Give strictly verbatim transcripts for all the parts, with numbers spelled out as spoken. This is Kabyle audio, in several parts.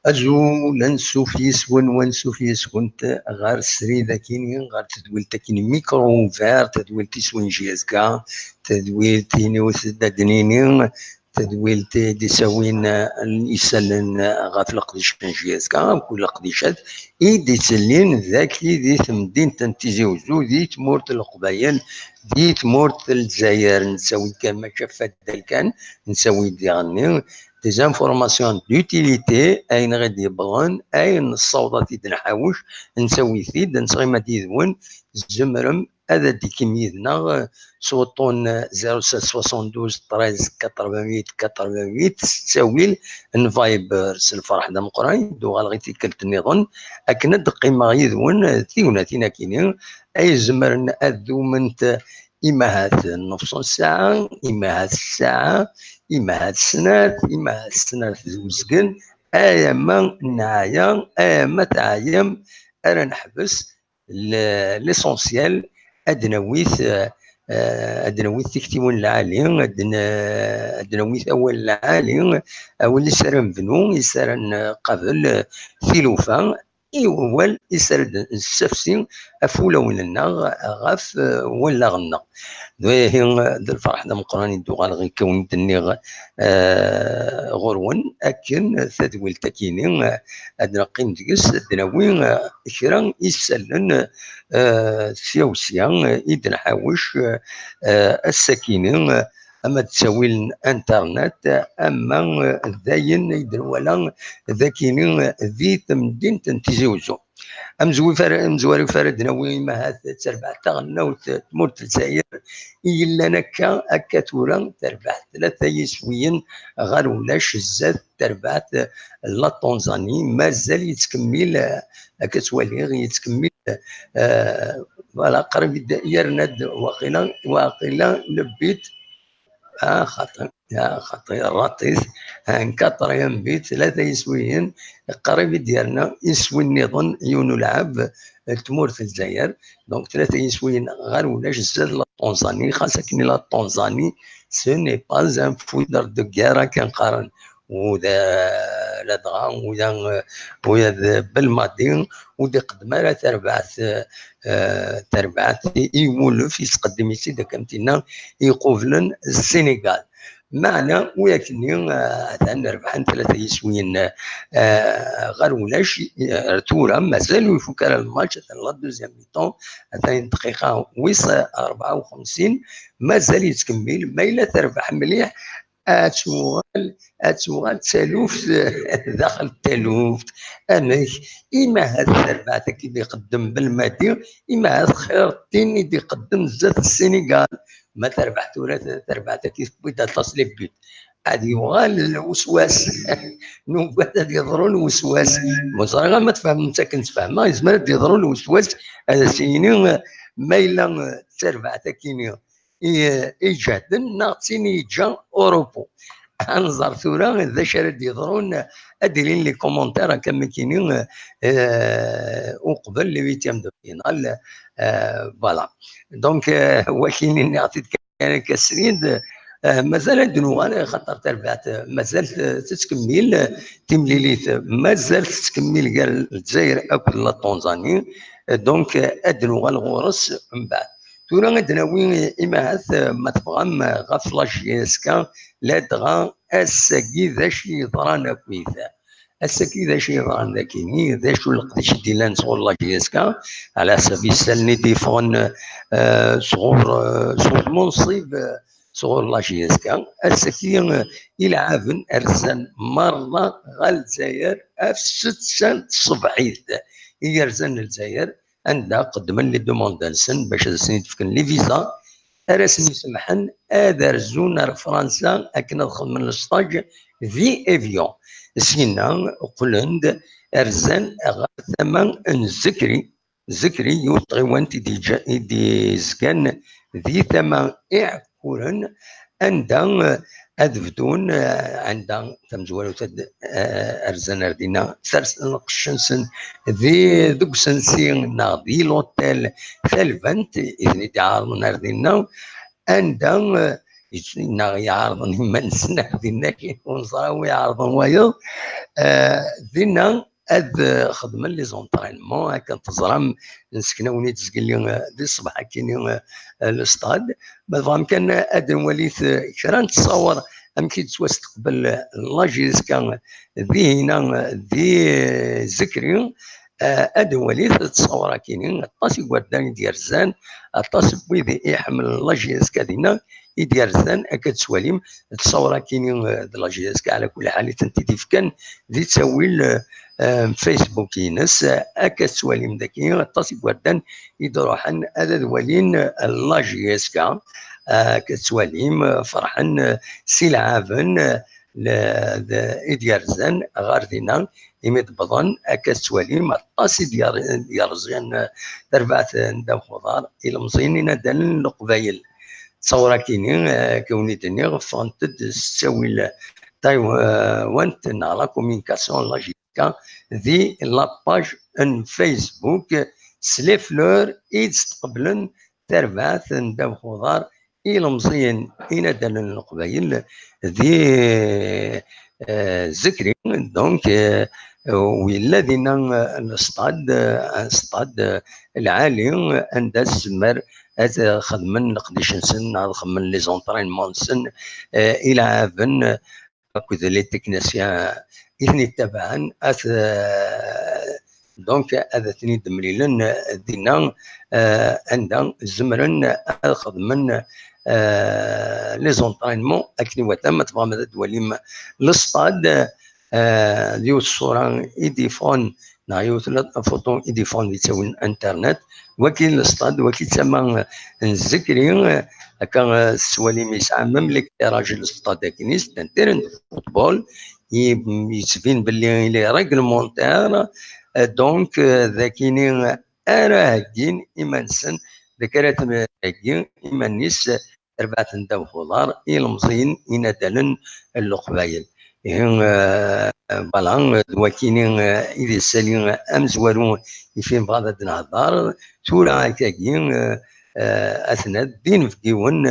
Azul, ansuf yes-wen, wansuf yes-went ɣer srid akini, ɣer tedwilt akini Micro Ouvert, tadwilt iswin J S K, tadwilt iniwet ad d-nini, tadwilt i d-isawin, eh, isallen, eh, ɣef leqdic n J S K, mkul leqdicat, i d-ittellin daki di temdint n Tizi Uzzu, di tmurt n Leqbayel, di tmurt n Lezzayer, nettawi kan mačči ɣef waddal kan, nettawi-d diɣenni des informations d'utilité, ayen i ɣ-d-yewwḍen, ayen nessaweḍ ad t-id-nḥawec, nettawi-t-id, nettɣima-d yid-wen, tzemrem ad d-tikim yid-neɣ, eh, s wuṭṭun, eh, zéro sept soixante-douze treize quatre-vingt-huit quatre-vingt-huit, s ttawil n Viber. S lferḥ d ameqqran i d-uɣaleɣ i tikkelt nniḍen akken ad d-qqimeɣ yid-wen, eh, tignatin akini ay izemren ad dument, eh, imahat nefṣ ssaɛa, imahat ssaɛa, imahat snat, imahat snat d uzgen, ayama neɛya, ayama teɛyam, ara neḥbes. Le-, l'essentiel, ad d-nawit, eh, eh, ad d-nawit tiktiwin lɛali, ad d-n-, ad d-nawit awal lɛali, awal is ara nebnu, is ara nqabel, eh, tilufa, i wawal is ara d-nessafsi ɣef wulawen-nneɣ, ɣef, eh, wallaɣ-nneɣ. D ihi, eh, d lferḥ d ameqqran i d-uɣaleɣ i kawen-d-nniɣ, eh, ɣur-wen, akken tadwilt akini, eh, ad neqqim deg-s, ad d-nawi, eh, kra isallen, eh, sya u sya, eh, i d-nḥawec, eh, eh, ass-akini, eh, ama d ttawil n internet, eh, ama, eh, d ayen i d-nwala d akini, eh, di temdint n Tizi Uzzu. Amezwif ara, amezwar uf ara d-nawi imahat d tarbaɛt taɣelnawt n tmurt n Lezzayer i yellan akka, akka tura terbeḥ tlata yiswiyen ɣer ulac zdat terbaɛt n la Tanzanie. Mazal yettkemmil, eh, akka ttwaliɣ, yettkemmil, eh, voilà, qrib i d-, yerna-d waqila, waqila le but, ah, xaṭi, ah, xaṭi, raṭit, un quatrième but, tlata yiswiyen, qrib i d-yerna iswi nniḍen, yiwen ulɛab, eh, n tmurt n Lezzayer. Donc, tlata yiswiyen ɣer ulac zdat la Tanzanie, xas akken la Tanzanie, ce n'est pas un foudre de guerre, akken qqaren. U d, ladɣa, u d, u d Belmadi, ur d-iqeddem ara tarbaɛt, eh, tarbaɛt i, i wulef, yesqeddem-itt-id, akka am tinna, iqublen Ssinigal. Meɛna, u akkenni, eh, atan rebḥen tlata yiswiyen, eh, ɣer ulac, eh, ar tura, mazal ur ifuk ara lmatch, atan la deuxième mi-temps, atan dqiqa wis rebɛa u xemsin, mazal yettkemmil, ma yella terbeḥ mliḥ, ad tuɣal, ad tuɣal d taluft daxel n taluft. Amek? Imahat terbaɛt-agi i d-iqeddem Belmadi, imahat xir tin i d-iqeddem zdat Ssinigal. Ma terbeḥ tura terbaɛt-agi, tewwi-d aṭas les buts. Ad yuɣal lweswas. Nugad ad yeḍru lweswas. Ur ẓriɣ ma tfehmem akken tfehmeɣ, yezmer ad yeḍru lweswas, ad as-yini ma yella d tarbaɛt-akini i, i iǧehden, neɣ d tin i yeǧǧa urupu. Ad nẓer tura d acu ara d-yeḍrun, ad d-ilin les commentaires, akka am nekkini, eh, uqbel les huitièmes de finale, eh, voilà. Donc, eh, wakini nniɣ-t-id kan akka srid, eh, mazal ad d-nuɣal, xaṭer tarbaɛt, eh, mazal t-, tettkemmil, eh, timlilit, eh, mazal tettkemmil gar Lezzayer akked la Tanzanie. Eh, donc, eh, ad d-nuɣal ɣur-s mbeɛd. Tura ad d-nawi, eh, imahat, eh, ma tebɣam, eh, ɣef la J S K, ladɣa ass-agi d acu yeḍran akkit. Ass-agi d acu yeḍran dagini, d acu leqdic i d-illan sɣur la J S K, ɛla ḥsab isallen i d-yeffɣen, eh, sɣur, eh, sɣur lmunṣib, eh, sɣur la J S K. Ass-agi, eh, ilɛaben rzan merra ɣer Lezzayer ɣef setta n tṣebḥit. I yerzan Lezzayer, anda qeddmen les demandes-nsen bac ad asen-id-fken les visas, ara asen-isemḥen ad rzun ar Fransa akken ad xedmen le stage di Évian. Syenna qqlen-d, rzan ɣer tama n Zekri. Zekri, yiwet n tɣiwant i d-yeǧǧa-, i d-yezgan di tama Iɛekkuren, anda, eh, ad bdun, eh, anda tamezwarut ad, eh, rzan ar dinna, sersen lqecc-nsen di, deg usensi neɣ di l'hôtel Talbant, i ten-id-iɛerḍen ar dinna, anda, eh, neɣ iɛerḍen iman-nsen ar dinna, ur neẓri wi iɛerḍen wayeḍ. Dinna ad xedmen les entraînements, akken teẓram, nseknawen-id zgelli di ṣṣbeḥ akkin le stade. Ma tebɣam kan ad nwalit kra n ttṣawer amek i d-tettwasteqbel la J S K dihina di Zekri, ad nwalit ttṣawer akkin, aṭas n igerdan i d-yerzan, aṭas n wid iḥemmlen la J S K dinna i d-yerzan. Akka tettwalim ttṣawer akkin d la J S K, ɛla kulli ḥal i tent-id-ifkan di ttawil n Facebook-ines. Akka tettwalim dagi aṭas n igerdan i d-ruḥen ad ad walin la J S K. Akka tettwalim ferḥen s ilɛaben i d-yerzan ɣer dinna, imi d-wwḍen. Akka tettwalim aṭas i d-yerẓan tarbaɛt n ddabex uḍar ilemẓiyen inaddalen n Leqbayel. Ttṣawer akkin, akka wen-d-nniɣ, ffɣent-d s ttawil taywant neɣ la communication n la J S K di la page n Facebook s les fleurs i d-steqblen tarbaɛt n ddabex uḍar ilemẓiyen inaddalen n Leqbayel di Zekri. Donc, u yella dinna le stade, un stade lɛali, anda tzemmer ad xedmen leqdic-nsen, ad xedmen les entraînements-nsen, ilɛaben akked les techniciens i ten-ittabaɛen, at, donc ad ten-id-mlilen dinna, anda zemren ad xedmen les entraînements akken iwata. Ma tebɣam ad twalim le stade, d yiwet ṣṣura i d-yeffɣen neɣ yiwet la photo i d-yeffɣen di ttawil n internet. Waki le stade, waki d tama n Zekri. Akka tettwalim yesɛa même l'éclairage le stade akkin, c'est un terrain de football, yettbin belli il est réglementaire. Donc d akkin ara heggin iman-nsen, d akka ara theggi iman-is terbaɛt n ddabex uḍar ilemẓiyen inaddalen n Leqbayel. Ihi, voilà, d wakini i d isali amezwaru i fi nebɣa ad d-nehder. Tura akkagi, aten-a d inebgiwen,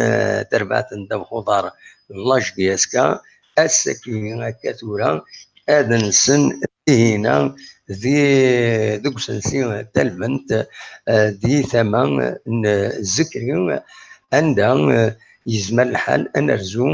terbaɛt n ddabex uḍar, la J S K, ass-agi akka tura ad nsen dihina di, deg usensi Talbent, di tama n Zekri, anda yezmer lḥal ad nerzu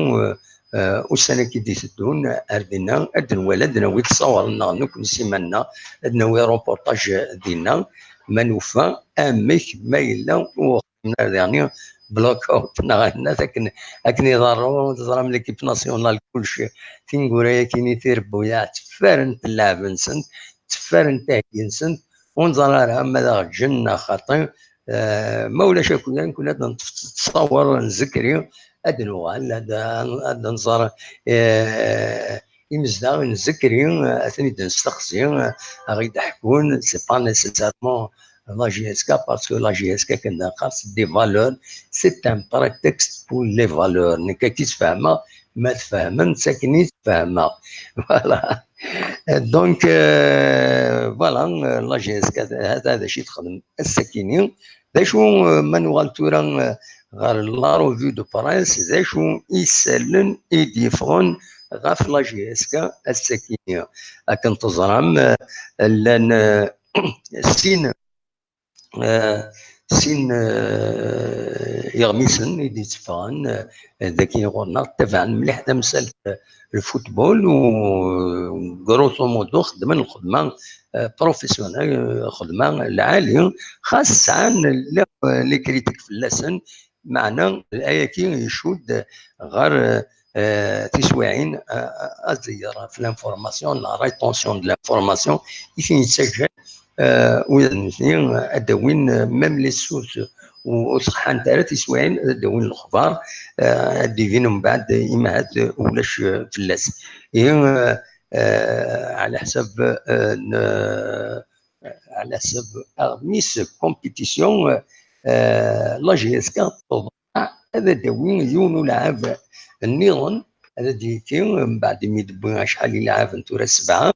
ussan-agi d-iteddun ar dinna, ad nwali, ad nawi ttṣawren-nneɣ nekkni s iman-nneɣ, ad nawi reportage dinna, ma nufa amek ma yella uxedmen ar diɣen blackout neɣ akken, akken iḍerru, teẓram l'équipe nationale kullec tineggura-agi-ni tirebbuyaɛ tteffarent lɛeb-nsent, tteffarent aheggi-nsent, ur neẓri ara ma d aɣ-ǧǧen neɣ xaṭi. Ma ulac akk, nekkni ad neṭṭef ttṣawer n Zekri, ad nuɣal ad, ad nẓer imezdaɣ n Zekri, ad ten-id-nesteqsi, ad ɣ-id-ḥkun, c'est pas nécessairement la J S K, parce que la J S K, akken d-neqqar, c'est des valeurs, c'est un prétexte pour les valeurs. Nekk akka i tt-fehmeɣ, ma tfehmem-tt akken i tt-fehmeɣ. Voilà. Donc, voilà, la J S K hata d acu i texdem ass-akini. D acu, ma nuɣal tura ɣer la revue de presse, d acu isallen i d-yeffɣen ɣef la J S K ass-akini? Akken teẓram, llan sin, sin iɣmisen i d-itteffɣen dagi ɣur-neɣ, ttabaɛen mliḥ tamsalt n lfutbol, u grosso modo xeddmen lxedma professionnelle, xedma lɛali, xas sɛan les critiques fell-asen, meɛna ayagi icudd ɣer tiswiɛin, ad ẓeyyer ɣef l'information, la rétention de l'information i ten-yettaǧǧan wid nutni ad d-awin même les sources ur ṣeḥḥant ara tiswiɛin, ad d-awin lexbar, ad d-ibin mbeɛd imi ahat ulac fell-as. Ihi, ɛla ḥsab n ɛla ḥsab aɣmis compétition, la J S K teḍmeɛ ad d-tawi yiwen ulɛab nniḍen, ad d-yekki mbeɛd imi d-tewwi acḥal n yilɛaben tura, sebɛa,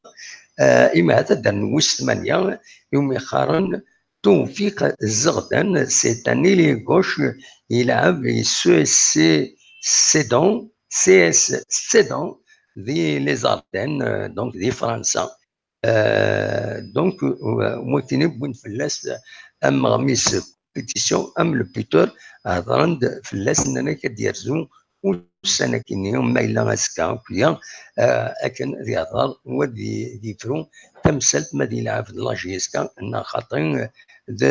imi ahat ad d-rren wis tmanya, iwumi qqaren Tewfiq Zeɣdan, c'est un ailier gauche, yelɛeb i S S C Sedan, C S Sedan, di les Ardennes, euh, donc di Fransa. Euh, donc, euh, win wwin fell-as am aɣmis compétition, am le buteur, hedren-d fell-as, nnan-ak ad d-yerzu ussan akkenni, ma yella azekka akk-ya, euh, akken ad yehder u ad y-, ad yefru tamsalt ma ad yelɛeb d la J S K neɣ xaṭi, euh, d,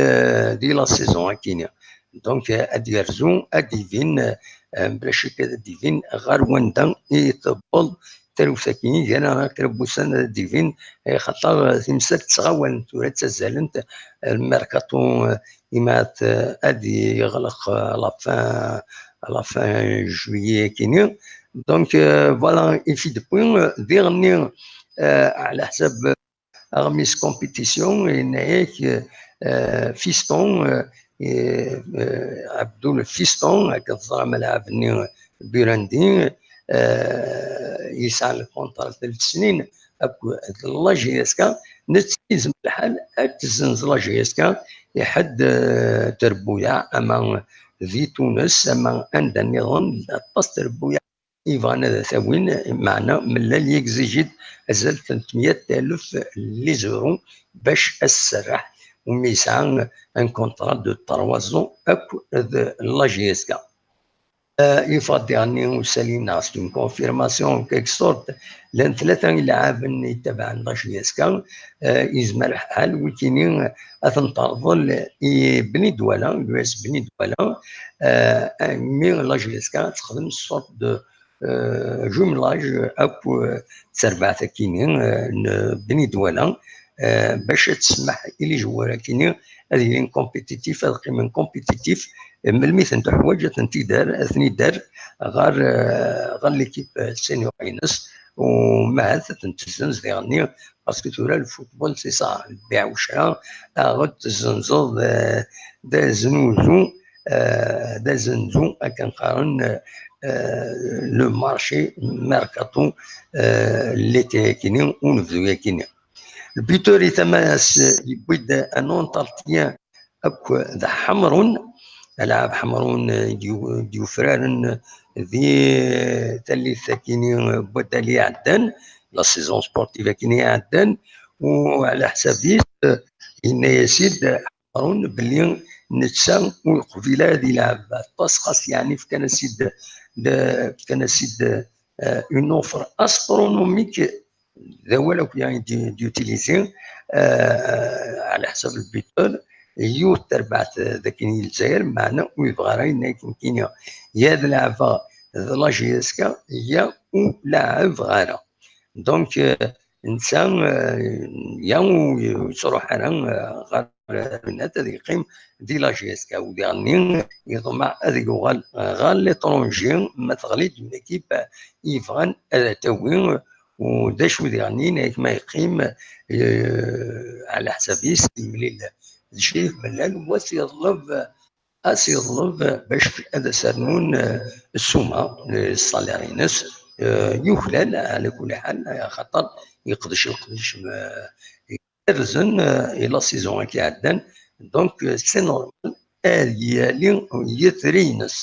di la saison akkenni. Donc, euh, ad yerzu, ad d-ibin, euh, bla ccek ad d-ibin ɣer wanda i tewweḍ taluft akkenni, gar-aneɣ kra n wussan ad d-ibin, eh, xaṭer, eh, timsal ttɣawalent tura, ttazzalent, eh, lmerkaṭu, eh, imat, eh, ad yeɣleq, eh, la fin, la fin juillet akkenni. Donc, euh, voilà, i fi d-wwi, euh, diɣenni, euh, ɛla ḥsab, euh, aɣmis compétition, yenna-yak, euh, Fiston, euh, euh, Abdoul Fiston, akken teẓram alɛab-nni Burandi, euh, yesɛa lkuntra n tlata snin akked la J S K, netta yezmer lḥal ad tezzenz la J S K i ḥedd, euh, trebbuyaɛ, ama di Tunes, ama anda nniḍen, aṭas trebbuyaɛ yebɣan ad t-awin, meɛna mella yegzijid azal n tmeyya alef n les euros bac ad s-serreḥ, umi yesɛa un contrat de trois ans akked la J S K. Euh, yeffeɣ-d diɣenni usali-nneɣ, c'est une confirmation en quelque sorte, llan tlata ilɛaben yettabaɛen la J S K, euh, yezmer lḥal wikini ad ten-terḍel i Bni Douala, l'U S Bni Douala, euh, mi la J S K texdem sorte de euh, jumelage akk, euh, d terbaɛt akkenni, euh, n Bni Douala, euh, bac ad tsemmeḥ i les joueurs akkenni ad ilin compétitifs, ad qqimen compétitifs, euh, melmi i ten-teḥwaǧ ad ten-id-terr, ad ten-id-terr ɣer, euh, ɣer l'équipe, euh, senior-ines, u ma ahat ad ten-tezzenz diɣenni, parce que tura le football c'est ça, lbiɛ u ccra, aɣ-d tezzenzeḍ, euh, d aznuzu, euh, d azenzu, akken qqaren, euh, le marché mercato, euh, l'été akkenni, unebdu akkenni. Le buteur i tama-s yewwi-d un entretien akk d Ḥemrun, alɛab Ḥemrun, euh, d-yu-, d-yufraren di tallit akkenni, euh, n waddal iɛeddan, la saison sportive akkenni iɛeddan, u ɛla ḥsab-is, euh, yenna-yas-id Ḥemrun belli netta ur yeqbil ara ad yelɛeb aṭas, xas yeɛni fkan-as-id, fkan-as-id, euh, une offre astronomique, d awal akk-ya i d-, d-utiliser, euh, ɛla ḥsab le buteur, yiwet terbaɛt d akken i Lezzayer, meɛna ur yebɣi ara yenna akken kini, ya ad leɛbeɣ d la J S K, ya ur leɛbeɣ ara. Donc, euh, netta, euh, ya ur yettruḥ ara, euh, ɣer Rennes, ad yeqqim di la J S K, u diɣenni yeḍmeɛ ad yuɣal ɣer l'étranger ma teɣli-d une équipe i yebɣan ad t-tawi, u d acu diɣenni, nekk ma yeqqim, euh, ɛla ḥsab-is, yemlil d Crif Mellal, u ad s-yeḍleb, ad s-yeḍleb bac ad as-rnun, euh, ssuma, euh, salaire-ines, euh, yuklal, ɛla kulli ḥal, axaṭer yeqdec leqdic, euh, igerrzen, euh, i la saison-agi iɛeddan. Donc, euh, c'est normal, ad yali yitri-ines.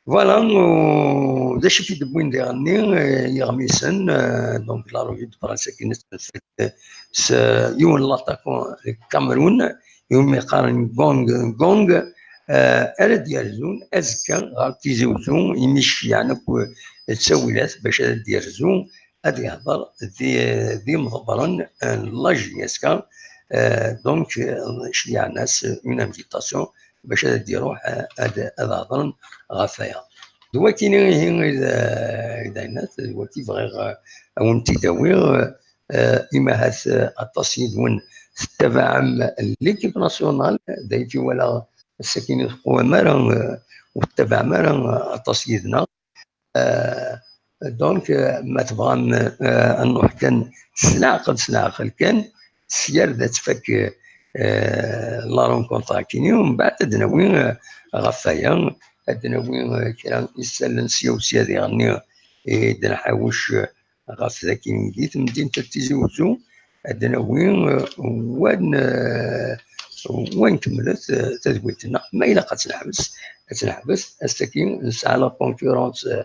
Voilà, euh, d acu i d-wwin diɣenni, euh, yiɣmisen, euh, donc la revue de presse akken i s-, s yiwen n l'attaquant n Cameroun, iwumi qqaren Gong Gong, euh, ara d-yerzun azekka ɣer Tizi Uzzu, imi ceyɛen akk, euh, ttawilat bac ad d-yerzu, ad yehder d, d imḍebbren n la J S K, euh, donc, euh, ceyɛen-as une invitation bac ad d-iruḥ, euh, ad, ad hedren ɣef waya. D wakini ihi i d, euh, i d ayennat, d waki bɣiɣ, euh, ad wen-t-id-awiɣ, euh, imi ahat, euh, aṭas yid-wen tettabaɛem l'équipe nationale, d ayagi walaɣ ass-agi ur teqwam ara, euh, ur tettabaɛem ara, euh, aṭas yid-neɣ. Euh, donc, euh, ma tebɣam, euh, ad nruḥ kan s leɛqel, s leɛqel kan, s yir d ad tfak, euh, la rencontre akini, u mbeɛd ad d-nawi, euh, ɣef waya, ad d-nawi, euh, kra isallen sya u sya diɣenni i d-nḥawec, euh, ɣef dakin di temdint n Tizi Uzzu, ad d-nawi, euh, wan, euh, Wa nkemmlet, eh, tadwilt-nneɣ. Ma ilaq ad tt-neḥbes, ad tt-neḥbes. Ass-agi nesɛa la concurrence, eh,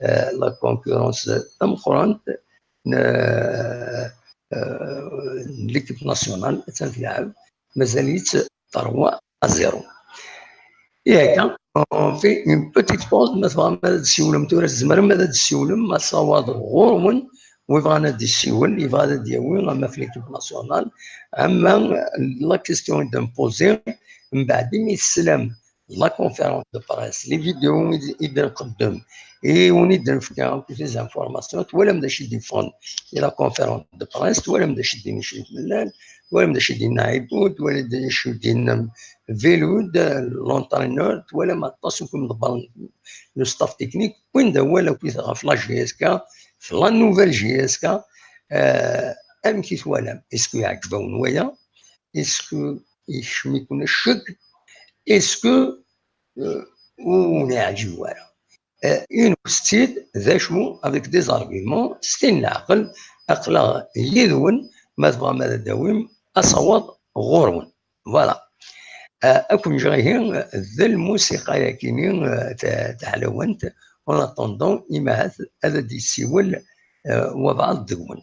eh, la concurrence, eh, tameqqrant n, eh, eh, n l'équipe nationale, attan tleɛɛeb, mazal-itt trois à zéro. Et là, on fait une petite pause, ma tebɣam ad d-ssiwlem tura, tzemrem ad d-ssiwlem, asawaḍ ɣur-wen, wi bɣan ad d-issiwel, yebɣa ad d-yawi, ama f l'équipe nationale, ama la question i d-npozi, mbeɛd imi teslam la conférence de presse, les vidéos i d-, i d-nqeddem, i wen-id-nefka, akked les informations, twalam d acu i d-yeffɣen di la conférence de presse, twalam d acu i d-yenna Cid Mellal, twalam d acu i d-yenna Ɛibud, twalam d acu i d-yenna Velud, l'entraîneur, twalam aṭas ukum ḍebbren le staff technique, wwin-d awal akkit ɣef la J S K, f la nouvelle J S K, euh, amek i twalam? Est-ce que yeɛǧeb-awen waya? Est-ce que yekcem-iken ccek? Est-ce que, euh, ur wen-yeɛǧib wara? Euh, inut-tt-id d acu, avec des arguments, s tin n leɛqel, aql-aɣ yid-wen, ma tebɣam ad d-tawim asawaḍ ɣur-wen. Voilà. Euh, ad ken-ǧǧeɣ ihi d lmusiqa-yagi-ni, euh, ta-, taɛlawant. En attendant, imahat ad d-yessiwel, euh, wabɛaḍ deg-wen.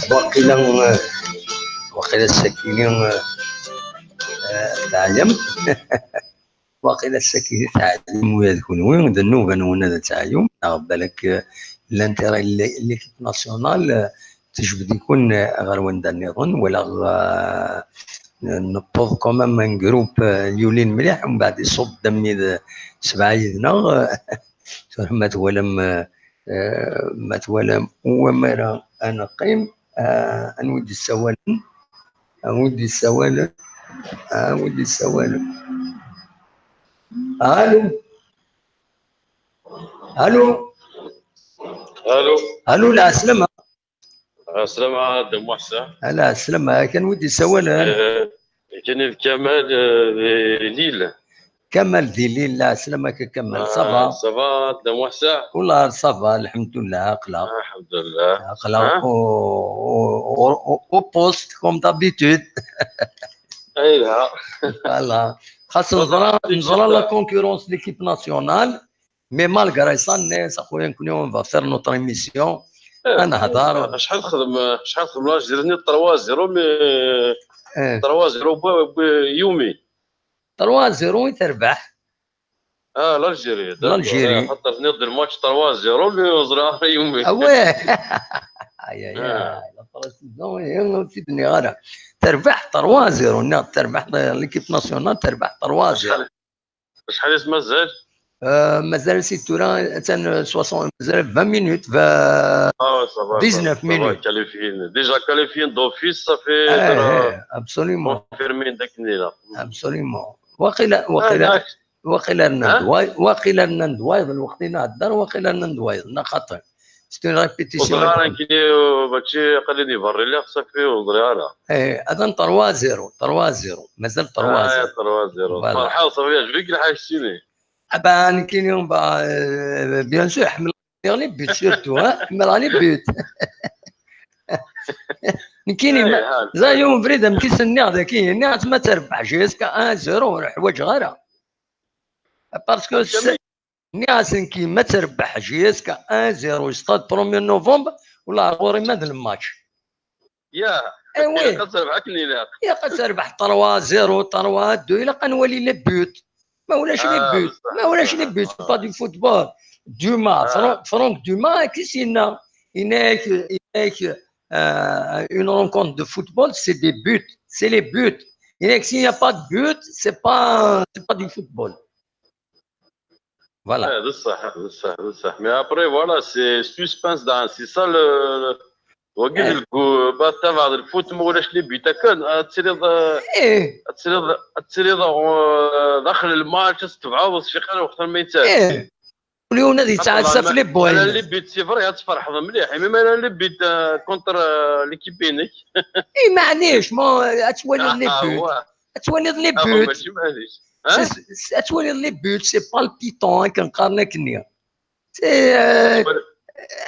Waqila, eh, waqila sakini, eh, eh, teɛyam. Waqila sakini teɛyam ula d kunwi, d nnuba-nwen ad teɛyum, neɣ balak, eh, l'intérêt n l'équipe nationale, eh, tejbed-iken, eh, ɣer wanda nniḍen, wala, eh, newweḍ quand même un groupe, eh, yulin mliḥ, mbeɛd iṣubb-d am wid, eh, sebɛa yid-neɣ, eh, tura ma twalam, eh, eh, ma twalam, u amara ad neqqim, eh, anwa i d-yessawalen? Anwa i d-yessawalen? Anwa i d-yessawalen? Alo? Alo? Alo? Alo, lɛeslama. Ɛeslama, a Dda Muḥsin. Ala, ɛeslama, kan wi d-yessawalen? Eh, kan d Kamal, eh, di Lille. Kamal di Lille, lɛeslama-k a Kamal, ça va? Ah, ça va, a Dda Muḥsin? Wallah, ça va, lḥemdullah, aql-aɣ. Lḥemdullah. Aql-aɣ au, au, au, au poste, comme d'habitude. Ayda. Voilà. Xas neẓra, neẓra la concurrence de l'équipe nationale. Mais malgré ça, nnan-as, a xuya, nekkni, on va faire notre émission. ad nehḍer. Acḥal xdem, acḥal xdem l'Algérie-nni trois zéro, mais eh, trois zéro, bwa, bwa, yumi. Trois zéro i terbeḥ. Ah, l'Algérie, d'accord. L'Algérie. Ah, xaṭer tenniḍ-d le match trois zéro, mais ur ẓriɣ ara yumi. Ah ouais. Aïe, aïe, aïe. La précision, eh, ur tt-id-nniɣ ara. Terbeḥ trois zéro, nniɣ terbeḥ, eh, l'équipe nationale terbeḥ trois zéro. Acḥal, acḥal i s-mazal? Euh, mazal si tura, attan soixante, mazal vingt minutes, vingt, ah ouais, ça va, dix-neuf minutes. Qualifié. Déjà qualifié d'office, ça fait, eh, absolument. Confirmé d'akken. Absolument. Waqila, waqila, waqila rnan-d wayeḍ, waqila rnan-d wayeḍ, lweqt i nhedder, waqila rnan-d wayeḍ, neɣ xaṭi. C'est une répétition. Ur ẓriɣ ara nekkini, mačči aql-i di berra lliɣ, safi ur ẓriɣ ara. Eh, atan trois zéro, trois zéro, mazal trois zéro. Ah, trois zéro. Voilà. Ferḥeɣ, safi, yeɛjeb-ik lḥal keččini. Ah ben, nekkini, bah, euh, bien sûr, ḥemmleɣ les buts surtout, hein, ḥemmleɣ les buts. Nekkini, ma, ẓer yiwen ubrid, amek i s-nniɣ daki, nniɣ-as ma terbeḥ jusqu'à un zéro, ur ḥwaǧeɣ ara. Parce que nniɣ-as nekki ma terbeḥ jusqu'à un zéro, stade premier novembre, wala ɣur-i ma d lmatch. Ya, eh oui. Ilaq ad terbeḥ akken ilaq. Ilaq ad terbeḥ trois zéro, trois deux, ilaq ad nwali les buts. Ma ulac les buts, ma ulac les buts, c'est pas du football. Dumas, Franck, Franck Dumas, qu'est-ce qu'il a? Il n'est que, il n'est que, euh, une rencontre de football, c'est des buts, c'est les buts. Il n'est que s'il n'y a pas de but, c'est pas, c'est pas du football. Voilà. Eh, d ṣṣeḥ, d ṣṣeḥ, d ṣṣeḥ. Mais après, voilà, c'est suspense, c'est ça le, le, wagi d lgu-, ba, tabaɛ d lfut, ma ulac les buts akken, ad tiliḍ, eh, ad tiliḍ, ad tiliḍ, eh, daxel lmatch, ad tebɛeḍ, ur tecfiq ara waqt ma yettɛeddi. Ul-iw ad yettɛassa ɣef les buts. Ala les buts, c'est vrai, ad tferḥeḍ mliḥ. Imi ma ala les buts, eh, contre, eh, l'équipe-inek. Eh, maɛlic, ma ad twaliḍ les buts. Ad twaliḍ les buts. C'est, c'est, ad twaliḍ les buts, c'est palpitant, akken qqaren akkenni. C'est, euh,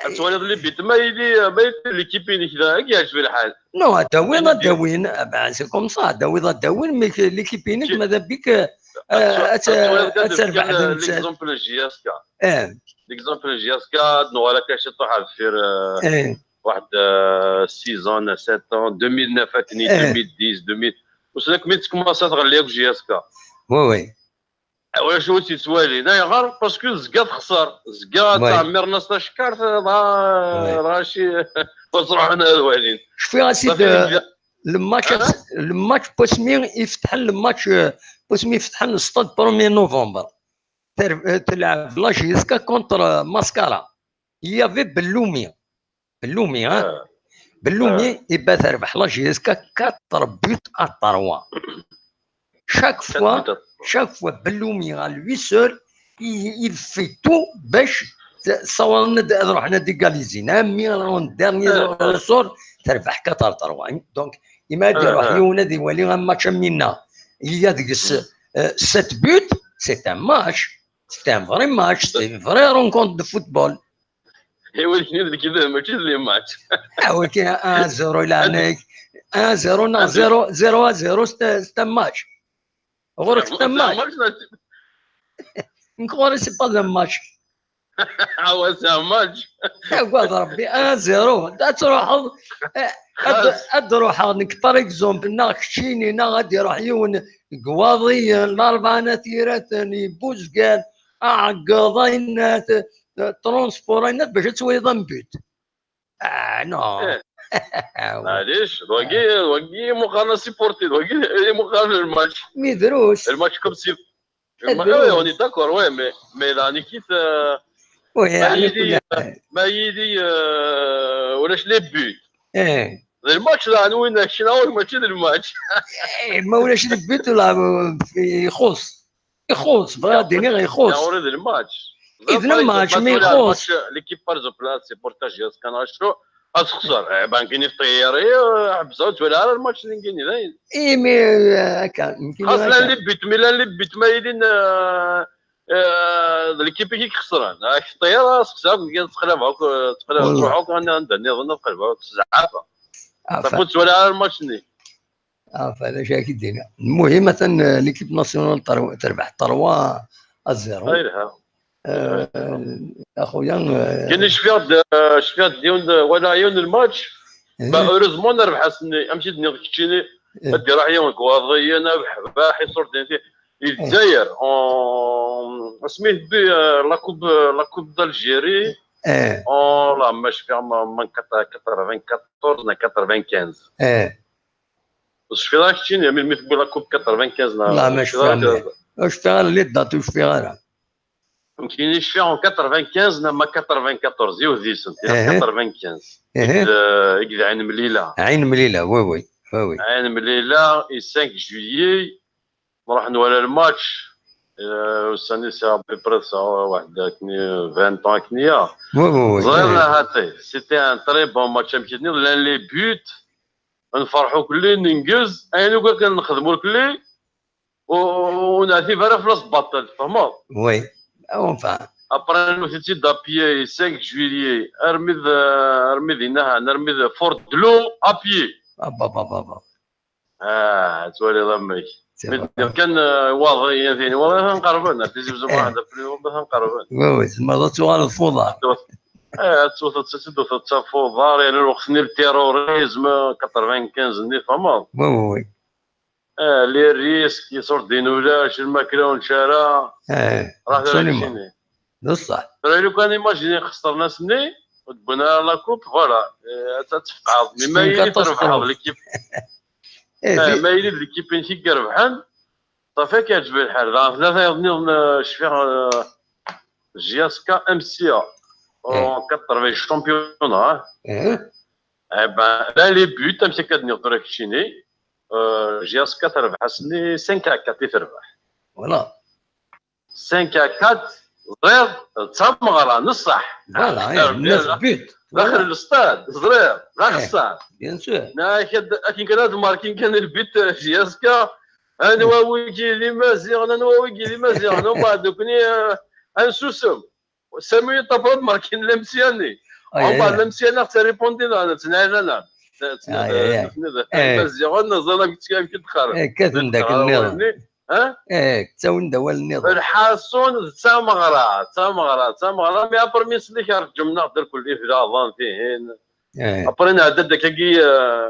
ad twaliḍ les buts, ma yili, ma yili l'équipe-inek da, ad yeɛjeb lḥal. Non, ad d-awin, ad d-awin. Ah ben, c'est comme ça, ad d-awin, ad d-awin, mais que l'équipe-inek, madame Bic, euh, ad terbeḥ d nettat. L'exemple J S K. Eh. L'exemple J S K, ad nuɣal akka ciṭuḥ ɣer deffir, euh, واحد, euh, six ans, sept ans, deux mille neuf, deux mille dix, deux mille. Ussan akk mi d-tkumaṣa tɣelli akk J S K. Oui, oui. Ulac ur tt-yettwalin. Ayɣer? Parce que tezga texṣer. Tezga ttɛemmiren-as tacekkart, dɣa, dɣa ci, ur ttruḥun ad walin. Cfiɣ a sidi, le match, le match n wasmi ifetḥen, le match, euh, n wasmi ifetḥen le stade premier novembre. Ter-, euh, telɛeb la J S K contre, euh, Mascara. Il y avait Belloumi. Belloumi, hein? Belloumi, eh ben, terbeḥ la J S K quatre buts à trois. Chaque fois, chaque fois, Belloumi à lui seul, il, il fait tout باش ssawḍen ad, ad ruḥen ad égalisin. Même en dernier ressort, terbeḥ quatre à trois. Donc, imi ad iruḥ yiwen ad iwali un match am winna, il y a deg-s, euh, sept buts, c'est un match. C'est un vrai match, c'est une vraie rencontre de football. Et oui, les matchs. Ah oui, un zéro, il a un zéro, non, zéro, zéro à zéro, c'est un, c'est un match. C'est un match. Une croire, c'est pas un match. Ah ouais, c'est un match. Agad Rebbi, un zéro. Ad truḥeḍ, eh, ad, ad ruḥeɣ nekk, par exemple, neɣ keččini, neɣ ad iruḥ yiwen deg Iwaḍiyen, Larebɛa n At Yiraten, Ibuzgan, Aɛeggeḍ, ayennat, transport, ayennat, bac ad twaliḍ un but. Ah, non. Eh. Maɛlic, d wagi, d wagi imuqaren asipurti, d wagi imuqaren lmatch. Mi drus. Lmatch comme si. Lmatch, oui, on est d'accord, ouais, mais, mais la Nikit, euh, oui, ma yili, euh, ma yili, euh, ulac les buts. Eh. D lmatch, la, nous, on a, mačči d lmatch. Eh, ma ulac les buts, la, ixuṣ. Ixuṣ, bɣiɣ ad d-iniɣ ixuṣ. Ɣur-i d lmatch. I d lmatch, mi ixuṣ. L'équipe, par exemple, là, c'est pour ta J S K, ad texṣer. Eh ben, kini f tɣiri, eh, ḥebseɣ ur ttwaliɣ ara lmatch n kini, dayen. Imi, eh, akka, xas llan les buts, mi llan les buts, ma yilin, eh, eh, d l'équipe i ixesren. Ak teṭṭir, ad texṣer, ad teqlab akk, eh, teqlab, truḥ akk anda, anda nniḍen, ad teqleb akk s zɛafa. Safi ur ttwaliɣ ara lmatch-nni. Ah, falac ad k-id-iniɣ. Lmuhim, atan, eh, l'équipe nationale ter-, terbeḥ trois à zéro. Ay lha. Axuya, kini cfiɣ-d, cfiɣ-d yiwen, wala yiwen lmatch. Ba, heureusement nerbeḥ ass-nni, amek i d-nniɣ keččini, ad d-iruḥ yiwen deg waḍiyen, abeḥbaḥ, iṣurdiyen, i Lezzayer, asmi tebbi la coupe, la coupe d'Algérie. Oh la, ma cfiɣ, ma, ma quatre-vingt-quatorze neɣ quatre-vingt-quinze. Ur tecfiḍ ara keččini, melmi tewwi la coupe quatre-vingt-quinze neɣ? La, ma cfiɣ ara. Ur cfiɣ ara les dates, ur cfiɣ ara. Nekkini cfiɣ en quatre-vingt-quinze neɣ ma quatre-vingt-quatorze, yiwet deg-sent, quatre-vingt-quinze. I d, i d Ɛin Mlila. Ɛin Mlila, oui, oui, oui, oui. Ɛin Mlila, i cinq juillet, nruḥ nwala lmatch. Ussan-is à peu près, ça, واحد, akken, vingt ans akken, ya. Oui, oui, oui. Ẓriɣ, oui. C'était un très bon match, amek i d-tenniḍ, llan les buts. Nferḥ ukelli, nengez, ayen akk akken nexdem ukelli, ur neɛtib ara fell-as baṭel, tfehmeḍ? Oui, on va. Après, newwet-itt-id à pied, cinq juillet, armi d, armi d inahan, armi d Fort de l'Eau, à pied. Ah, ba, ba, ba, ba. Ah, twaliḍ amek. Mi d-nniɣ kan, waḍiyen, tin, waḍiyen nqerben, a Tizi Uzzu, waḥed, après, waḍiyen nqerben. Oui, oui, tzemreḍ ad tuɣaleḍ f uḍar. Eh, ad tewteḍ, ad tewteḍ d tafuḍar, yani lweqt-nni le terrorisme, quatre-vingt-quinze-nni, tfehmeḍ? Oui, oui, oui. Eh, les risques, iṣurdiyen ulac, lmakla ur nečči ara. Eh, raḥ tura absolument. Keččini. D ṣṣeḥ. Tura lukan imagini xesren ass-nni, ur d-wwin ara la coupe, voilà. Eh, ad, ad tfeqɛeḍ. Mais ma yili trebḥeḍ l'équipe. Eh, ma yili d l'équipe-inek i irebḥen, صافي, ad k-yeɛǧeb lḥal. Dɣa tlata yaḍ nniḍen, eh, cfiɣ, eh, J S K M C A en quatre-vingts championnat, hein. Eh ben, là, les buts, amek akka d-nniɣ tura keččini, eh, J S K terbeḥ ass-nni cinq à quatre i terbeḥ. Voilà. Cinq à quatre, ẓriɣ, d tameɣra, n ṣṣeḥ. Voilà, eh, neuf buts. Daxel n lstad, ẓriɣ, d axeṣṣar. Bien sûr. Akken kan ad markin kan lbit, J S K, anwa wigi d Imaziɣen, anwa wigi d Imaziɣen, umbeɛd nekkni, eh, ad nsusem. Sami yeṭṭafar ad markin lemsya-nni. Umbeɛd lemsya-nni ad tt-ripundi, ad tt-nɛilan. Imaziɣen, ẓriɣ amek tt-, amek i d-qqaren. Kkaten-d akken nniḍen. Ha? Eh, ttawin-d awal nniḍen. Lḥaṣun d tameɣra, d tameɣra, d tameɣra, mais après mi nsellek ar ǧǧem-nneɣ-d irkelli, iblaḍen, tihin. Après nɛedda-d akkagi, eh,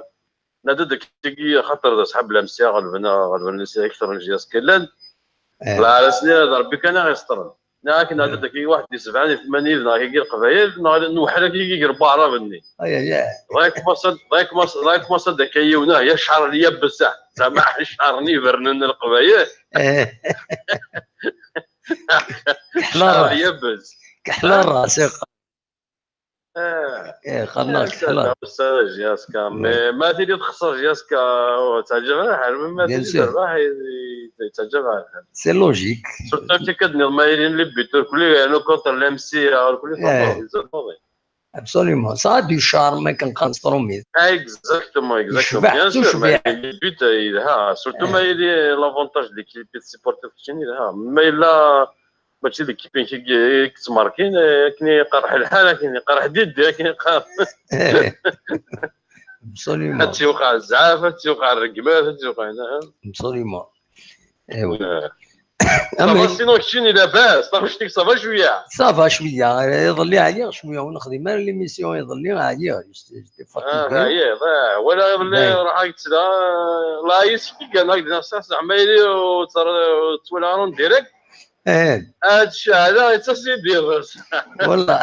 nɛedda-d akkagi, xaṭer d asḥab lemsya, ɣelben, ɣelben lemsya akter n J S K llan. Lɛalas-nni d Rebbi kan i ɣ-yesṭren. Neɣ akken nɛedda-d akkagi waḥed di sebɛa, di tmanyin, neɣ akkagi Leqbayel, neɣ nweḥḥel akkagi gar waɛrab-nni. Dɣa yekmaṣ-, dɣa yekmaṣ-, dɣa yekmaṣ-d akka yiwen, ah, ya cceɛr n lyabes, ah, zeɛma cceɛr n yiberrnen n Leqbayel. Eh. Keḥla cceɛr n ras. Lyabes. Keḥla ras, iq-, eh, qqaren-aɣ keḥla. J S K, mais ma tili texṣer J S K, ur teɛǧib ara lḥal, mais ma tili terbeḥ, i-, i-, yettaɛǧab ara lḥal. C'est logique. Surtout akken ad d-nniḍ ma ilin les buts, irkelli, yernu contre l'M C A, irkelli, eh, favorisé, favorisé. Absolument. Ça a du charme, akken qqaren s trumit. Exactement, exactement. Yecbeḥ, bien sûr, mais les buts, eh, yelha. Surtout ma yili l'avantage de l'équipe de supporter keččini, yelha. Ma yella mačči d l'équipe-inek i, i yettmerkin, eh, akken iqerreḥ lḥal, akken iqerreḥ diddi, akken iqerreḥ. Absolument. Ad tt-yuqeɛ zzɛaf, ad tt-yuqeɛ rregmat, ad tt-yuqeɛ, nahem. Absolument. Eh oui. Eh. Ça va, sinon, keččini labas, taɣect-ik ça va cwiya? Ça va cwiya, iḍelli ɛyiɣ cwiya, ur nexdim ara l'émission iḍelli, ɛyiɣ, j'étais fatigué. Ah, ɛyiɣ, ah, wala iḍelli ruḥeɣ yettla, la yesfik, gana gdina sax, zeɛma ili ur ttwalaɣ ara en direct. Eh. Ad ceɛleɣ, ittas-iyi-d iḍes. Wallah.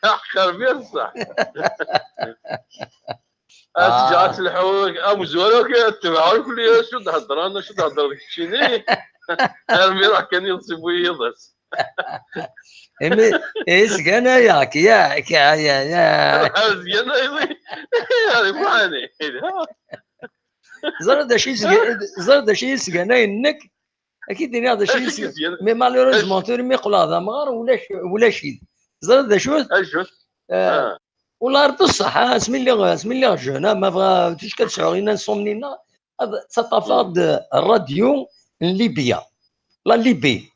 Aqerbi ṣṣeḥ. Ad teǧǧeɣ ad telḥu, amezwaru akk ad tebɛeɣ kulli acu d-heddren, acu d-heddreḍ keččini. Armi ruḥ kan iḍes iwwi yiḍes. Imi, isgan-aya, ya, ya, ya, ya. Isgan-aya, wi. Ẓer d acu isgan-, ẓer d acu isgan-ayen nekk. Ad k-id-iniɣ d acu i s-, mais malheureusement, tura mi qqleɣ d amɣar, ulac, ulac-it. Teẓriḍ d acu-t? Acu-t? Eh, ah. Wala ar d ṣṣeḥ, ah, asmi lliɣ, asmi lliɣ jeune, ah, ma bɣa, ticki ad sɛuɣ une insomnie-nneɣ, ad ttaṭṭafeɣ-d rradyu n Libya. La Libye.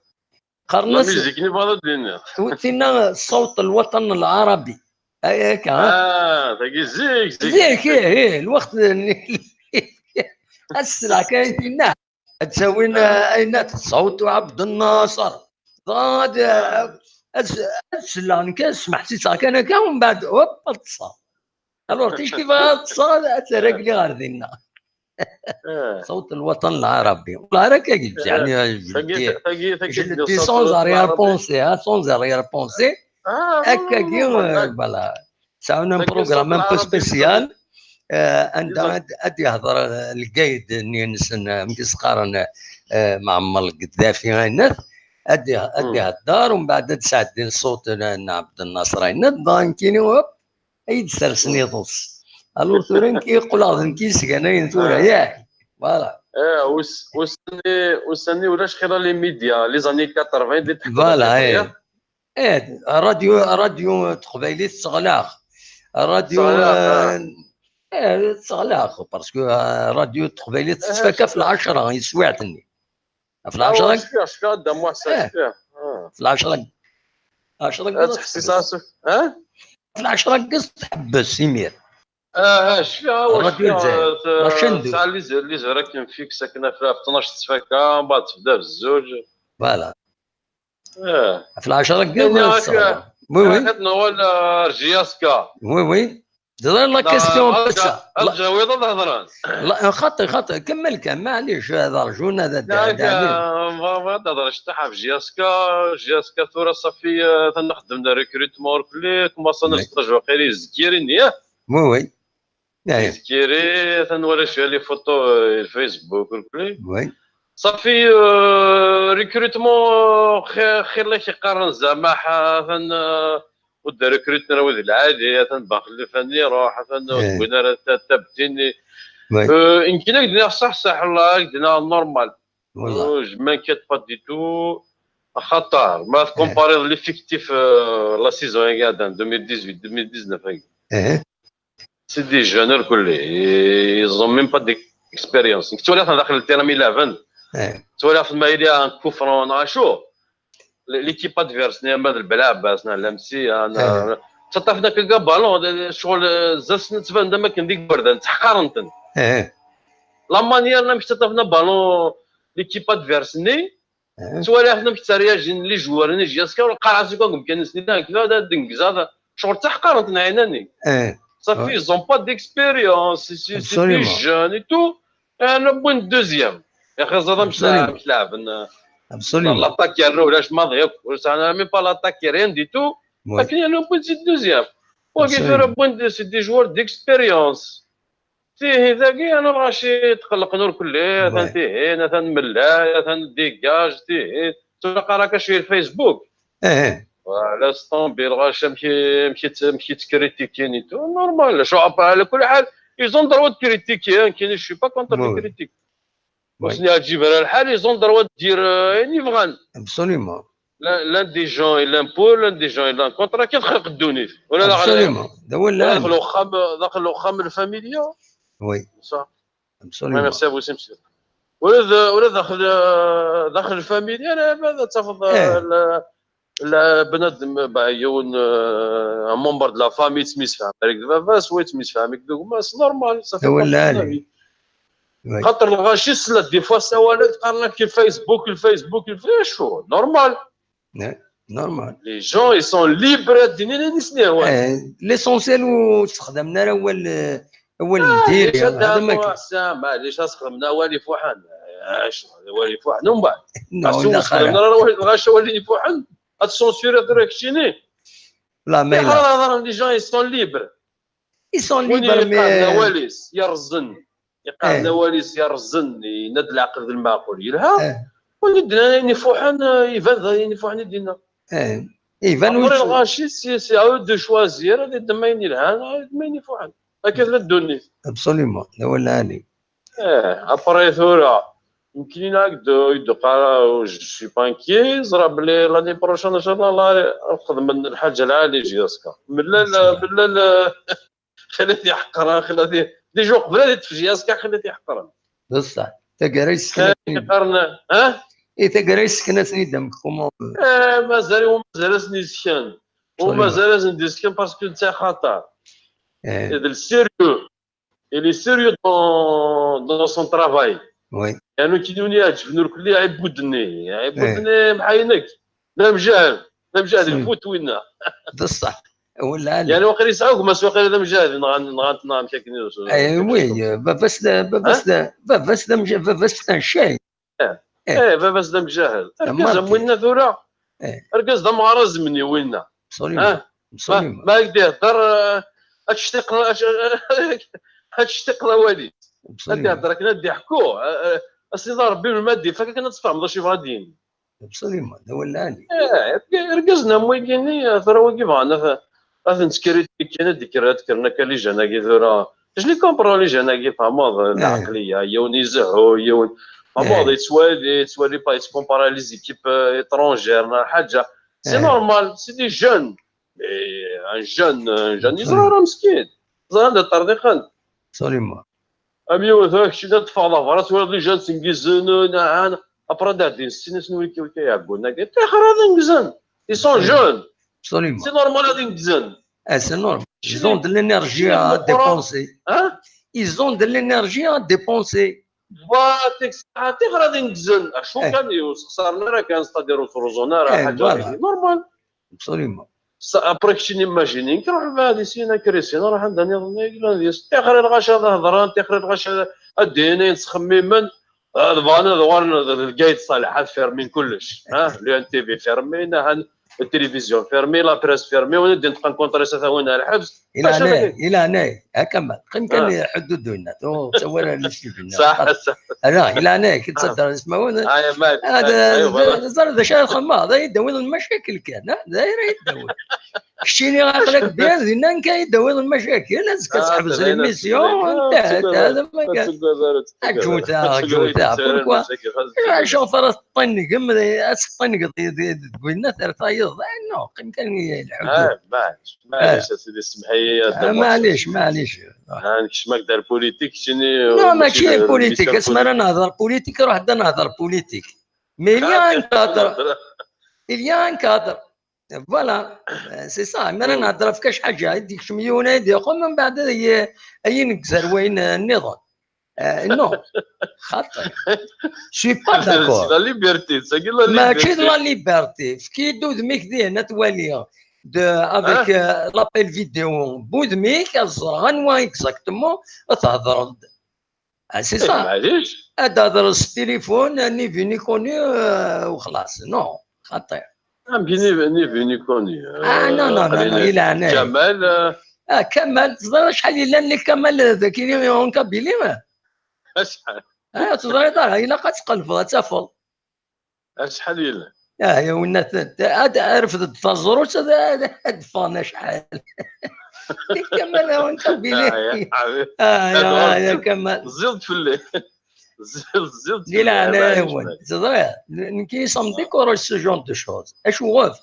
Qqaren-as la musique-nni bɣiɣ ad d-iniɣ. Tinna ṣṣawt lwaṭan lɛarabi. Ay, akka, ah. Ah, tagi zik, zik, zik, zik. Ih, ih, lweqt n, ad sleɣ kan tinna. Ad d-tawin, ah, ayen ad tṣawt Ɛebd Nnaṣer. Ad, ad, ad selleɣ nekk, ad smeḥsiseɣ kan akka, u mbeɛd, hop, ad ṭṭseɣ. Alors, ticki bɣiɣ ad ṭṭseɣ, ad, ad terregli ɣer dinna. Ṣawt lwaṭan lɛarabi. Wallah, ara akka yeǧǧeɛ, yeɛni, je le dis sans arrière-pensée, hein, sans arrière-pensée. Akkagi, euh, voilà. Sɛan un programme un peu spécial. Euh, anda ad, ad yehder, euh, lgayed-nni-nsen, euh, amek i s-qqaren, euh, Mɛemmer Gaddafi, ayennat, ad, ad ihedder, u mbeɛd ad sɛeddin ṣṣut n, n Ɛebd Nnaṣer, ayennat, dɣa nekkini, hop, ay d-sersen iḍes. Alors, tura nekk qqleɣ d nekk yesganayen tura, yak. Voilà. Eh, us-, ussan-nni, ussan-nni ulac xir les médias, les années quatre-vingts, di tḥeqqeɣ. Voilà, eh. Eh, radio, radio teqbaylit teɣleq. Radio, teɣleq, eh, eh, teɣleq, parce que, eh, radio teqbaylit tettfaka ɣef lɛecṛa, yeswiɛt-nni. Ɣef lɛecṛa. Cfiɣ, cfiɣ, Dda Muḥ, cfiɣ. Ɣef lɛecṛa. Lɛecṛa. Ad tḥessis, eh? Ɣef lɛecṛa tḥebbes imir. Ah, ah, cfiɣ, ah, radio cfiɣ, Lezzayer, eh, la chaîne deux. Tesɛa les, les horaires akken fixe, akken ɣef, ɣef tnac tettfaka, mbeɛd tebda ɣef zzuǧ. Voilà. Eh. Ɣef lɛecṛa n yiḍ. Oui, oui. Ad nuɣal ar J S K. Oui, oui. Teẓriḍ la question n wass-a. Ad ǧawiḍ ad hedren. Xaṭi, xaṭi, kemmel kan, maɛlic, ad rjun, ad, ad, ad, ad, ad hedren cṭaḥ ɣef J S K, J S K tura ṣafi, eh, atan xeddmen recrutement irkelli, commencen stage waqila izkiri-nni, eh? Oui, oui. Izkiri, atan wala cwiya les photos, eh, Facebook irkelli. Oui. Ṣafi, eh, recrutement, xi-, xilla k-iqqaren zama atan, eh, ur d-recruten ara wid lɛali, atan Ben Xellif-nni iruḥ, atan ur wwin ara ta-, tabtin-nni. Eh, nekkini ad k-d-iniɣ ṣṣeḥ, ṣṣeḥ, wallah, ad k-d-iniɣ normal. Wallah. Euh, je m'inquiète pas du tout. Axaṭer, ma tcompariḍ l'effectif, euh, la saison-agi, deux mille dix-huit, deux mille dix-neuf-agi. C'est des jeunes, irkelli. Ils ont même pas d'expérience. Ttwaliɣ-ten daxel n terrain mi laɛben. Ttwaliɣ-ten ma yella un coup franc, neɣ acu. L'équipe adverse, neɣ ma d Belɛebbas, neɣ Lamsiya, neɣ, ttaṭṭafen akka ballon, d, d, ccɣel, eh, zdat-sen ttbanen-d am akken d igerdan, ttḥeqaren-ten. La manière amek ttaṭṭafen ballon, l'équipe adverse-nni, ttwaliɣ-ten amek tteryajen les joueurs-nni, J S K, ur qqareɣ-as akk deg umkan-nsen, kra d, d, d, ccɣel ttaḥqaren-ten ɛinani. Safi, ils ont pas d'expérience, c'est, c'est, c'est des jeunes et tout. Yerna wwin deuxième. Yaxi ẓriɣ amek la-, amek leɛben, eh, l'attaque yerna ulac maḍi akk. Ur sɛan ara même pas l'attaque, rien du tout. Akken yerna wwin si deuxième. Wagi tura wwin, c'est des joueurs d'expérience. Tihi dagi, ana lɣaci tqellqen irkelli, atan tihin, atan mellay, atan dégage, tihin. Tura qqar akka cwiya Facebook. Voilà, c'est tombé, lɣaci amek i, amek i tt-, amek i ttkrittikin et tout. Normal, acu, après, على كل حال, ils ont droit de critiquer, hein, nekkini, je suis pas contre les critiques. Ur sen-yeɛǧib ara lḥal, ils ont droit de dire, euh, ayen i bɣan. Absolument. L'un, l'un des gens, il aime pour, l'un des gens, il aime contre, akken txelq ddunit. Wala d aɣerrayen. Absolument. D awal lɛali. Daxel uxxam, daxel uxxam, la famille. Oui. Absolument. Merci à vous, monsieur. Ula d, ula daxel, euh, daxel la famille, ara ad tafeḍ, euh, la, la bnadem, bah, yiwen, euh, un membre de la famille, yettemsefham d baba-s, wa yettemsefham d gma-s, normal, ça fait partie de la vie. Xaṭer lɣaci, des fois, ssawalen-ak, qqaren-ak, Facebook, Facebook, Facebook, acu, normal. Normal. Les gens, ils sont libres ad d-inin ayen i sen-yehwan. Eh, l'essentiel ur ssexdamen ara awal, eh, awal n diri, hada ma kan. Maɛlic, ad sxedmen awal ifuḥen. Acu, awal ifuḥen, umbeɛd. Non, ur sxedmen ara awal, lɣaci awal ifuḥen. Ad censurer tura keččini. La, ma yella. Les gens, ils sont libres. Ils sont libres, mais, euh, awal-is yerẓen. Iqqaren awal-is yerẓen, yenna-d leɛqel d lmeɛqul, yelha. Win i d-yennan ayen ifuḥen, eh, iban d ayen ifuḥen i d-yenna. Iban. Après, lɣaci, c'est, c'est à eux de choisir, ad yeddem ayen yelhan, ad yeddem ayen ifuḥen. Akka tella ddunit. Absolument, d awal lɛali. Eh, après tura, nekkini ad d-, ad d-qqareɣ, je suis pas inquiet, ẓra belli l'année prochaine, inchallah, ad xedmen lḥaǧa lɛali, J S K. Mlal, mlal, xilla tiḥeqqren, xilla ti-, déjà qbel ad iṭṭef J S K, xilla tiḥeqqren. Bṣeḥ, taggara yessken ad ten-id-, qqaren, ha? I taggara yessken ad ten-id-, amek, comment? Eh, mazal, u mazal ad sen-yessken. U mazal ad sen-d-yessken parce que netta xaṭer. Eh. D le sérieux. Il est sérieux dans, dans son travail. Oui. Yeɛni, kini win iɛeǧben irkelli, iɛibud-nni. Iɛibud-nni, mḥayen-ak. D amjahed, d amjahed lfut winna. D ṣṣeḥ. Wala. Yeɛni waqil yesɛa gma-s, waqil d amjahed, nɣan, nɣan-t neɣ amek akken i d-, eh, oui, baba-s d, baba-s d, baba-s d amja-, baba-s d un chien. Eh, eh, baba-s d amjahed. Argaz am winna tura. Eh. Argaz d amɣar azemni winna. Absolument. Ah, absolument. Ma, ma ak-d-ihedder, eh, ad tectiqeḍ, ad, ad tectiqeḍ awal-is. Ad d-ihedder akken ad d-iḥku. Eh, eh, as-iniḍ a Rebbi, melmi ad d-ifak akken ad tfehmeḍ acu yebɣa ad d-yini. Absolument, d awal lɛali. Eh, irgazen am wigi-nni, tura wigi bɣan ad, ad ten-ttkritikkin, ad d-kker-, ad d-kkren akka les jeunes-agi tura. Je les comprends, les jeunes-agi, tfehmeḍ, lɛeqliya, yiwen izehhu, yiwen, tfehmeḍ, yettwali, yettwali pas, yettcompare les équipes, euh, étrangères, neɣ ḥaǧa. C'est normal, c'est des jeunes. Mais un jeune, un jeune yeẓra ara meskin. Ẓran d ṭṭerḍiqen. Absolument. Am yiwet, ah, kečč da teffɣeḍ ɣer berra, twalaḍ les jeunes sengizzen, nahan. Après, ad ɛeddin ssin-nsen wiki, wiki iɛeggun-agi. Ṭixer ad ngzen. Ils sont jeunes. Absolument. C'est normal ad ngzen. Eh, c'est normal. Ils ont de l'énergie à dépenser. Hein? Ils ont de l'énergie à dépenser. Voilà, ṭixer ad ngzen. Acu kan, ur sxesren ara kan, c'est-à-dire ur ttruẓun ara, ḥaǧa, voilà. C'est normal. Absolument. Après, keččini imagine-k, ruḥ bɛed isin a Christine, ruḥ anda nniḍen ay yellan deg-s. Tixer i lɣaci ad hedren, tixer i lɣaci ad d-inin ayen ttxemmimen. Ad bɣan ad uɣalen d Lgayed Ṣaleḥ, ad fermin kullec. Ha? L N T V fermin, ahan, التلفزيون fermé, la presse fermée, وين دين تقنكونطري ستاوين على الحبس. إلى هنا، إلى هنا، هكا ما. قم كان يحددوا لنا، تو سوينا لي شي فينا. صح، صح. أنا، إلى هنا، كنت صدر اسمه. هذا، هذا، هذا شيء خما، هذا يداوي المشاكل كان، ها؟ هذا يداوي. كشتيني عقلك بيان، دينا كان يداوي المشاكل، الناس كتحبس l'émission، انتهت، هذا ما كان. أجوتا، أجوتا، pourquoi؟ شوف، راه تطنق، ما تطنق، تقول لنا ثلاثة يض، non، قيم كان الحدود. آه، معليش، معليش، آه. أسيدي، اسمح لي، آه، معليش، معليش. آه، نكشمك دار politique، شني، لا، ماشي ماشي دار politique، politique. اسمع، أنا نهضر politique، روح دا نهضر politique. Mais il y a un cadre. Il y a un cadre. Voilà. C'est ça. Mais أنا نهضر في كاش حاجة، يديك شميونة، يديك، من بعد، أي، أي نكزر وين النظام. آه، non. خاطر. Je suis pas d'accord. C'est la liberté، c'est la liberté. ماشي la liberté. فكي دو ذميك دي هنا توالي. De, avec, euh, l'appel vidéo. بو ذميك، الزرغان، وين exactement، تهضر. آه، c'est ça. معليش. هذا هضر التليفون، ni vu ni connu، آه، وخلاص. Non. خاطر. أمكن ni vu ni connu. آه، non، non، non، non، إلى هنا. كمال، آه. آه، كمال، تزرى شحال يلان لك كمال ذاك اليوم يوم كابيلي، ما؟ أشحال؟ آه، تزرى دار، إلا قد تقلب، غتافل. أشحال يلان؟ آه، يا ولنا ث-، ث-، هاد عرف التزروت، هذا، هذا، هاد فانا شحال. كمال، هو أنت بلي. آه، يا حبيبي. آه، يا، آه، يا كمال. زلت في الليل. زلت، زلت في الليل. لا، لا، هو. C'est vrai. نكي سامدي كوروش ce genre de choses. أشوف.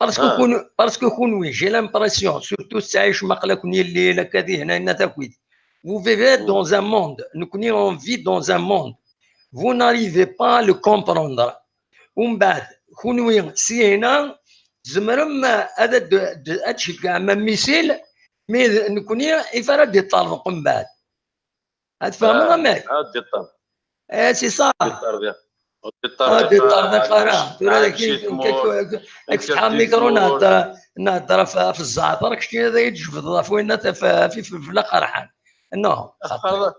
Parce que كون، parce que كون oui, j'ai l'impression, surtout تعيش مقلة كون يلي لك هذه هنا، هنا تاكويد. Vous vivez dans un monde, نكوني on vit dans un monde. Vous n'arrivez pas à le comprendre. ومن بعد، كون oui, سي هنا، تزمرم هذا د-، د-، هاد شي كاع ما ميسيل، mais نكوني إفراد يطلق من بعد. هاد فاهمة آه، ماك؟ آه، دي الطرد. إيه، c'est ça. دي الطرد، يا. دي الطرد، آه، دي الطرد، آه، خلاص. ثورة عايش كي، يتمور، كي، كي، كي فتح الميكرو، نهضر، نهضر في، في الزعتر، كشتي هذا يتجبد في وين، في، في، في، في لا قرحان. Non، خاطر.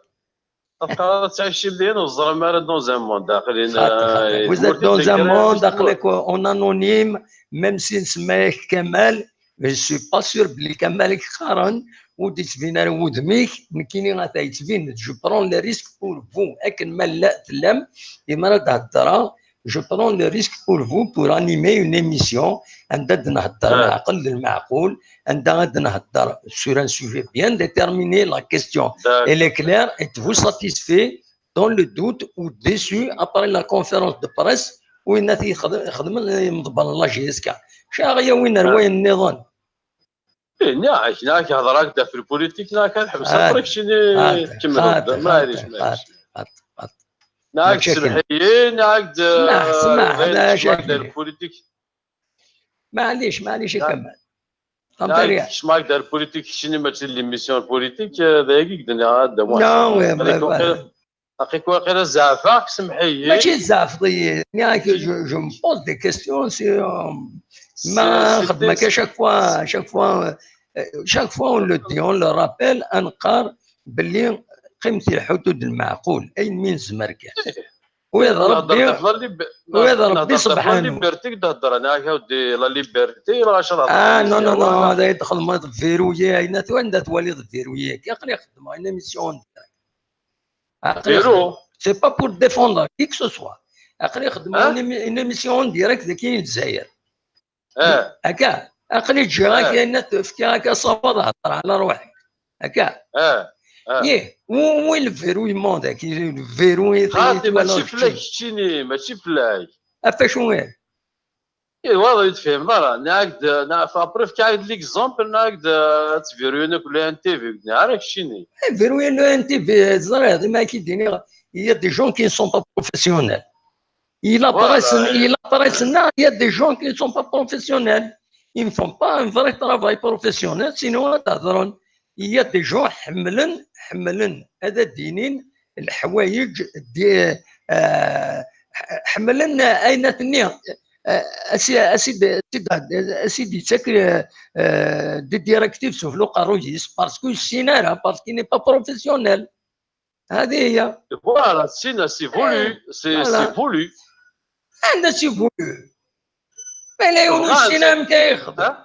خاطر، خاطر تعيش لين وزرا ما راه dans un monde داخلين، خاطر، خاطر. آه، Vous êtes dans un monde داخلك en anonyme، même si نسميك كمال، Mais je suis pas sûr بلي كمال يقارن ودي تبين على وذميك، نكيني غاتا يتبين، je prends le risque pour vous، أكن ما لا تلام، إما راه تهدرها، je prends le risque pour vous pour animer une émission، عند هاد نهدر العقل المعقول، عند هاد نهدر sur un sujet bien déterminé، la question elle est claire، et vous satisfait، dans le doute ou déçu après la conférence de presse وين تيخدم، يخدم المضبر la J S K. شا غيا وين رواية النظام؟ إيه، ناك، ناك هضرك دا في البوليتيك، ناك الحبس. آه. برك شني آه. كمل. آه. معليش، آه. معليش. آه. آه. آه. ناك ماشي كلمة. سمحي، ناك د-، سمح، سمح، داير لا، شكمل شكل. داير بوليتيك. معليش، معليش، ناك، يكمل. فهمت ناك عليا؟ شماك داير بوليتيك، شني ماشي ليميسيون بوليتيك، آه، داير يقدر هذا واحد. لا، وي، عليك وي، وي. وقيل. Aqik waqila zeɛfeɣ-k, semmeḥ-iyi. Mačči tzeɛfeḍ-iyi. Nniɣ-ak, je, je me pose des questions sur, euh, ma xedmeɣ-k à chaque fois, à chaque fois, euh, chaque fois on le dit, on le rappelle, ad neqqar belli qqimet i lḥudud n lmeɛqul, ayen mi nezmer kan. Wiyaḍ Rebbi, wiyaḍ Rebbi subḥanu. Liberté i d-heddren, ah, la liberté, la craḍ. Ah, non, non, non, ad ay-d-xedmeḍ verrouillé, ayen anda twaliḍ verrouillé. Aql-i xeddmeɣ une émission en direct. Aql-i xeddmeɣ. C'est pas pour défendre qui que ce soit. Aql-i xeddmeɣ une émi-, une émission en direct dagi i Lezzayer. Ah. Akka, aql-i ǧǧiɣ-ak ayen ad fkiɣ-ak asawaḍ, hder ɛla ṛuḥ-ik. Akka. Ah. Ah. Yeh, wi, wi le verrouillement dagi, le verrouillement. Xaṭi, mačči fell-ak keččini, mačči fell-ak. Ɣef acu i? Ih, waḍ ur tefhimeḍ ara. Nniɣ-ak-d, nniɣ-, après fkiɣ-ak-d l'exemple, nniɣ-ak-d, eh, ad tverrouyen akk le N T V, ur d-nniɣ ara keččini. Eh, verrouiller le N T V, ẓriɣ, dima ak-id-iniɣ, il y a des gens qui ne sont pas professionnels. Il apparaît, voilà, il apparaît, il y a des gens qui ne sont pas professionnels. Ils ne font pas un vrai travail professionnel, sinon ad t-hedren. Il y a des gens ḥemmlen, ḥemmlen ad d-inin leḥwayeǧ di, eh, ḥemmlen ayen ad ten-, eh, asi-, asi-, asi-, asi-, d-yettak, eh, eh, des directives sufella uqerruy-is, parce que ur yessin ara, parce qu'il n'est pas professionnel. هذه هي. Voilà, c'est, c'est voulu, c'est, voilà, c'est voulu. Anda c'est voulu? Ma yella yiwen ur yessin ara amek ara yexdem.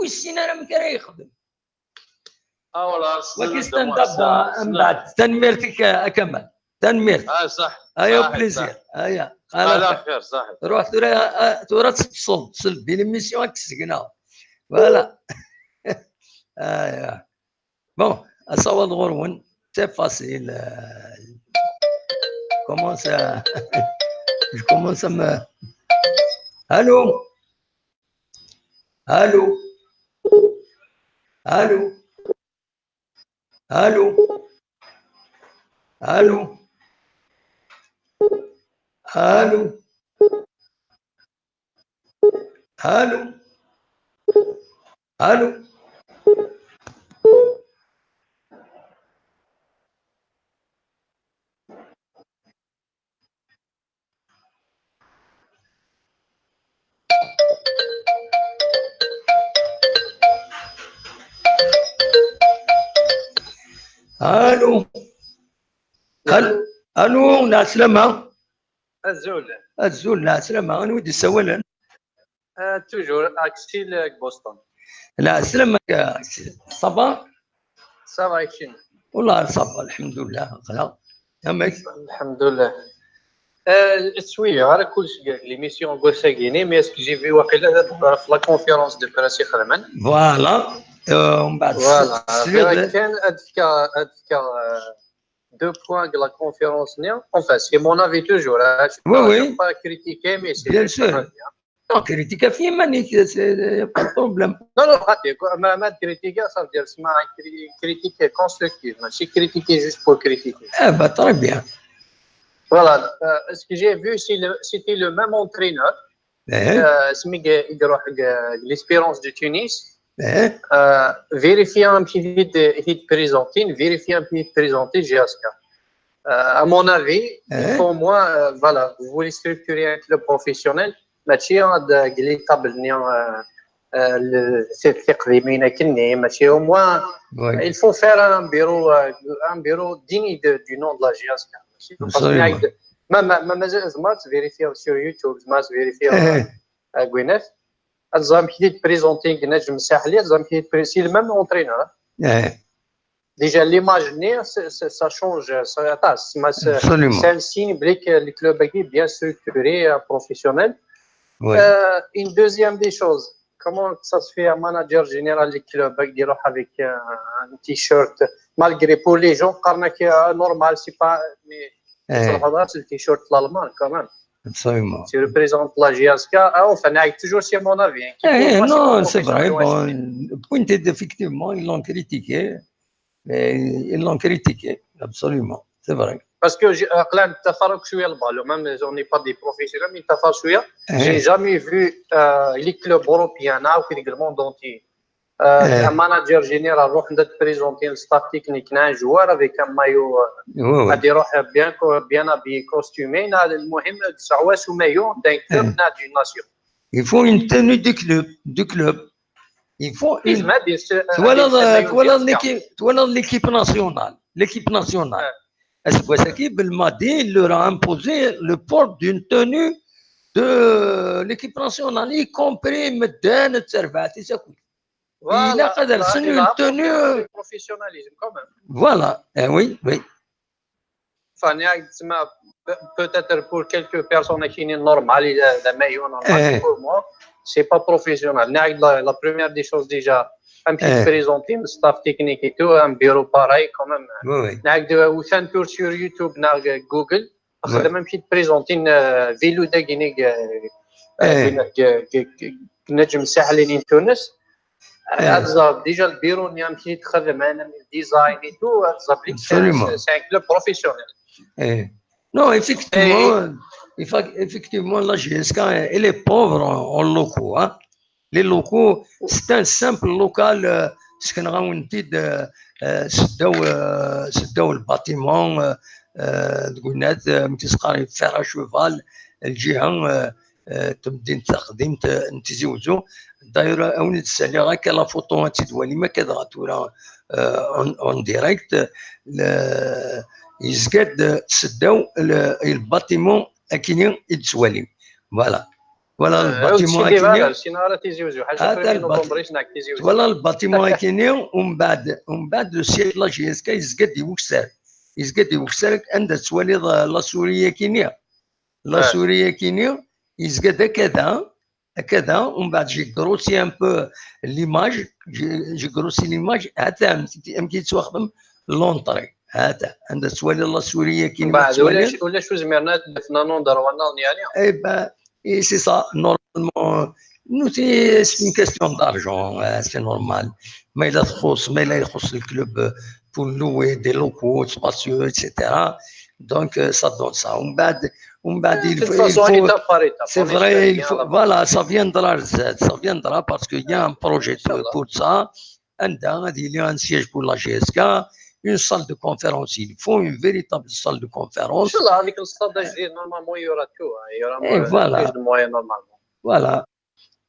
Ur yessin ara amek ara yexdem. Ah, voilà, wagi stand-up, mbeɛd. Tanemmirt-ik a Kamal. Tanemmirt. Ah, صح. Aya, صح، plaisir. صح. Aya. Ala xir, صح. Ruḥ tura, ah, tura ad teṭṭseḍ, seld di l'émission ad k-segneɣ. Voilà. Aya. Bon, asawaḍ ɣur-wen, c'est facile. Euh, commence à, je commence à me, allô? Allô? Allô? Allô? Allô? Allô? Allô? Allô? Allô? Allô? Allô, العسلامة. Azul. Azul, العسلامة. Anwa i d-yessawalen? Euh, toujours, Axel, euh, Boston. العسلامة يا أكسيل. Ça va? Ça va, Axel. والله ça va، الحمد لله. Voilà. Amek? الحمد لله. Euh, suiviɣ ara kullec deg l'émission n wass-agi-ni, mais est-ce que j'ai vu waqila la conférence de presse i xedmen? Voilà. Euh, ومن بعد voilà. Kan ad fkeɣ, ad fkeɣ, euh, deux points de la conférence, non? Enfin, c'est mon avis toujours, hein. Je ne peux pas critiquer, mais c'est bien sûr. Non, critique ɣef yiman-ik, c'est, y a pas de problème. Non, non, xaṭi, ma, ma critiquer, ça veut dire, c'est une cri-, critique constructive, c'est critiquer juste pour critiquer. Eh ben, très bien. Voilà, euh, ce que j'ai vu, c'est le, c'était le même entraîneur. Eh. Euh, c'est Miguel, l'Espérance de Tunis. Eh. Euh, vérifier un petit peu de, de présenter, vérifier un petit peu de présenter J S K. Euh, à mon avis, eh, il faut au moins, euh, voilà, vous voulez structurer un club professionnel, mačči ad, euh, l'étape, euh, euh, le, c'est, c'est, mačči, au moins, oui, il faut faire un bureau, euh, un bureau digne de, du nom de la J S K. Absolument. Parce que même, même, même, même, vérifier sur YouTube, vérifier, eh, euh, à Gwinnett. Ad ẓrem kif i d-présenter Najm Saḥli, ad ẓrem kif i d-pré-, c'est le même entraîneur, hein. Eh. Déjà, l'image-nni, c'est, c'est, ça change, ça, aṭas, ma c'est, absolument, c'est un signe que le club est bien structuré, euh, professionnel. Oui. Euh, une deuxième des choses, comment ça se fait un manager général du club avec, avec, euh, un t-shirt, malgré pour les gens, euh, normal, c'est pas, mais eh, c'est le t-shirt de l'Allemagne quand même. Absolument. Tu représentes la J S K. Ah, enfin, toujours, c'est mon avis, hein, qui, eh, non, c'est vrai. Bon, pointed, effectivement, ils l'ont critiqué. Et ils l'ont critiqué, absolument. C'est vrai. Parce que j'ai, euh, quand même, نتفرج شوية البال, même si on n'est pas des professionnels, mais نتفرج شوية. Eh. J'ai jamais vu, euh, les clubs européens, hein, ou le monde entier. Euh, un manager général, روح عند présenter le staff technique, un joueur avec un maillot, euh, oui, oui. غادي يروح bien, bien habillé, costumé, المهم تسعواس maillot d'un club, d'une nation. Il faut une tenue du club, du club. Il faut une... Voilà, voilà l'équipe, voilà l'équipe nationale, l'équipe nationale. Aseggas-agi, Belmadi leur a imposé le port d'une tenue de l'équipe nationale, y compris medden, tterbaɛt-is akk. Ilaq ad lsen une tenue. Professionnalisme quand même. Voilà, eh oui, oui. Enfin, peut-être pour quelques personnes qui sont normales, le maillot normal, pour moi, c'est pas professionnel. La, la première des choses déjà, un petit présenter le staff technique et tout, un bureau pareil quand même. Oui, oui. Ou un tour sur YouTube, Google. خدم مشيت بريزونتين فيلو داكيني نجم ساحلين تونس. هذا déjà le bureau نيام كي تخدم انا من design et tout, هذا ليك c'est un club professionnel. Non, effectivement, effectivement, la J S K, elle est pauvre en, en locaux, hein. Les locaux, c'est un simple local, euh, سكنغاونتيد, euh, euh, سداو, euh, سداو الباتيمون, euh, euh, دكونات, euh, متسقاري فير شوفال, الجهة, euh, euh, تمدينة تقديم, euh, نتيزي وزو. D'ailleurs, euh, أوني تسالي غاك la photo تدوالي ما كذا غاتورا, euh, en, en direct, le, يزقد سداو الباتيمون أكيني يتسوالي. Voilà. Voilà, الباتيمون اكيني. Voilà, الباتيمون اكيني، ومن بعد، ومن بعد le siège la J S K يزقد يوكسر. يزقد يوكسر عند توالي la souris اكيني. La souris اكيني يزقد هكذا، هكذا، ومن بعد j'ai grossi un peu l'image, j'ai grossi l'image، هذا أم كي تواخدم l'entrée، هذا عند توالي la souris اكيني. بعد ولا شو زميرنا دفنا نوندر وانا يعني. اي با، Et c'est ça, normalement, nous, c'est une question d'argent, c'est normal. Mais il y a trop, mais il y a trop le club pour louer des locaux, spacieux, et cetera. Donc, euh, ça donne ça. On bat, on bat, il faut, c'est vrai, il faut, voilà, ça viendra, ça viendra parce qu'il y a un projet pour ça. عندها هذه اللي un siège pour la J S K, une salle de conférence, il faut une véritable salle de conférence. ان شاء الله هذيك الستاد الجديد normalement il y aura tout, il y aura plus de moyens normalement. Voilà.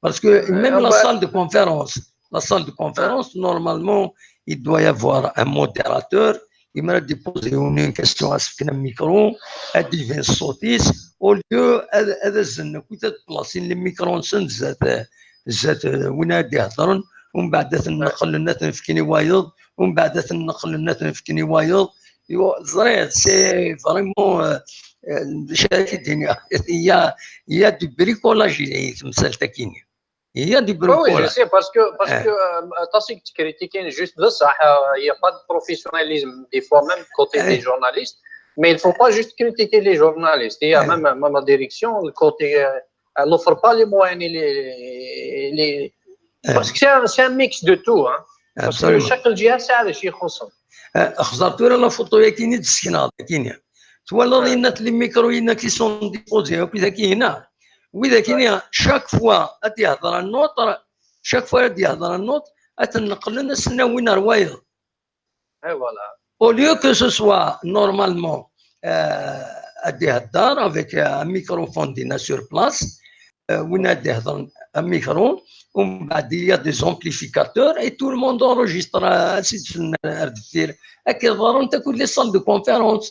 Parce que même la salle de conférence, la salle de conférence, normalement, il doit y avoir un modérateur, il m'a déposé une question à ce qu'un micro, à divin sautis, au lieu, à, à, à, les micros sont زاد وين غادي يهضرون، ومن بعد تنقل لنا تنفكني وايض، ومن بعد تنقل لنا تنفكني وايض. C'est vraiment, euh, euh, il y a, il y a du bricolage, il y a du bricolage. Oui, je sais, parce que, parce que, euh, t'as critiqué juste de ça, il n'y a pas de professionnalisme, des fois même côté des journalistes, mais il ne faut pas juste critiquer les journalistes. Il y a même, même la direction, le côté, euh, elle n'offre pas les moyens, les, les, parce que c'est un, c'est un mix de tout, hein. Parce que chaque الجهة ساعة شي يخصهم. خزرت ولا la photo ياكيني تسكنا كينيا. تولى لينا les micros ينا qui sont déposés وكذا كينا. وإذا كينيا chaque fois أتي هضرة نوطر، chaque fois أتي هضرة نوط، أتنقل لنا سنة وين روايض. Et voilà. Au lieu que ce soit normalement, euh, à des avec un microphone sur place, euh, on a un micro, on a des amplificateurs et tout le monde enregistre, euh, c'est une, euh, les salles de conférence.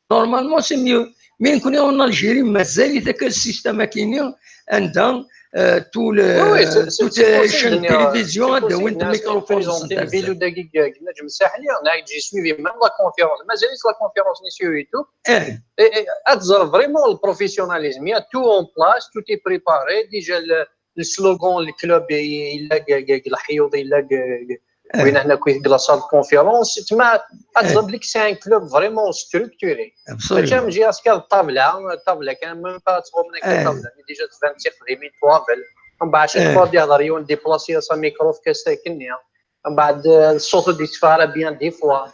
Normalement, c'est mieux. Mais nous, en Algérie, مازال le système هكايني عندها, euh, tous les, toutes les chaînes de télévision, des microphones. J'ai suivi même la conférence. Mais c'est la conférence sur YouTube. Et, et, vraiment le professionnalisme. Il y a tout en place, tout est préparé. Déjà, le, le slogan, le club, il a, وين هنا كويس la salle de conférence, تما تظهر لك c'est un club vraiment structuré. Absolument. ماشي غير الطابله، الطابله كان même pas تصور لك الطابله، déjà تبان تيقدمين طوابل. من بعد chaque fois يهضر يون déplacer sa micro في كاس كنيا. من بعد الصوت دي تفارا bien des fois.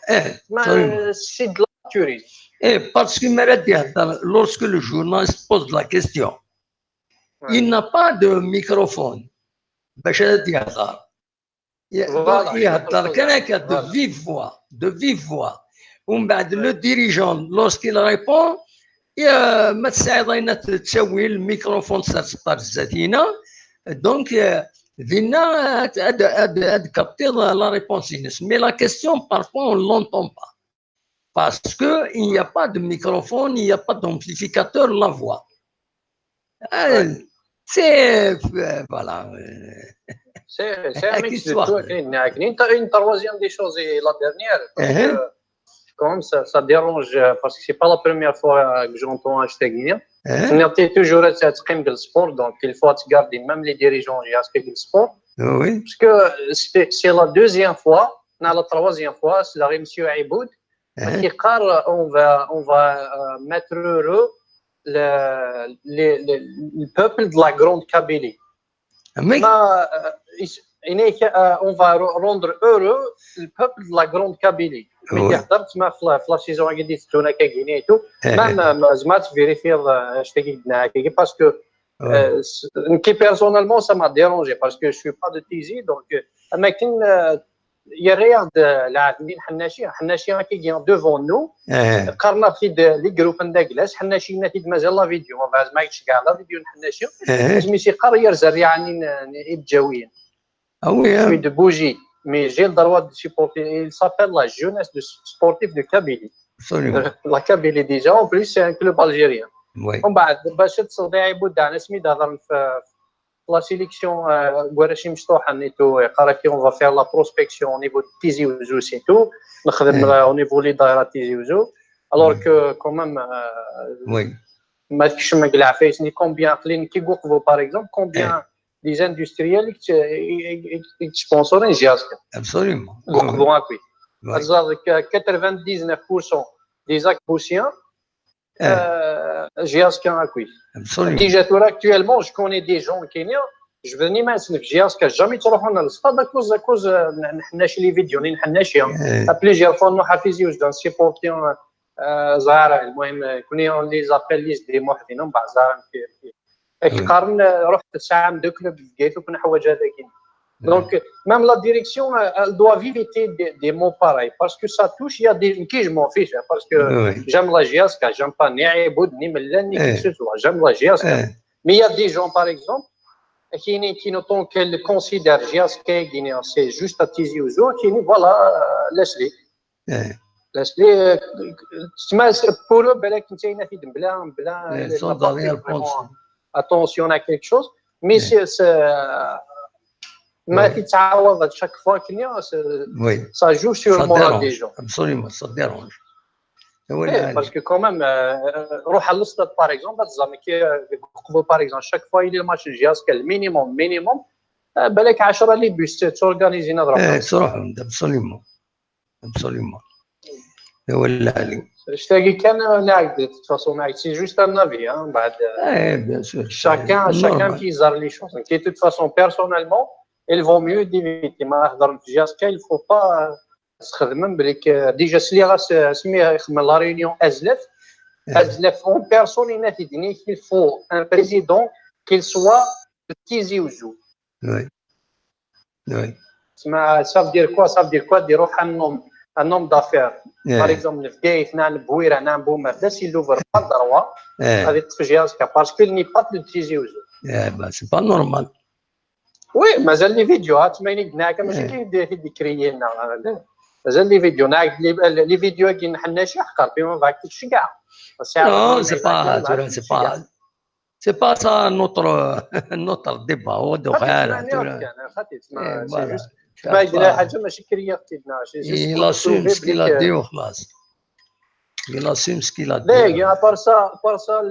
C'est de l'amateurisme. Eh, parce que ملي يهضر, lorsque le journaliste pose la question, il n'a pas de microphone. باش يهضر. Voilà, donc, il y a de vive voix, de vive voix. ومن بعد, le dirigeant, lorsqu'il répond, il y a, ما تسعيض أين تتسوي الميكروفون سرسبار زاتينا. Donc, euh, دينا هاد كابتي la réponse. Mais la question, parfois, on l'entend pas. Parce que il n'y a pas de microphone, il n'y a pas d'amplificateur, la voix. Euh, c'est, euh, voilà. C'est c'est un mix de tout. Une, une, une troisième des choses, et la dernière, parce que quand même, ça, ça dérange, euh, parce que c'est pas la première fois que j'entends hashtag. Hein? C'est toujours le sport, donc il faut garder même les dirigeants et hashtag le sport. Oui. Parce que c'est la deuxième fois, non, la troisième fois, c'est la monsieur Aiboud. كيقال on va, on va euh, mettre heureux le, le, le, le peuple de la Grande Kabylie. Mais... ما, euh, euh, on va rendre heureux le peuple de la Grande Kabylie. Mais oui. حضرت ما في la saison هكا ديت تونا كاكيني تو. Même زعما تفيريفي هادشي كي قلنا هكا parce que euh, qui personnellement ça m'a dérangé parce que je suis pas de Tizi, donc euh, اما كاين euh, il y a rien de la حناشي حناشي هكا devant nous. قرنا في les groupes نتاع كلاس حناشي نتيد مازال la vidéo ما بعد ما يتش كاع la vidéo حناشي. Mais c'est قرير زريعه يتجاوين. Ah oui, hein. Je suis de Bougie, mais j'ai le droit de supporter. Il s'appelle la jeunesse de sportifs de Kabylie. Absolument. La Kabylie déjà, en plus c'est un club algérien. Oui. ومن بعد باش تصدي عيبود دعنا سميد هضر في la sélection Guarachi مشطوحة نيتو قرا كي on va faire la prospection au niveau de Tizi Ouzou c'est tout. نخدم au niveau les دايرة Tizi Ouzou. Alors que quand même oui. ما تكش ما قلع فيسني combien قليل كي قوقفوا par exemple combien des industriels يتسبونسورين جهازك. Absolument. قوقفوا هاكوي. هضر quatre-vingt-dix-neuf pour cent des Akboussiens جهازك هاكوي. Déjà tura actuellement je connais des gens كاينين جبدني ما نسلك جهازك jamais تروحون للستاد à cause à cause حناش les vidéos نحناشي. Plusieurs fois نروح في زيوج دان سيبورتي زهره المهم كوني on les appelle les des محدين من بعد زهره كيقارن رحت ساعه من deux clubs لقيت كنا حوايج هذاك. Donc même la direction elle doit éviter des, des mots pareils parce que ça touche il y a des كي je m'en fiche parce que j'aime la JSK, j'aime pas ni Aiboud ni Mlal ni qui que ce soit, j'aime la JSK. Mais il y a des gens par exemple كاينين qui n'ont qu'elle considère JSK c'est juste à Tizi Ouzou كاينين voilà laisse-les. Laisse-les تسمى pour eux بالك انت هنا في بلا بلا sans donner attention à quelque chose. Mais c'est ما تتعوض chaque fois كنيا ça joue sur le moral des gens. Absolument, ça dérange. Parce que quand même روح للستاد par exemple زعما كي قبل par exemple chaque fois il y a le match JSK le minimum minimum بالك عشرة les bus تورغانيزي نضرب. تروح absolument. Absolument. ولا علي. شتاقي كان نعقد de toute façon نعقد c'est juste un avis hein بعد. Eh bien sûr. Chacun chacun qui gère les choses. De toute façon personnellement il vaut mieux d'éviter ما هضر في JSK il faut pas تخدم بليك déjà سلي غاس سميه يخدم la réunion أزلف. أزلف en personne ينافي دينيك il faut un président qu'il soit de Tizi Ouzou. Oui. Oui. تسمى ça veut dire quoi ça veut dire quoi ديرو un homme un homme d'affaires. Par exemple في بقايت نان بويره نان بومر دا سي لوفر با دروا. غادي تخرج parce que il n'est pas de Tizi Ouzou. Eh ben c'est pas normal. Oui مازال les vidéos ها تما يني قلنا هكا ماشي كي يدير كي يكريي لنا. مازال les vidéos ناك les vidéos كي نحنا شي حقر بما بعد كي شي كاع. Non, c'est pas c'est pas c'est pas ça notre notre débat هو دوك ما يدير حاجه ماشي كرياتيف. Il assume ce qu'il a dit وخلاص. Il assume ce qu'il a dit. لا à part ça à part ça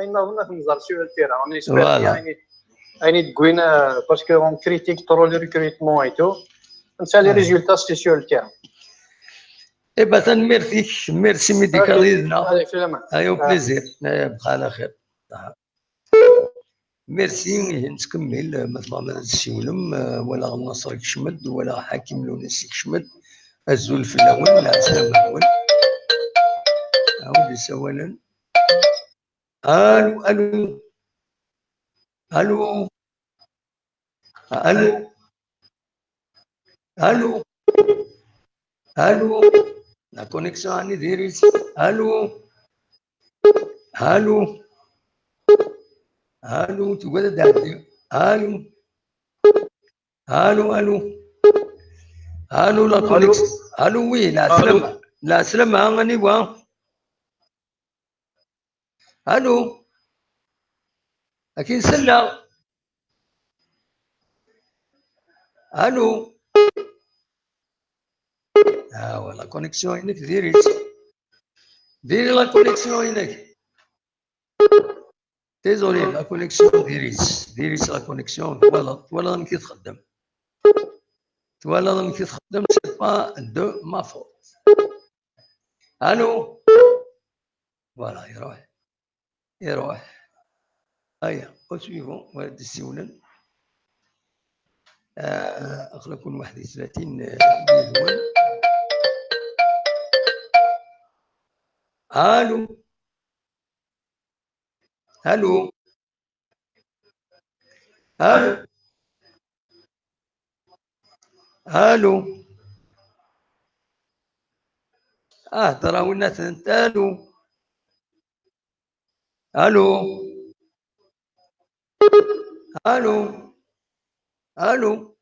اين نظن نهضر sur le terrain on espère يعني يعني تقوينا parce que on critique trop le recrutement et tout. نسى les résultats c'est sur le terrain. اي با تنميرتك merci médical. Allez في الامان. ايوا plaisir. بقى على خير. Merci. نتكمل ما تبغى ما تسيولم ولا غناصر كشمد ولا حكيم لونس كشمد. الزول في الاول العسلامة الاول. عاود يسوالن. الو الو الو الو. Allô? Allô? La connexion est diri. Allô? Allô? Allô, tu veux dire? Allô? Allô, allô? Allô, la connexion. Allô, oui, la Allô? Slama. La Slama, on y va. Allô? Akin Silla. Allô? Ah, voilà, la connexion est diri. Diri la connexion est. Désolé, la connexion diri. Diri la connexion. Voilà, voilà, on y va. Voilà, on y va. C'est pas de ma faute. Allô? Voilà, il y a. يروح. هيا، وسويفون، وهاد السيولن. آه، أخلقون واحد وثلاثين، آه، مليون. ألو. ألو. ألو. ألو. آه، ترى وين أنت؟ ألو. ألو. ألو. ألو.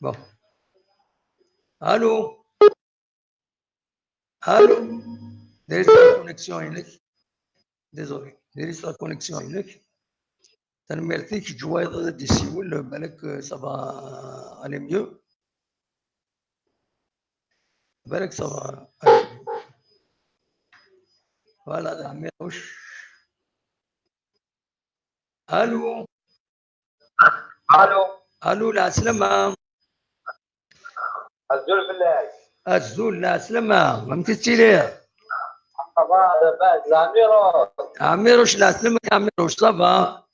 Bon. ألو. ألو. There is a connection هناك. Désolé. There is a connection هناك. Tanemmirt-ik, Ǧwayeḍ ad d-yessiwel, balak, euh, ça va aller mieux. Balak ça va aller mieux. Voilà, d Ɛmiruc. Allô? Allô? Allô, lɛeslama. Azul fell-ak. Azul, lɛeslama. Amek i tettiliḍ? Ça va, labas, d Ɛmiruc. Ɛmiruc, lɛeslama-k, Ɛmiruc, ça va?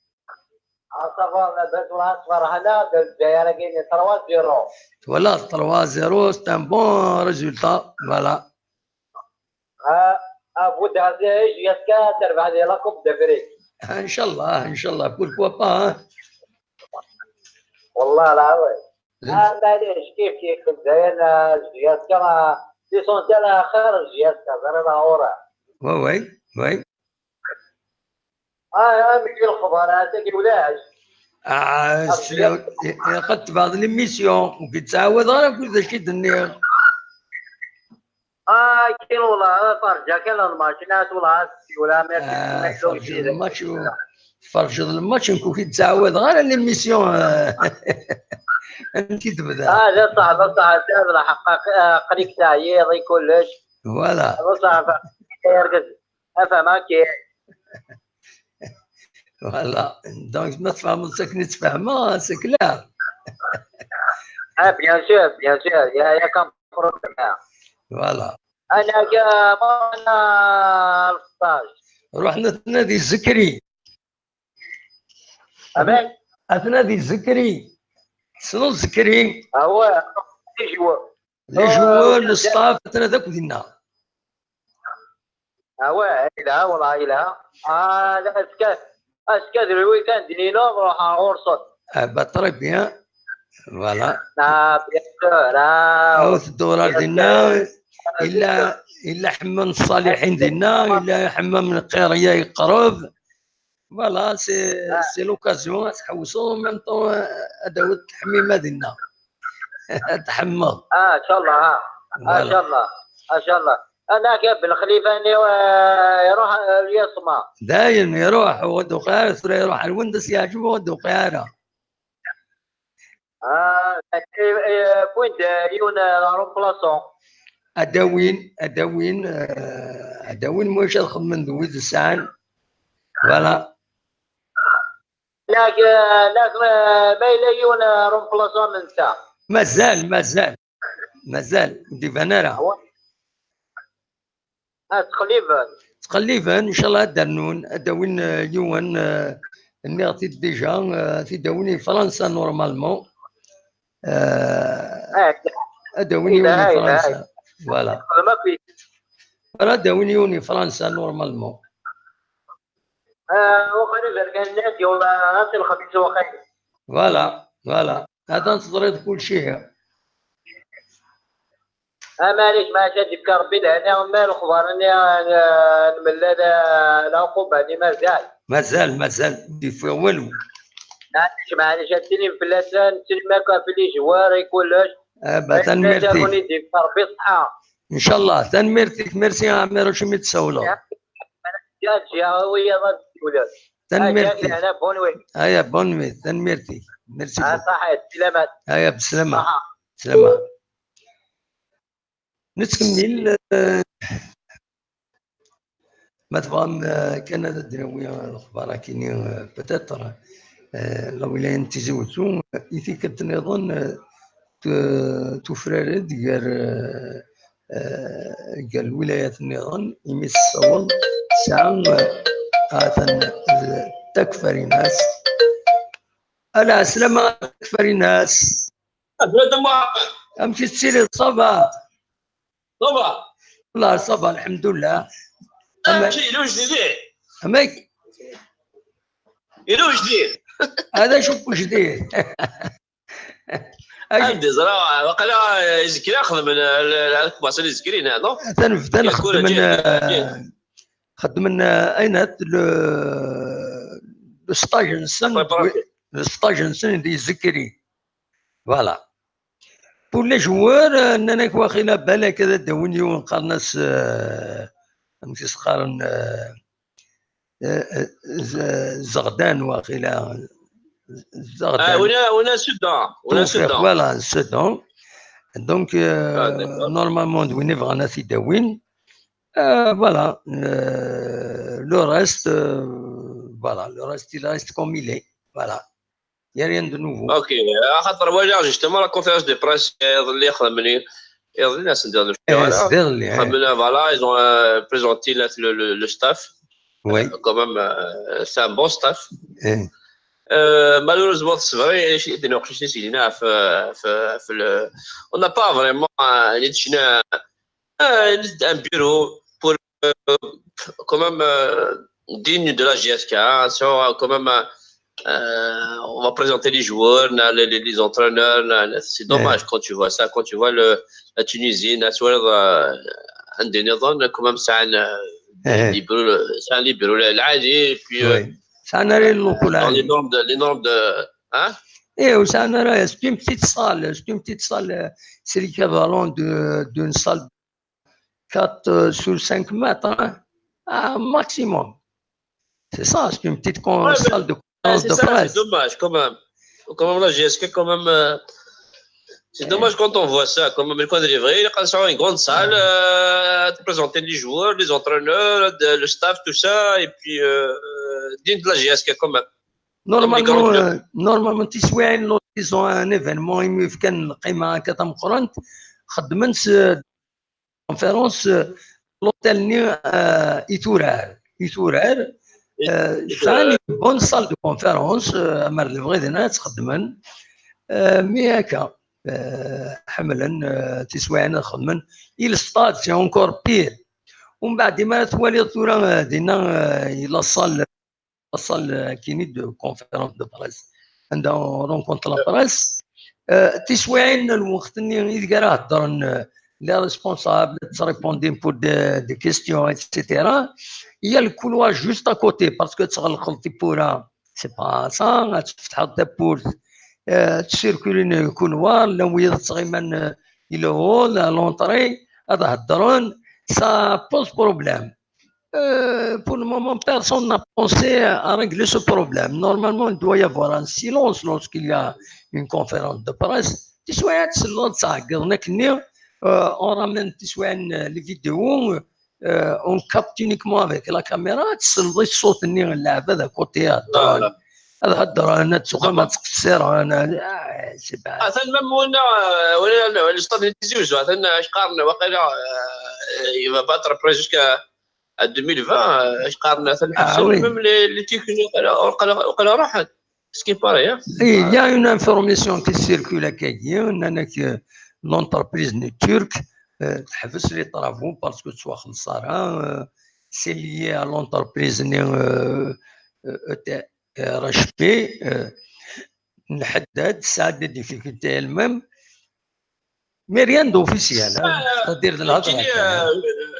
Ah, ça va, labas, wellah, sferḥen-aɣ-d Lezzayer-agi-nni, trois zéro. Twalaḍ, trois zéro, c'est un bon résultat, voilà. Ah, ah, Budaɛziz, j'espère terbeḥ di la Coupe d'Afrique. Inchallah, inchallah, pourquoi pas, hein? Wallah lɛawen. Ah, maɛlic, kif kif, Lezzayer, ah, j'espère, ah, l'essentiel, ah, xir, j'espère, ẓriɣ ɣur-a. Oui, oui, oui. Ah, amek i lexbar, ah, tagi ulac. Ah, ilaq ad tebɛeḍ l'émission, ur k-id-ttɛawadeɣ ara akk d acu i d-nniɣ. Ah, akken wallah, ah, ferǧa kan lmatch, nniɣ-as wallah, ah, si wala, merci. Ah, ferǧeḍ lmatch, u-, ferǧeḍ lmatch, nekk ur k-id-ttɛawadeɣ ara l'émission, ah, amek i tebda. Ah, d ṣṣeḥ, d ṣṣeḥ, tesɛiḍ lḥeqq, aq-, aql-ik teɛyiḍ i kullec. Voilà. D ṣṣeḥ, ay argaz, afham akken. Voilà. Donc, ma tfehmeḍ s akken i ttfehmeɣ, c'est clair. Ah, bien sûr, bien sûr. Il y a, il y a aucun problème. Voilà. أنا جا-، ما أنا الفطاش. رحنا تنادي الزكري. أبي؟ أتنادي الزكري. شنو الزكري؟ هو les joueurs. Les joueurs, le staff, أتنادي أكو دينا. Ah ouais, yelha, wallah, yelha. Ah, la, azekka, azekka d le week-end-nni, nruḥ ɣur-sen. Ah, bah, très bien. Voilà. Ah, bien sûr, ah. Aw teddurar bien dinna, sûr. Illa, illa ḥemmam ṣṣaliḥin dinna, illa ḥemmam n lqirya yeqreb. Voilà, c'est, ah, c'est l'occasion, ad tḥewwseḍ, en même temps, euh, ad d-tawiḍ ḥmima dinna. Ad tḥemmeḍ. Ah, inchallah, ah. Voilà. Inchallah, inchallah. Ana kan Ben Xlifa-nni, euh, iruḥ, euh, yesma. Dayen, iruḥ, ur d-uqiɛ ara, tura iruḥ ar wanda s-yeɛǧeb, ur d-uqiɛ ara. Ah, eh, eh, win d yiwen, eh, remplaçant. Ad d-awin, ad d-awin, eh, ad d-awin, ma ulac ad xedmen d wid sɛan. Voilà. Nak, eh, nak, eh, ma yella yiwen, eh, remplaçant n netta. Mazal, mazal. Mazal, ur d-iban ara. Ah, ttqelliben. Ttqelliben, inchallah ad d-rnun, ad d-awin, eh, yiwen, eh, nniɣ-t-id déjà, eh, ad t-id-awin i Fransa normalement. Eh, ad d-awin yiwen i Fransa. Voilà. Voilà, ad d-awin yiwen i Fransa normalement. Ah, waqila d argaz-nni ad d-yaweḍ ass n lexmis waqila. Voilà, voilà. Atan teẓriḍ kulci. Ah, maɛlic, maɛlic, ad d-yefk Rebbi lehna. Ma lexbar-nni, ah, nmellal, ah, lɛuquba-nni mazal. Mazal, mazal, ur d-yeffiɣ walu. Maɛlic, maɛlic, ad tilim fell-asen, ad tilim akk ɣef les joueurs i kullec. Ah, bah, tanemmirt-ik. Ad d-yefk Rebbi ṣṣeḥḥa. Ncallah, tanemmirt-ik, merci a Ɛmiruc imi d-tsawleḍ. Ǧǧiɣ, ǧǧiɣ, wiyaḍ ad d-siwlen. Tanemmirt-ik. Aya, bonne nuit. Aya, bonne nuit, tanemmirt-ik. Merci Ah, beaucoup. Ṣaḥit, sselamat. Aya, beslama. Ṣaḥa. Beslama. Nettkemmil, euh, ma tebɣam, euh, kan ad d-nawi, euh, lexbar akini, euh, peut-être, euh, la wilaya n Tizi Wezzu, euh, i tikkelt nniḍen, euh, t-, tufrar-d gar, euh, euh, gar lwilayat nniḍen, imi tessaweḍ tesɛa, euh, atan, euh, Takfarinas. Ala, slama Takfarinas. Abrid Muḥ. Amek i tettiliḍ, ça va? Ça va. Wallah, ça va, lḥemdullah. Amek yella ujdid? Amek? Yella ujdid. Hada acu ujdid. Anda ẓra, waqila izkri xedmen, kumaṣan izkri, non? Atan bdan xedmen, euh, xedmen, euh, aynat, le, le stage-nsen, le stage-nsen di Zikri. Voilà. Pour les joueurs, euh, nnan-ak waqila balak ad d-awin yiwen qqaren-as, euh, amek i s-qqaren, euh, euh, euh, Z-, Zeɣdan waqila. Zeɣdan. Ah, wina, wina Sudan. Wina Sudan. Voilà, Sudan. Donc, euh, normalement, d win i bɣan ad t-id-awin. Euh, voilà. Euh, le reste, euh, voilà, le reste, il reste comme il est. Voilà. Il n'y a rien de nouveau. Ok, axaṭer walaɣ justement la conférence de presse iḍelli xedmen, iḍelli asen-d. Eh, c'est iḍelli, eh. Xedmen, voilà, ils ont, euh, présenté le, le, le staff. Oui. Quand même, euh, c'est un bon staff. Eh. Euh, malheureusement, c'est vrai, on n'a pas vraiment, euh, euh, un bureau pour, euh, quand même, euh, digne de la J S K, hein, sur, euh, quand même, euh, euh, on va présenter les joueurs, na, les, les, les entraîneurs, na, na, c'est dommage quand tu vois ça, quand tu vois le, la Tunisie, na, tu vois, euh, un des quand même, c'est un, euh, Eh. Libéro, c'est un libéro, là, là, et puis, euh, Oui. C'est un arrêt local. Dans les normes de, les normes de, hein? Eh, c'est un arrêt, c'est une petite salle, c'est une petite salle, euh, c'est l'équivalent de, d'une salle quatre, euh, sur cinq mètres, hein, un maximum. C'est ça, c'est une petite con-, Ouais, mais, salle de euh, conférence c'est de ça, presse. C'est dommage quand même. Quand même, la J S K, quand même, euh, c'est dommage quand on voit ça. Quand même, le coin de Livry, il y a une grande salle, euh, de présenter les joueurs, les entraîneurs, de, le staff, tout ça, et puis, euh, euh, digne de la J S K quand même. Normalement, Comme les grands euh, normalement, tiswiɛin, ils ont un événement, imi fkan lqima akka tameqqrant, xedmen s conférence, euh, l'hôtel-nni, euh, i turar, i turar, euh, sɛan une bonne salle de conférence, euh, amar lebɣi dinna ad tt-xedmen, euh, mais akka, euh, ḥemmlen, euh, tiswiɛin ad xedmen, et le stade, c'est encore pire. Umbeɛd, imi ara twaliḍ tura, euh, dinna, euh, la salle, la salle, euh, kini de conférence de presse. Anda on rencontre la presse, euh, tiswiɛin n lweqt-nni ideg ara heddren, euh, les responsables, ad ttrépondim pour des, des questions, et cetera. Il y a le couloir juste à côté, parce que tɣelqeḍ tiwwura, c'est pas ça, ad tfetḥeḍ tawwurt, euh, ttcirculen le couloir, llan wiyaḍ ttɣiman, euh, i le hall, à l'entrée, ad heddren, ça pose problème. Euh, pour le moment, personne n'a pensé à régler ce problème. Normalement, il doit y avoir un silence lorsqu'il y a une conférence de presse. Tiswiɛin ad tselleḍ ttɛeggiḍen akkenni, euh, on ramène tiswiɛin, euh, les vidéos, euh, on capte uniquement avec la caméra, ad tselleḍ i ṣṣut-nni n lɛebad à côté, ad heddren, ad heddren, ad tuɣem ad ttqessiren, ah, c'est pas. Atan même winna, euh, winna, le stade n Tizi Wezzu, atan, euh, acu qqaren, waqila, euh, il va pas être prêt jusqu'à, à deux mille vingt, euh, acu qqaren, atan Ah, ḥebsen oui. Même les, les techniques, waqila, waqila, waqila ruḥen. Ce qui paraît, hein. Et il y a une information qui circule akkagi, nnan-ak, euh, l'entreprise turque, euh, teḥbes les travaux parce que ur tettwaxelleṣ ara, euh, c'est lié à l'entreprise, euh, euh, E T, euh, R H P, euh, nḥedded, tesɛa des difficultés elle-même, mais rien d'officiel, hein. C'est-à-dire de la... Nekkini, euh,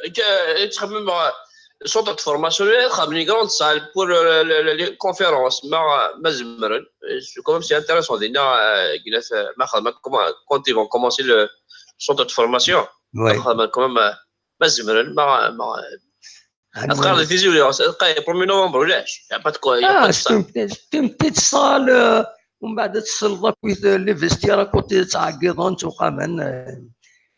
euh, ttxemmimeɣ centre de formation, ad xedmen une grande salle pour euh, le- le- les conférences, ma ma zemren. C'est quand même, c'est intéressant. Dinna, euh, dinna, euh, ma xedmen, comment- quand ils vont commencer le centre de formation, Oui. Xedmen quand même, euh, ma zemren, ma ma ad teqqar di Tizi Uzzu, ad teqqar premier novembre, ulac. Y a pas de quoi, y a pas Ah, de c'est ça. une petite, c'est une petite salle, euh, ومن بعد تسلط les vestiaires à côté تاع القيضان تقامن.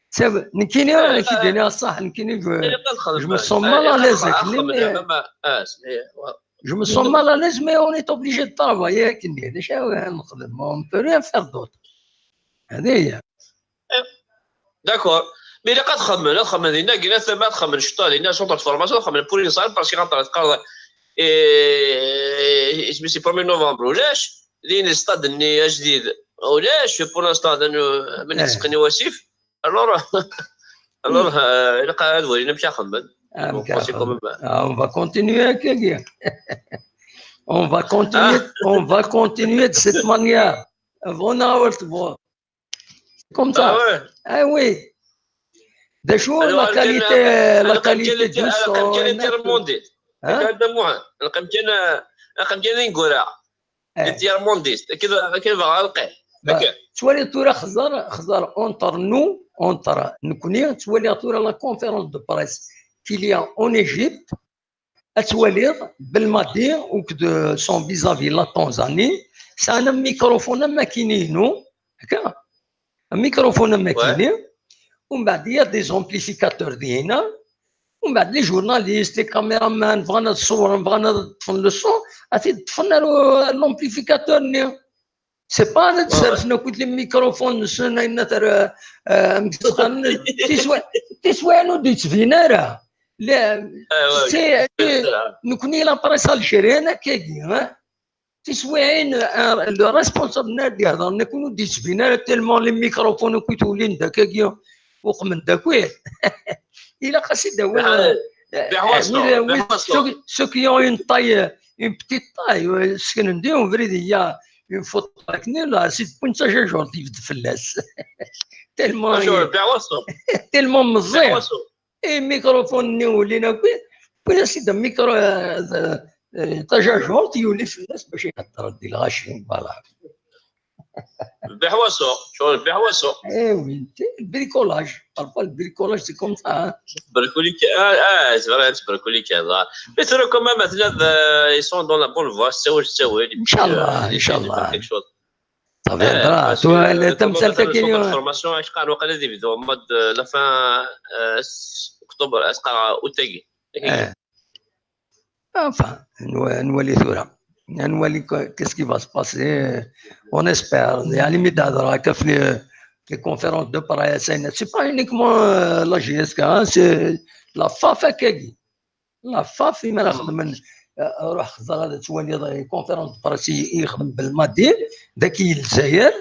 C'est vrai. Nekkini, Ah, nekkini, صح, nekkini, je, Ilaq ad xedmen. Je me sens mal à l'aise avec les- Même, ah, c'est- ouais. Je me sens mal à l'aise, mais on est obligé de travailler avec une... On ne peut rien faire d'autre. هذه هي. D'accord. Mais ilaq ad xedmen, ad xedmen dinna, dinna tama ad xedmen cṭa, dinna centre de formation, ad xedmen pour une salle, parce que xaṭer teqqar, eh, isem-is premier novembre, ulac, din stade-nni ajdid, ulac, pour l'instant, d anu-, aman Eh. Yettseqqin i wasif. Alors, alors, euh, ilaq ad walin amek ad xedmen. Ah, Bon, amek pensez ara quand même. Ah, on va continuer avec... On va continuer, on va continuer de cette manière. On a... C'est comme Ah ça. Ouais. Ah oui. D acu Alors, la qualité, la qualité du son, tiers-mondiste. Hein? Kan da Muḥend, lqem kan, lqem kan ineggura. Eh. Tiers-mondiste. Kida, kida bɣa lqay. Bah, Ok. Tettwaliḍ tura, xẓer, xẓer, entre nous, entre nekkni, tettwaliḍ tura la conférence de presse qu'il y a en Égypte, ad twaliḍ Belmadi ou que de son vis-à-vis la Tanzanie, c'est un microphone am wakken-inu, هكا. Un microphone am wakken-inu, ومن بعد il y a des amplificateurs dinna, ومن بعد les journalistes, les caméramans, bɣan ad ṣewren, bɣan ad ṭṭfen le son, ad t-id-ṭṭfen ar, ar l'amplificateur-nni. C'est pas ad sersen akk les microphones-nsen, ayen ad ter-, eh, amek ttqan, tiswa-, tiswiɛin ur d-yettbin ara. La, Ah, ouais, c'est, c'est ça. Nekkni la presse algérienne akkagi, hein. Tiswiɛin, eh, le responsable-nni ad d-yehder, nekkni ur d-yettbin ara tellement les microphones akk i t-ulin d akkagi, uqmen d akk. Ilaq ad s-id-awiḍ, Ah, eh, Biḥwaṣo, eh, wid- wid- Biḥwaṣo. ceux, ceux qui ont une taille, euh, une petite taille, euh, seknen di ubrid, il y a une photo avec nous, là, c'est une tajajurt, il fait de felles. Tellement, Acu, Biḥwaṣo. Tellement meẓẓi. Biḥwaṣo. Et microphone-nni ulin akk, puis c'est un micro, euh, euh, tajajurt, yuli fell-as bac ihedder di lɣaci, voilà. Biḥwaṣo, شغل Biḥwaṣo. Eh oui, c'est le bricolage. Parfois, le bricolage, c'est comme ça, hein. Bricolique, ah, ah, c'est vrai, c'est bricolique, là. Mais c'est quand même, maintenant, euh, ils sont dans la bonne voie, c'est où, c'est où, Inch'Allah, Inch'Allah. Quelque chose. Ça viendra. Parce Tu vois, que, les euh, comment tamsal ça s'appelle, takini, la euh, formation, je crois, on est au mois de la fin, euh, octobre, est-ce qu'à août, eh. Enfin, نو-، نولي ثورة. نولي ك-، qu'est-ce qui va se passer ? On espère. يعني، mi d-hedreɣ akka f les, les conférences de presse, c'est pas uniquement, euh, la J S K, hein, c'est la FAF akkagi. La FAF, imi ara xedmen, euh, ruḥ xẓer ad twaliḍ les conférences de presse i, i yexdem Belmadi, daki i Lezzayer,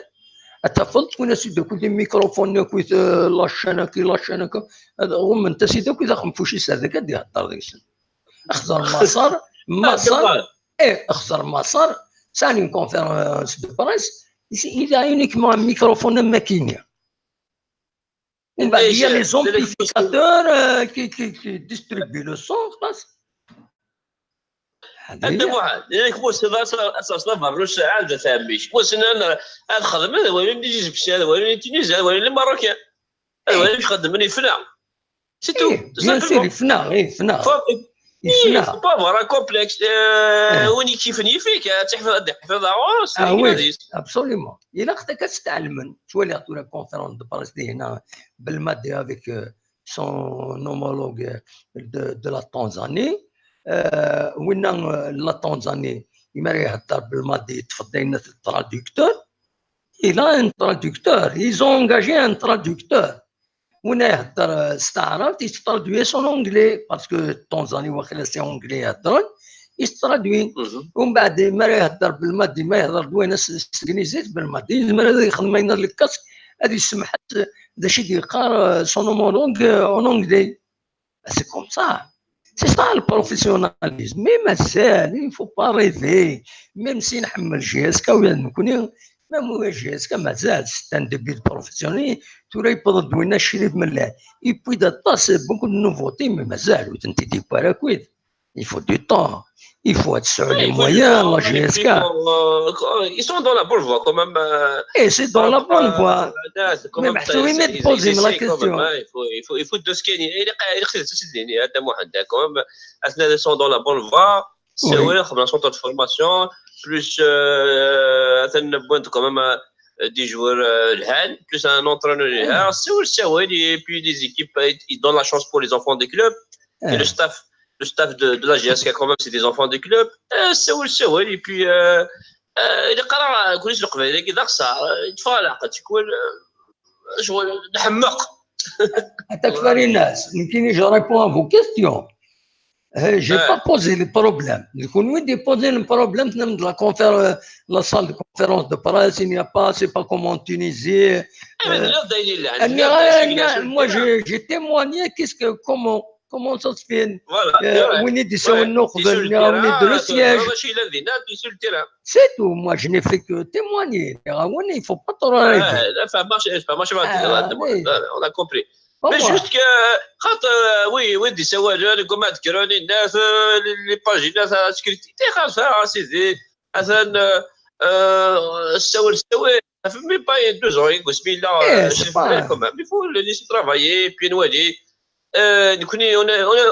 ad tafeḍ, wwin-as-id akk les microphones, akk, euh, la chaîne, akk, la chaîne, akk, ad ɣummen-as-id akk, d axenfuc-is, ad, ad ihedder deg-sen. Xẓer Maṣer, Maṣer, eh, xẓer Maṣer, sɛan une conférence de presse, il a uniquement un microphone am wakken-nni. ومن بعد, il y a les amplificateurs, euh, qui, qui, qui distribuent le son, خلاص. Anta Muḥend, yak musen ad taseḍ aberruc ɛad a tɛemmic. Musen ad xedmen, ad walin les Égyptiens, ad walin les Tunisiens, ad walin les Marocains. Ad walin amek xeddmen, yefna. C'est tout, Eh, bien sûr, yefna, eh, yefna. Yefna. Il faut pas avoir un complexe. Euh, win i k-yifen yif-ik, ad teḥfeḍ, ad teḥfeḍ ɣur-s. Ah oui, absolument. Ilaq ad k-tɛelmen. Ttwaliɣ tura conférence de presse di hna, Belmadi avec, euh, son homologue, euh, de, de la Tanzanie. Euh, winna, euh, la Tanzanie, imi ara ihedder Belmadi, yeṭṭef-d ayen, le traducteur. Il a un traducteur. Ils ont engagé un traducteur. Winna ihedder, euh, s taɛrabt, yetttraduy-as en anglais, parce que Tanzanie, waqila, c'est anglais i heddren, yetttraduy. Umbeɛd, mi ara ihedder Belmadi, ma ihedder d wayen s, s teglizit, Belmadi, yezmer ad yexdem ayen, le casque, ad yessemḥes d acu i d-yeqqar, euh, son homologue, euh, en anglais. C'est comme ça. C'est ça le professionnalisme. Mais mazal, il faut pas rêver. Même si nḥemmel J S K u nekkni, Même la J S K mazal, c'est un début de professionnel, tura yewweḍ-d winna ccrid melliḥ. Yewwi-d aṭas, beaucoup de nouveautés, mais mazal ur tent-id-yewwi ara akk. Il faut du temps. Il faut être sur les moyens, la J S K. Ils sont dans la bonne voie quand même. Et c'est dans la bonne voie. Mais محسوبين de poser la question. Il faut, il faut, il faut de ce qu'il y a. Il est quand même. Ils sont dans la bonne voie. C'est vrai, un centre de formation, plus euh, quand même euh, des joueurs euh, plus un entraîneur. C'est vrai, c'est vrai. Et puis des équipes, ils donnent la chance pour les enfants des clubs. Et le staff, le staff de, de la J S K quand même, c'est des enfants des clubs. C'est vrai, c'est vrai. Et puis euh, il est quand même كلش القبايل كذا خصها يدفع العقد تكون شغل نحمق. Attaque Farinas, je réponds à vos questions. J'ai pas posé le problème. Nous avons posé le problème de la, conférence, la salle de conférence de presse, il n'y a pas, c'est pas comme en Tunisie. Euh, moi, j'ai témoigné qu'est-ce que, comment, comment ça se fait. Voilà. C'est tout. Moi, je n'ai fait que témoigner. Il faut pas trop rêver. On a compris. Mais juste que, oui, oui, des سوالف, comme les pages, les scrutités, ça, c'est des, mais pas deux ans, quand même. Il faut le laisser travailler, puis nous, on,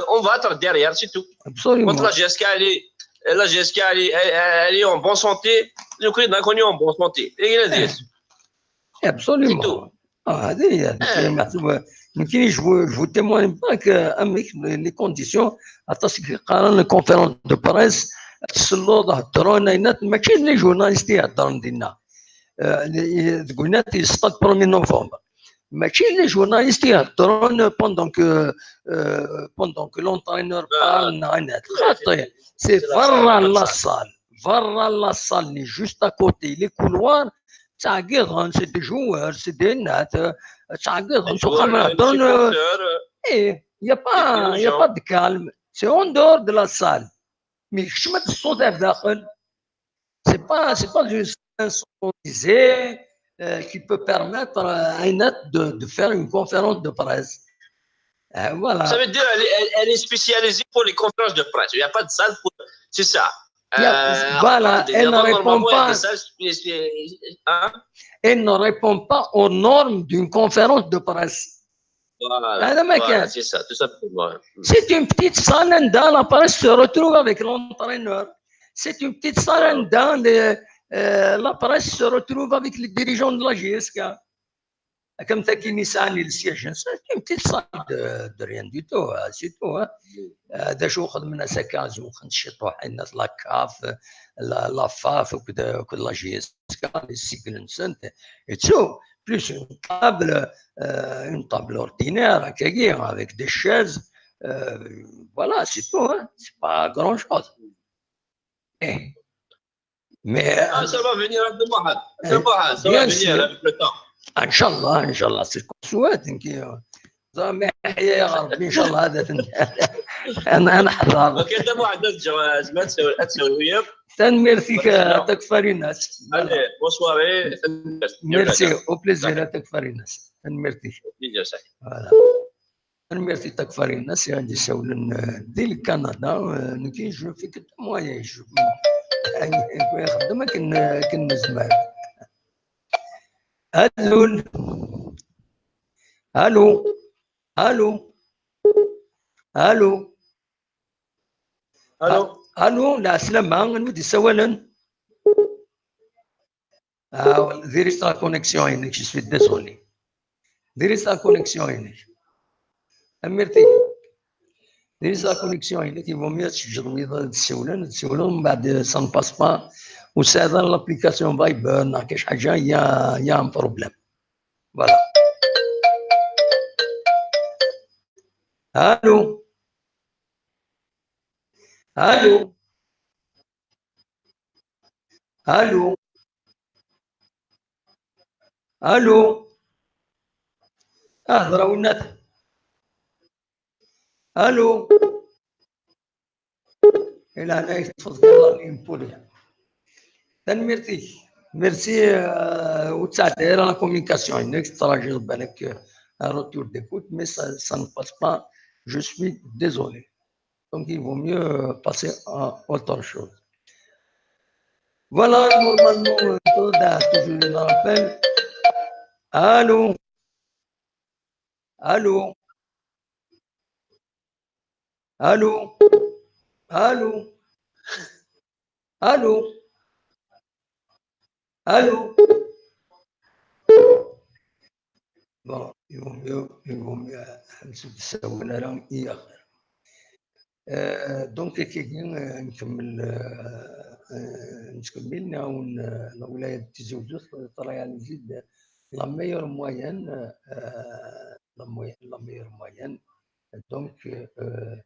on va être derrière, c'est tout. Absolument. Contre la J S K, elle est, la J S K, elle est, elle est en bonne santé. Nous, on est en bonne santé. Absolument. C'est tout. Ah, هذه هي. يمكن je vous témoigne pas que les conditions, aṭas i yeqqaren la conférence de presse, tselluḍ heddren aynat, mačči d les journalistes i heddren dinna. Deg winat yesṭa premier novembre. Mačči d les journalistes i heddren pendant que, pendant que l'entraîneur parle, neɣ aynat. Xaṭi, c'est برا la salle. برا la salle, juste à côté, les couloirs, ttɛeggiḍen, c'est des joueurs, c'est des nat, ttɛeggiḍen s uxxam heddren. Eh, il y a pas, il y a pas de calme. C'est en dehors de la salle. Mais kecmet ṣṣut ar daxel. C'est pas, c'est pas un sonorisé euh, qui peut permettre à un nat de, de faire une conférence de presse. Euh, voilà. Ça veut dire qu'elle est, elle est spécialisée pour les conférences de presse. Il n'y a pas de salle pour. C'est ça. Euh, voilà, elle ne répond pas. Hein? Elle ne répond pas aux normes d'une conférence de presse. Voilà, voilà, c'est ça, tout simplement. C'est une petite salle où la presse se retrouve avec l'entraîneur. C'est une petite salle où les, euh, la presse se retrouve avec les dirigeants de la J S K. Comme ça, qui le siège, c'est une petite salle de, de rien du tout, c'est tout. Hein. D acu xedmen asaka, zewxen ciṭuḥ, la CAF, la, la FAF, akked la J S K, les sigles-nsent, et tout, plus une table, euh, une table ordinaire, avec des chaises, euh, voilà, c'est tout, hein. C'est pas grand-chose. Eh. Mais, ah, ça va venir, ça va venir avec le temps. Inch'Allah, Inch'Allah, c'est ce qu'on souhaite. زعما يحيى يا ربي، إن شاء الله هذا. انا انا حضر. Tanemmirt-ik a Takfarinas. Allez, bonsoir. Merci, au plaisir a Takfarinas. Tanemmirt-ik. Voilà. Tanemmirt a Takfarinas, i ɣ-d-isawlen di Kanada, nekk je fais que témoigner, je ixeddem akken akken nezmer. Allô. Allô. Allô. Allô. Allô. Allô, lɛeslama, anwa d-isawalen? Ah, diri-s la connexion-inek, je suis désolé. Diri-s la connexion-inek. Tanemmirt-ik. Diri-s la connexion-inek, il vaut mieux ad tejjeḍ wid ad d-siwlen, ad d-siwlen, mbeɛd ça ne passe pas. Ur tesɛiḍ ara l'application Viber, neɣ kac ḥaǧa, il y a, il y a un problème. Voilà. Allô. Allô. Allô. Allô. Hḍer a winnat. Allô. Di leɛnaya-k teṭṭfeḍ kan la ligne pour rien. Tanemmirt-ik. Merci, euh, ur ttɛeddi ara la communication-inek, tettṛaǧuḍ balak, euh, un retour d'écoute, mais ça, ça ne passe pas. Je suis désolé. Donc, il vaut mieux, euh, passer à autre chose. Voilà, normalement, euh, tout, euh, toujours dans l'appel. Allô? Allô? Allô? Allô? Allô? Allô? Bon, il vaut mieux, il vaut mieux, euh, ur nessawal ara i axir. Euh, donc, akkagi, euh, nkemmel, euh, euh, nettkemmil, nɛawen, euh, la wilaya de Tizi Uzzu, euh, tréalise-d la meilleure moyenne, euh, la moy-, la meilleure moyenne, donc, euh,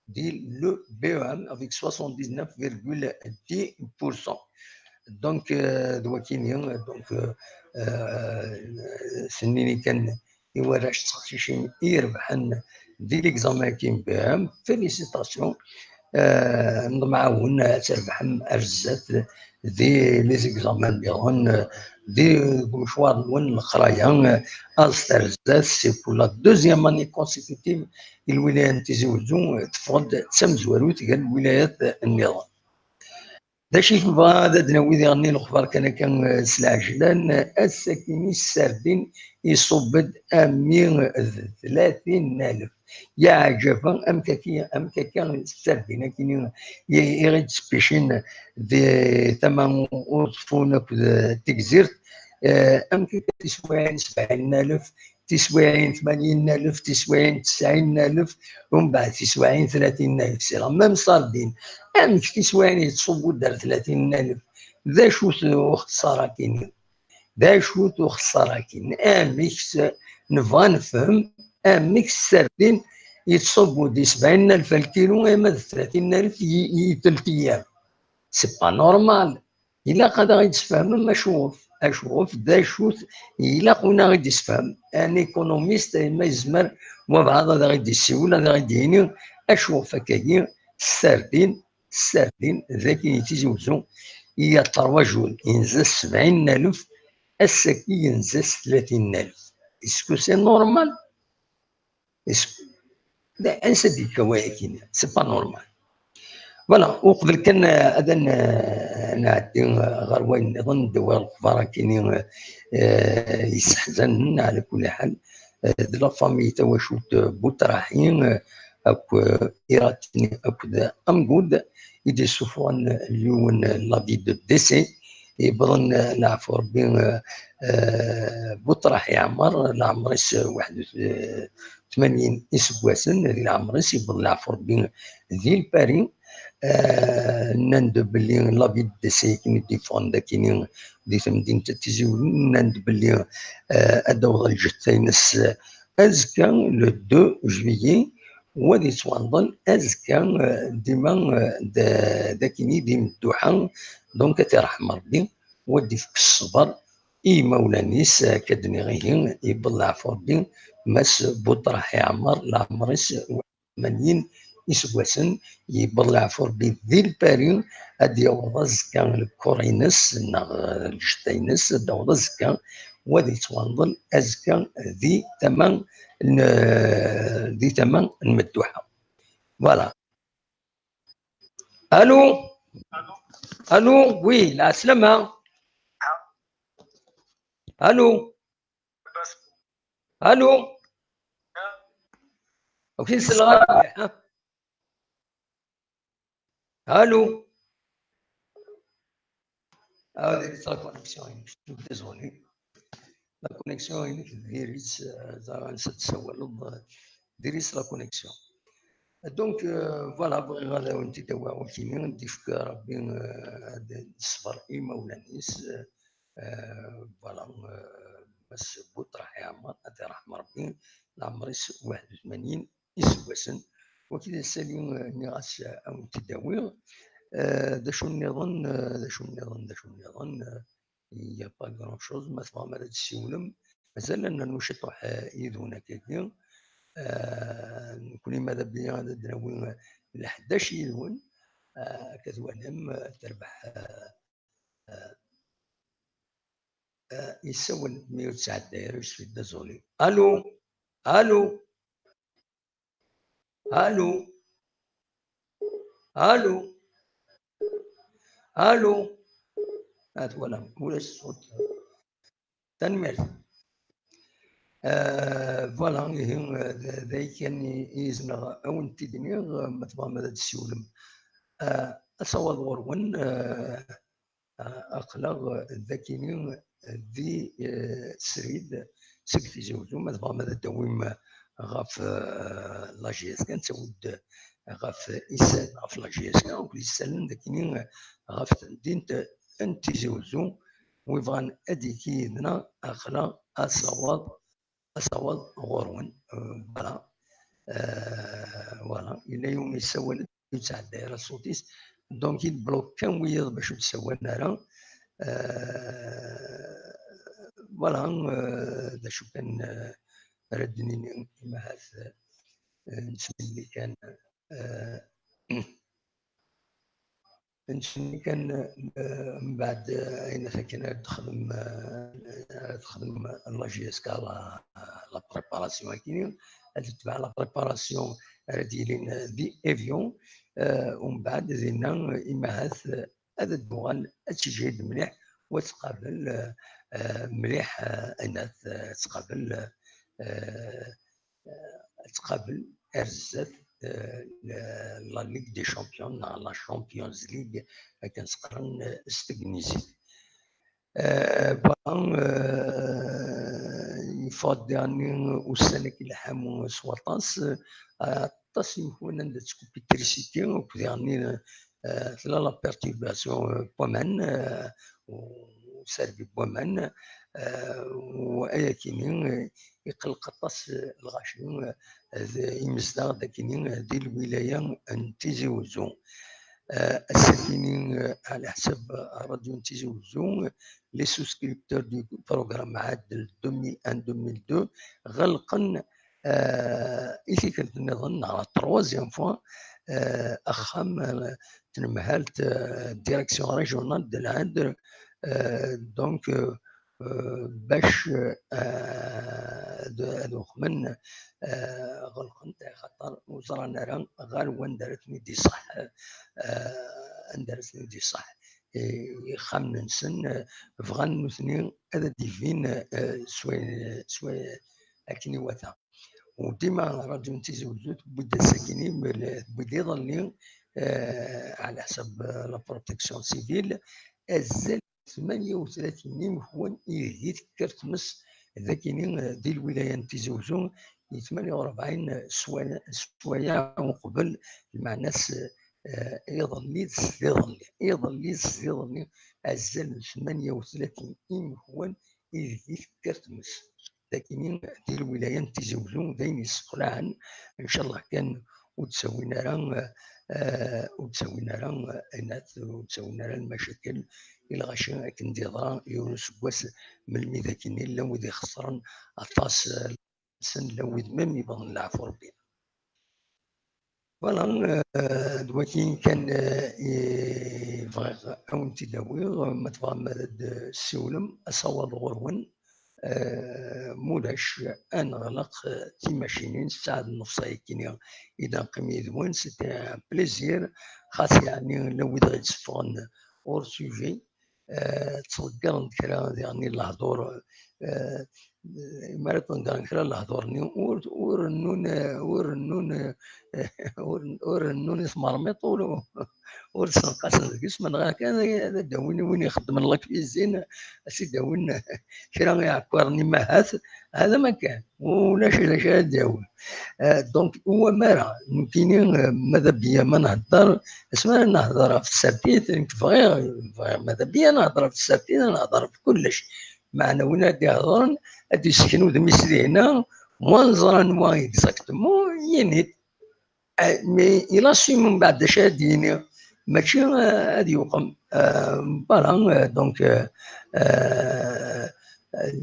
di le B E M avec soixante-dix-neuf virgule dix pour cent. Donc, euh, d wakini, donc, euh, euh, s-nini kan i warrac d teqcicin i irebḥen di l'examen-agi n B E M. Félicitations. Euh, nḍemɛawen ad trebḥem ar zdat di les examens nniḍen, euh, di, deg umecwar-nwen n leqraya, euh, aẓet ar zdat. C'est pour la deuxième année consécutive i lwilaya n Tizi Uzzu, euh, teffeɣ-d d tamezwarut gar lwilayat nniḍen. D acu i nebɣa ad d-nawi diɣen i lexbar kan akka, eh, s lɛejlan, eh, ass-akini ssardin iṣubb-d ami d tlatin n alef. Yeɛǧeb amek akka, amek akka ssardin akini i, i ɣ-id-ttpicin di tama n Uẓeffun akked, eh, Tigzirt, eh, amek akka tiswiɛin sebɛin n alef, tiswiɛin tmanyin n alef, tiswiɛin tesɛin n alef, umbeɛd tiswiɛin tlatin n alef. C'est la même sardine. Amek tiswiɛin yettṣubbu-d ar tlatin n alef? D acu-t uxeṣṣar-akini? D acu-t uxeṣṣar-akini? Amek s-, nebɣa nefhem amek ssardine yettṣubbu-d i sebɛin n alef lkilu, ama d tlatin n alef i, i telt ayyam? C'est pas normal. Ilaq ad aɣ-id-sfehmem acuɣef, acuɣef, d acu-t, ilaq win aɣ-id-isfehm. Un économiste, ma yezmer wabɛaḍ ad aɣ-id-issiwel, ad aɣ-id-yini acuɣef akkagi ssardin, ssardin, dagi i Tizi Uzzu, il y a trois jours, inza sebɛin n alef, ass-agi yenza s tlatin n alef. Est-ce que c'est normal? Is-, da, ansa d-yekka wayagi? C'est pas normal. Voilà, uqbel kan, eh, ad n-, eh, nɛeddi, eh, ɣer wayen nniḍen, d-, war lexbar akini, eh, yesseḥzanen, ɛla kulli ḥal, eh, d la famille tawacult, eh, Butraḥi, eh, akk, eh, Iratini akked Amgud, i d-yessufɣen yiwen, eh, l'avis de décès, yewwḍen, eh, leɛfu Rebbi, eh, eh, Butraḥi Ɛmer, leɛmer-is, eh, waḥed u, eh, tmanyin iseggasen di leɛmer-is, yewweḍ leɛfu Rebbi di Lpari. Eh, nnan-d belli l'avis de décès akken i d-yeffɣen d akini di temdint n Tizi Uzzu, nnan-d belli, eh, ad d-taweḍ lǧetta-ines azekka, le deux juillet, u ad yettwanḍen azekka, eh, dima, eh, d, d akini di Medduḥa, donc ad t-iṛḥem Rebbi, u ad d-ifk ṣṣber i yimawlan-is, eh, akka d-nniɣ ihi, yewweḍ leɛfu Rebbi, Mass Buṭraḥi Ɛmer, leɛmer-is tmanyin iseggasen, yewweḍ leɛfu Rebbi di Lpari, ad d-yaweḍ azekka lkur-ines, neɣ, eh, lǧetta-ines, ad d-taweḍ azekka, u ad yettwanḍel azekka di tama n, di tama n Medduḥa. Voilà. Allô? Allô? Oui, lɛeslama. Allô? Allô? Ok, c'est la, hein? Allô? Ah, c'est la connexion, je suis désolé. La connexion, il est, euh, ça, ça, ça, diri-s la connexion. Donc, euh, voilà, bɣiɣ ad awen-t-id-awiɣ wakini, ad d-ifk Rebbi, euh, ad d-iṣber i imawlan-is, euh, voilà, euh, Mass Buṭraḥi Ɛmer, ad iṛḥem Rebbi, leɛmer-is waḥed u tmanyin iseggasen. Wagi d ass-agi, eh, nniɣ-as, eh, ad wen-t-id-awiɣ. Eh, d acu nniḍen, eh, d acu nniḍen, d acu nniḍen, eh, il y a pas grand chose. Ma tebɣam ara d-tessiwlem, mazal ad nernu ciṭuḥ, eh, yid-wen akkagi. Eh, nekkni ma d abli ad d-nawi, eh, leḥdac yid-wen. Eh, akka twalam, eh, terbeḥ, eh, eh, Ah, yessawal mi ur ttɛedday ara, je suis désolé. Allô? Allô? Allô? Allô? Allô? Ah, voilà, ulac ṣṣut. Tanemmirt. Ah, voilà, ihi, ah, d, d ay kan i, i zemreɣ ad wen-t-id-iniɣ, ah, ma tebɣam ad d-tsiwlem. Ah, asawaḍ ɣur-wen, ah, ah, aql-aɣ, ah, d akini, ah, di, ah, srid seg Tizi Uzzu, ma tebɣam ad d-tawim ɣef, ah, la J S K, nettawi-d ɣef isallen ɣef la J S K, akked isallen d akini ɣef temdint n Tizi Uzzu. Wi bɣan ad d-yekki yid-neɣ, aql-aɣ asawaḍ, asawaḍ ɣur-wen. Euh, voilà. Euh, voilà. Yella yiwen yessawal, ur yettɛedday ara ṣṣut-is. Donc, il bloque kan wiyaḍ bac ur d-ssawalen ara. Euh, voilà. Euh, d acu kan, euh, ara d-nini, imahat, euh, nettmenni kan, euh, Nettmenni kan, eh, mbeɛd, eh, ayen akken ad texdem, eh, ad texdem la J S K la, la préparation akini, ad tetbeɛ la préparation ara d-yilin, eh, di Évian, eh, umbeɛd dinna, eh, imahat, eh, ad d-tuɣal ad tejhid mliḥ, u ad tqabel, eh, eh, mliḥ, eh, ayen ad, eh, tqabel, eh, eh, ad tqabel ar zdat, eh, la, la Ligue des Champions neɣ la Champions League, akken s-qqaren, eh, s tegnizit. Eh, bon, eh, yeffeɣ-d daɣen ussan-agi lḥamu s waṭas, eh, aṭas n yimekwan anda tettkuppi trisiti, akked daɣen, eh, tella la perturbation, eh, n waman, eh, userbi n waman, eh, u ayakini, eh, iqelleq aṭas, eh, lɣaci, eh, d imezdaɣ dagini, eh, di lwilaya n Tizi Uzzu. Eh, ass-akini, eh, ɛla ḥsab ṛṛadyu n Tizi Uzzu, eh, les souscripteurs du programme Ɛadel deux mille un deux mille deux ɣelqen, eh, i tikkelt nniḍen, neɣ la troisième fois, eh, axxam, eh, n tnemhalt, eh, direction régionale de l'Indre, eh, donc, eh, eh, bac, eh, ad, ad uxmen, eh, ɣelqen-t, axaṭer ur ẓran ara ɣer wanda ara ten-id-iṣaḥ, eh, anda ara ten-id-iṣaḥ, eh, ixxamen-nsen, eh, bɣan nutni ad d-ibin, eh, s wayen, s wayen akken iwata. U dima ṛṛadyu n Tizi Uzzu tewwi-d ass-agi, tewwi-d iḍelli, eh, ɛla ḥsab, eh, la protection civile, azal tmanya u tlatin n yimekwan ideg tekker tmes dagini, eh, di lwilaya n Tizi Uzzu, i tmanya u rebɛin s waya, s waya uqbel, lmeɛna-s, eh, iḍelli d iḍelli, iḍelli d iḍelli, azal n tmanya u tlatin imekwan ideg tekker tmes. Dagini, di lwilaya n Tizi Uzzu, d ayen yessexlaɛen, ncallah kan ur d-ttawin ara, eh, ur d-ttawin ara, eh, ayen at-, ur d-ttawin ara lmacakel i lɣaci akken d-yeḍra yiwen useggas, melmi dagini llan wid ixeṣren aṭas, eh, sen llan wid même yebɣen leɛfu Rebbi. Voilà, eh, d wagi kan, eh, i bɣiɣ ad wen-t-id-awiɣ, ma tebɣam ad d-ssiwlem, asawaḍ ɣur-wen, eh, mulac, ad neɣleq, eh, timacinin, ssaɛa d nnefṣ ayakini i d-neqqim yid-wen, c'était un plaisir, xas yeɛni llan wid ɣ-d-itteffɣen hors sujet, eh, ttḍeggren-d kra diɣen n lehdur, eh, mi ara ṭṭeggren kra n lehdur-nni, ur, ur rennun, ur rennun, ur, ur rennun i tmermiṭ, ur, ur ssenqasen deg-s, ma dɣa kan ad d-awin win ixeddmen la cuisine, ad s-id-awin kra iɛekkaren imahat, hada ma kan, ulac d acu ara d-yawin. Eh, donc, ur wama ara, nekkini, eh, ma d abiya ma nhedder, asmi ara nehder ɣef tsertit, nekk bɣiɣ, bɣiɣ ma d abiya nehder ɣef tsertit, nehder ɣef kullec. Meɛna win ara d-iheḍren, ad d-yessken udem-is dihna, ma neẓra anwa exactement, yini-d. Eh, mais il assume mbeɛd d acu ara d-yini, mačči, eh, ad yuqem. Eh, voilà, eh, donc, eh, eh, eh,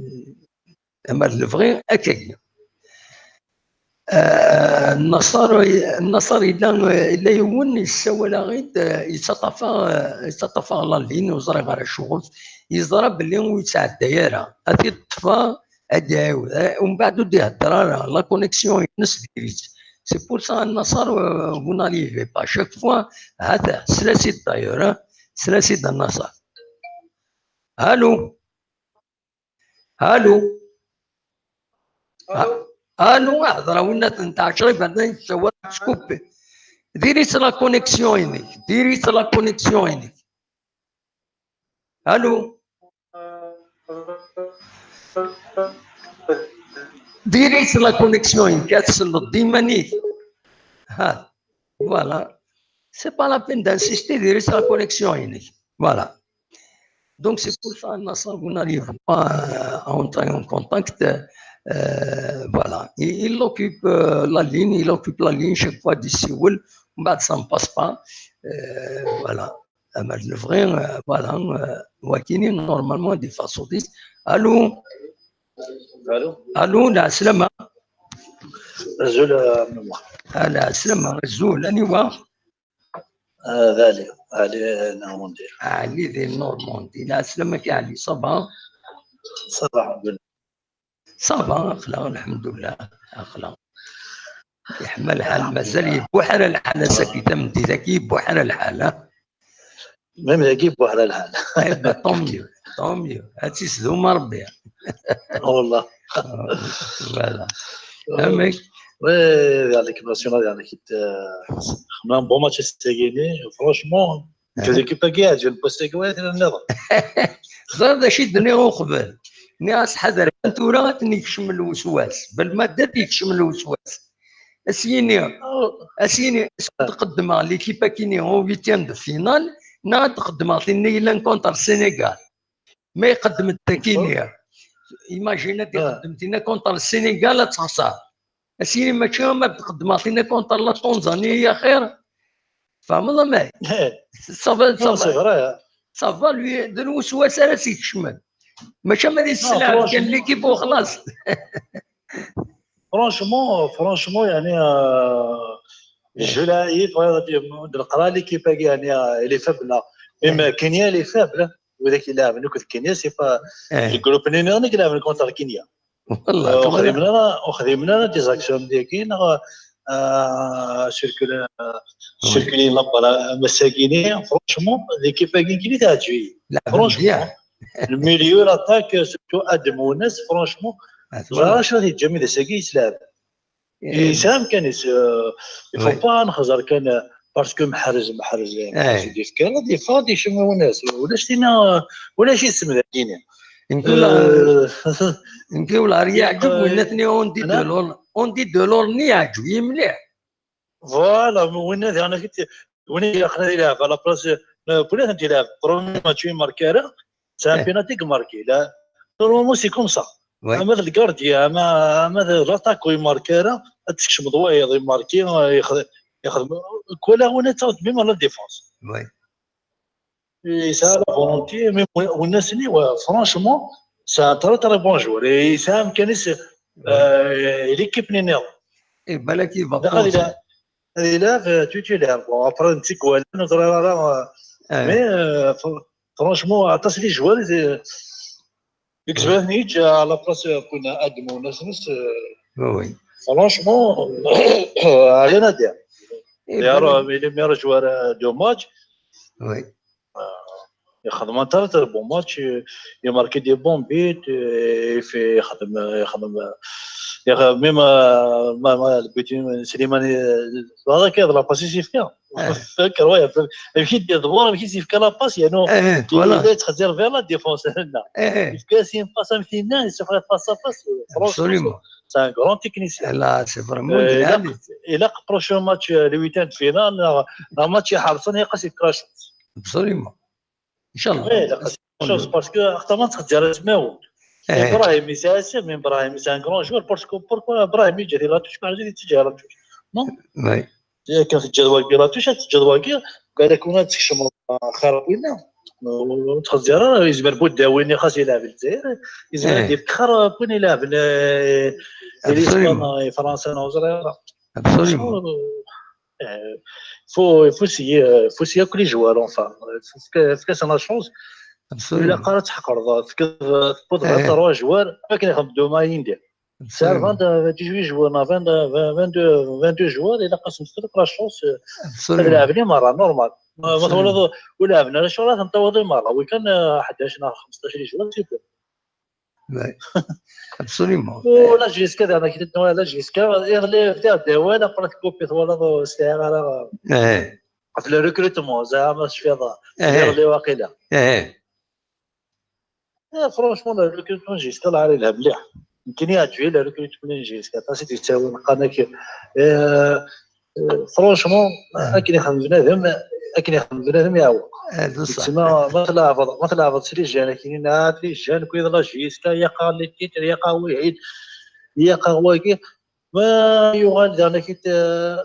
ama d lebɣi, akkagi. Eh, Nnaṣer, Nnaṣer yella, yella yiwen yessawal-aɣ-id, eh, yettaṭṭaf-aɣ, eh, yettaṭṭaf-aɣ la ligne, ur ẓriɣ ara acuɣef. yeẓra belli ur yettɛedday ara, ad t-id-ṭṭfeɣ, ad d-iɛiwed, eh, umbeɛd ur d-ihedder ara, la connexion-ines diri-tt. C'est pour ça, Naṣer, euh, vous n'arrivez pas. Chaque fois, ha-t-a, slas-id d'ailleurs, hein, slas-id a Naṣer. Allô? Allô? Allô? Hḍer a winnat n tɛecra iberdan yettawal tskuppi. Diri-tt la connexion-inek, diri-tt la connexion-inek. Allô? Diri-tt la connexion-inek, ad tselleḍ d iman-ik. Ha, voilà. C'est pas la peine d'insister, diri-tt la connexion-inek. Voilà. Donc, c'est pour ça, Nassar, vous n'arrivez pas à entrer en contact. Euh, voilà. Il, il occupe euh, la ligne, il occupe la ligne chaque fois d'ici. Bah, ça ne passe pas. Euh, voilà. Amer nebɣi, euh, voilà, euh, wakini, normalement, des façons. Allô? Allô? Allô, la salama. Azul, euh, Maman. Ah, la salama, azul, aniwa? Ah, d Ali, Ali, euh, Normandie. Ali di Normandie. La salama ki Ali, ça va? Ça va, alhamdoulilah. Ça va, aql-aɣ, alhamdoulilah, aql-aɣ. Yeḥma lḥal, mazal yebbuḥ ara lḥal, ass-agi, tameddit-agi, yebbuḥ ara lḥal, ha? Même dagi yebbuḥ ara lḥal. Eh ben, tant mieux, tant mieux. Ad tt-isdum Rebbi. Wallah. Voilà. Amek? Oui, yeɛṭik national, yeɛṭik, euh, xedmen un bon match ass-agi-ni, franchement, l'équipe-agi yeɛǧeb-iyi, parce que wala tira nniḍen. Ẓer d acu i d-nniɣ uqbel. Nniɣ-as ḥader kan tura ad ten-ikcem lweswas. Bel ma d ad ikcem lweswas. As-yini, as-yini, est-ce que ad qeddmeɣ l'équipe-agi-ni au huitième de finale, neɣ ad qeddmeɣ tin-nni yellan contre Sénégal? Ma iqeddem-d takini, imagine ad iqeddem tinna contre Sénégal, ad texṣer. As-yini mačči ama d-qeddmeɣ tinna contre la Tanzanie, ya xir. Tfehmeḍ amek? Ça va, ça va. C'est vrai, hein. Ça va, lui, d lweswas ara s-ikecmen. Mačči ama d isselɛeb kan l'équipe u xlaṣ. Franchement, franchement, يعني, euh, je la, il faudrait dire, de la, l'équipe, يعني, euh, elle est faible, là. Même, euh, Kenya, elle est faible, hein. Widak ileɛben akked Kenya, c'est pas, le groupe-nni nniḍen i ileɛben contre Kenya. Wallah, euh, ur xdimen ara, ur xdimen ara des actions dagi, neɣ, euh, circuler, euh, circuler la balle, ass-agi-ni, franchement, l'équipe-agi-ni teɛǧeb-iyi. Franchement, le milieu, l'attaque, surtout Adem Ounas, franchement, ẓriɣ acu ad yeǧǧ amid ass-agi yeslab. Yesɛa amkan-is, euh, il faut pas nexẓer kan, euh, parce que Meḥrez, Meḥrez, Meḥrez, yefka, ad yeffeɣ ad yekcem Ounas. Ulac tinna, ulac isem dagi-ni. Nekk ula, euh, nekk ula yeɛǧeb, euh, winna-tni on dit de l'or, on dit de l'or-nni yeɛǧeb-iyi mliḥ. Voilà, winna diɣen ak-, winna ilaq ad ilɛeb à la place, euh, Boulat ad ilɛeb. Premier match ur imarki ara, c'est un penalty i imarki. Là, normalement, c'est comme ça. Ama d le gardien, ama, ama d l'attaque ur imarki ara, ad tkecmeḍ wayeḍ imarki, euh, yexdem, yexdem. Kwala winna yettaweḍ même à la défense. Yesɛa la volonté, mais winna-tni, ouais, franchement, c'est un très, très bon joueur. Yesɛa amkan-is, euh, l'équipe-nni nniḍen. Eh, balak yebɣa ad ilɛeb, ad ilɛeb, euh, titulaire. Bon, après, netta i iwalan, ur ẓriɣ ara, euh, mais, euh, fr-, franchement, aṭas les joueurs, euh, deg tzemret-nni yeǧǧa à la place, euh, kunna Adem Ounas, euh, franchement, rien à dire. D'ailleurs, euh, il est meilleur joueur, euh, de match. Euh, yexdem un très, très bon match, euh, il marque des bons buts, euh, il fait, yexdem, euh, yexdem, euh, yexdem, même, euh, ma, ma, le but, euh, Slimani, euh, هذا كي يضرب passer, c'est bien. Faker, ouais, amek i d-iḍebber, amek i s-yefka la passe, yernu yella yettxezzir vers la défense. Yefka-as une passe am tinna, il se fait face à face, franchement, c'est un grand technicien. Là, c'est vraiment, euh, ilaq, ilaq prochain match, euh, le huitième de finale, neɣ, neɣ match iḥerṣen, ilaq ad s-yefk la chance. Absolument. Inchallah. Oui, la chose, parce que axaṭer ma tettxezzir asmawen. Ibrahim, c'est un, Ibrahim, c'est un grand joueur, parce que pourquoi Ibrahim yeǧǧa la touche, ma yeǧǧa la touche, non? Oui. Kan teǧǧiḍ wagi la touche, teǧǧiḍ wagi, balak win ad tkecmeḍ xir n winna. Ur tettxezzir ara, yezmer Bouddaoui-nni xas yelɛeb Lezzayer, yezmer ad yefk xir n win ilɛeben, euh, di Lispan, i Fransa, neɣ ur ẓriɣ ara. Absolument. Euh, faut, faut essayer, euh, faut essayer que les joueurs, enfin, euh, faut que, faut que ça change. Absolument. Ilaq ara tḥeqreḍ, tewwiḍ vingt-trois joueurs, akken ixdem Doma Indi. Tesɛiḍ vingt, vingt-huit joueurs, neɣ vingt, vingt, vingt-deux, vingt-deux joueurs, ilaq ad sen-tefkeḍ la chance, ad lɛeben i merra, normal. Ma twalaḍ ur lɛeben ara, ccɣel ad ten-tawiḍ i merra. Wi kan, eh, ḥdac neɣ xmesṭac joueurs, c'est bon. Absolument. U la J S K, daɣen, ak-t-id-nniɣ, la J S K, iḍelli bdiɣ-d awal, après tkupi, twalaḍ, ur sɛiɣ ara ɣef le recrutement, zeɛma tecfiḍ, iḍelli waqila. Eh, franchement, le recrutement n J S K lɛar yelha mliḥ. Nekkini yeɛǧeb-iyi le recrutement n J S K, aṭas i d-yettawin, qqaren-ak, eh, eh, franchement, akken ixdem bnadem, akken ixdem bnadem yeɛweq. Yettma, ma tleɛbeḍ, ma tleɛbeḍ s les jeunes, akini, ah, les jeunes, kwi d la J S K, yaqar les titres, yaqar wihin, yaqar wagi. Ma yuɣal daɣen ak-id, eh,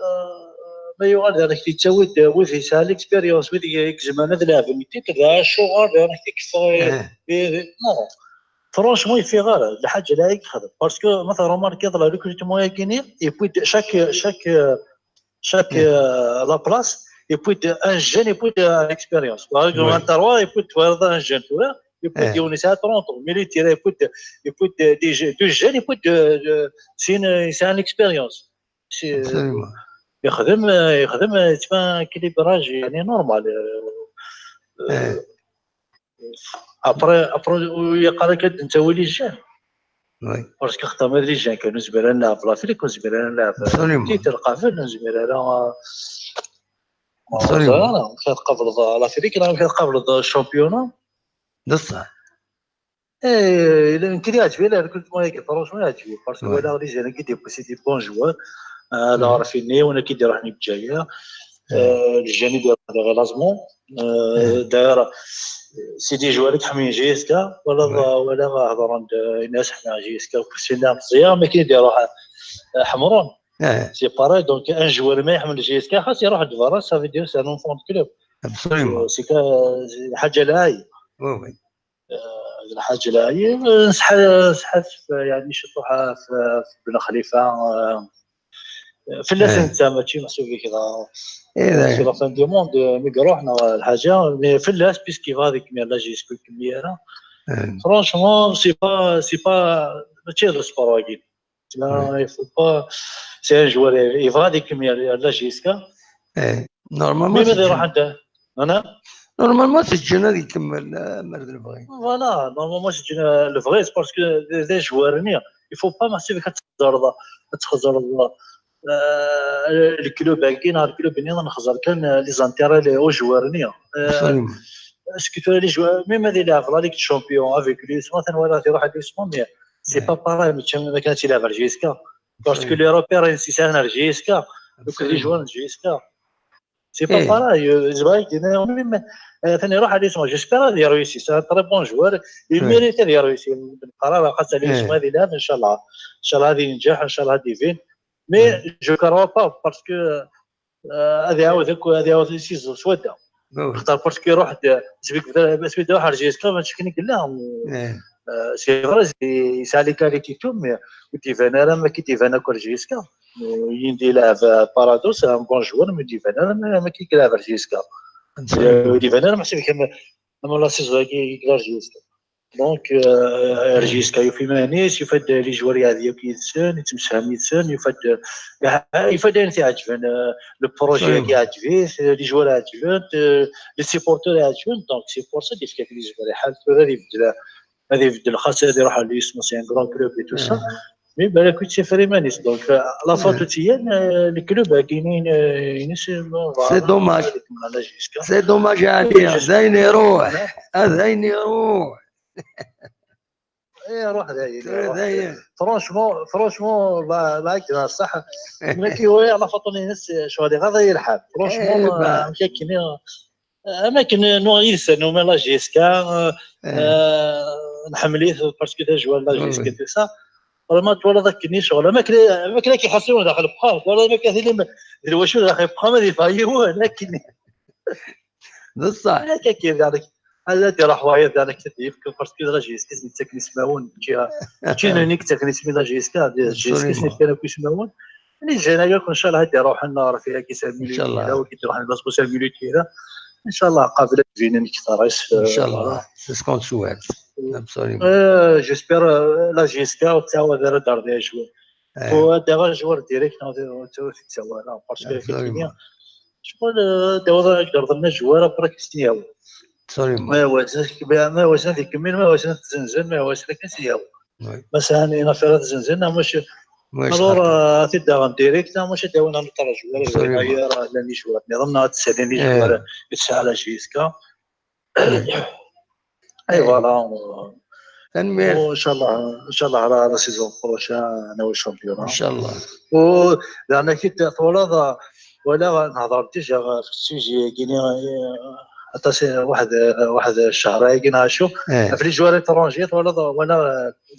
ma yuɣal daɣen ak-id yettawi-d wid yesɛan l'expérience, wid i izemren ad lɛeben les titres, d acuɣer daɣen ak-id yeffeɣ, eh, eh, non. Franchement, yeffiɣ ara, lḥaǧa la i yexdem. Parce que ma tṛumarkiḍ le recrutement-agi-ni, yewwi-d chaque, chaque, chaque, euh, la place, yewwi-d un jeune, yewwi-d, euh, l'expérience. Par exemple, un trois, yewwi-d, twalaḍ, un jeune tura, yewwi-d yiwen yesɛa trente ans, militaire, yewwi-d, yewwi-d des je-, deux jeunes, yewwi-d, euh, euh, sin, euh, yesɛan l'expérience. Absolument. Yexdem, euh, yexdem, euh, yettban équilibrage, yani, normal. Euh, euh, Après, après, ur yeqqar akka ad nettawi les jeunes. Oui. Parce que xaṭer ma d les jeunes kan, ur nezmir ara ad nleɛb l'Afrique, ur nezmir ara ad nleɛb titre qabel, ur nezmir ara, ur neẓri ara, amek ad tqableḍ l'Afrique, neɣ amek ad tqableḍ championnat. D ṣṣeḥ. Eh, ila, nekk yeɛǧeb-iyi le recrutement-agi, franchement yeɛǧeb-iyi, parce que walaɣ les jeunes-agi, des, c'est des bons joueurs. Euh, la Rafinha, yiwen-agi d-iruḥen i Lezzayer. Euh, les jeunes i d-iruḥen d Erasmus. Euh, d'ailleurs, c'est des joueurs i iḥemmlen J S K, wala, wala hedren-d, euh, ini-as ḥemmleɣ J S K, u Kusina meẓẓiya, mais kien i d-iruḥ, euh, Ḥemrun. C'est pareil, donc un joueur ma iḥemmel J S K, xas iruḥ-d berra, ça veut dire c'est un enfant de club. Absolument. Euh, c'est que, euh, c'est ḥaǧa lɛali. Oui, oui. آه، الحاجة العالية، آه، نسح-، نسحف، يعني، شطوحة في، في بن خليفة، آه، في اللسان تاع ماشي محسوب كذا. إيه، في la fin du monde، آه، مي يروح نوع الحاجة، مي في اللاس بيسكي غادي كمية لا جي سكو كمية أنا. Franchement، c'est pas، c'est pas، ماشي هذا السبور واقيل. لا، il faut pas، c'est un joueur، يبغى هذيك كمية لا جي سكا. Normalement مي ماذا يروح عنده؟ أنا؟ Normalement c'est jeune هذه يكمل، آه، مرد البغي. Voilà، normalement c'est jeune البغي، c'est parce que des joueurs نيا. Il faut pas ما سيبك تخزر، تخزر، آه، الكلوب هاكي، نهار الكلوب نيا نخزر كان les intérêts les hauts joueurs نيا. آه، parce que les joueurs، même هذه يلعب la Ligue des Champions avec l'U S M، مثلًا ولا يروح à l'U S M، mais c'est pas pareil، ماشي ما كانش يلعب على جي سكا. Parce que les repères يسيسان على جي سكا، donc les joueurs جي سكا. C'est pas pareil. Euh, زبايك دينا même، آه، ثاني يروح على l'U S M، j'espère هذا يروح يسيسان، très bon joueur، il mérite هذا يروح يسيسان. قرار خاصة l'U S M هذه لا، إن شاء الله. إن شاء الله هذه ينجح، إن شاء الله هذه يفين. Mais je crois pas، parce que، آه، هذه يعاود هك، هذه يعاود يسيزو سودا. خاطر parce que يروح د-، سبيك بدا، سبيك يروح على جي اس كا، ماشي كني قلنا. آه، c'est vrai، يسعى les qualités tout، mais وديفان راه ما كيديفان كل جي اس كا. يندي يلعب بارادوس، un bon joueur، mais ديفان راه ما، ما كيلعب على جي اس كا. وديفان راه محسوب كما، كما la saison هاكي يلعب جي اس كا. Donc، euh, جي اس كا يوفي مانيس، يفاد les joueurs يهدي يدسن، يتمسهم يدسن، يفاد، يفاد أين تعجبن، آه، le projet كي يعجبه، les joueurs يعجبن، آه، les supporters يعجبن، donc c'est pour ça ديفكاك les joueurs يحال ثورة يبدل، هذا يبدل خاص هذا يروح على l'U S M، c'est un grand club et tout ça. Mais بالك كنت سي فريمانيس، donc، آه، la faute تيان، آه، الكلوب هاكينين، آه، ينس، c'est dommage. C'est dommage عليه، زين يروح، زين يروح. ايه، روح داير، روح داير. Franchement، franchement، الله، الله يكرمه، صح. Mais كي هو على خاطر ينس شغل غادي يلحق. Franchement، إيه، ما، مشاكل. أماكن نوع يسن، وما la J S K، آه، نحمليه parce que des joueurs la J S K، tout ça. Vraiment، تولى ذاك كني شغل. أماكن، أماكن كي يحصلون داخل بخام، ولا أماكن اللي ما، اللي وشو داخل بخام، هذه فايوه، لكن بصح. هكا كيف ذلك. هلا تي راح وايد ذلك تديف، parce que la J S K c'est une technique سماون، كي، كي نونيك تكنيك سمي la J S K، la J S K c'est une كي سماون. يعني جينا ياك إن شاء الله هادي روح لنا راه فيها كي سامي إن شاء الله. لو كي تروح لنا سبوسيال ميليتيرا. Inchallah, qabel ad d-binen kter-is. Inchallah, c'est ce qu'on souhaite. Absolument. Euh, j'espère, euh, la J S K ur tettɛawad ara ad d-terdi ajwar. Eh, U ad d-aɣ ajwar direct, neɣ ur t-ttawi ara, parce que Absolument. Ccɣel, euh, d-aweḍ ad d-rḍen ajwar après ad k-tt-yawi. Absolument. Ma iwasen ad k-, ma iwasen ad ikemmel, ma iwasen ad t-zenzen, ma iwasen ad k-tt-yawi. Oui. Ma sɛan une affaire ad zenzen, neɣ mačči. Oui, Alors, je euh, ad t-id-aɣen direct, neɣ mačči ad d-awin un autre joueur, Absolument. Ayer llan icwar nniḍen, neɣ ad d-ssalin icwar yesɛa la J S K. Et voilà. Tanemmirt. Inchallah, inchallah, la, la saison prochaine, on est au championnat. Inchallah. U daɣen akid twalaḍ, wala nehḍer déjà ɣef sujet-agi, aṭas, waḥed, waḥed ccher-agi neɣ acu, Eh, ɣef les joueurs étrangers, twalaḍ, wala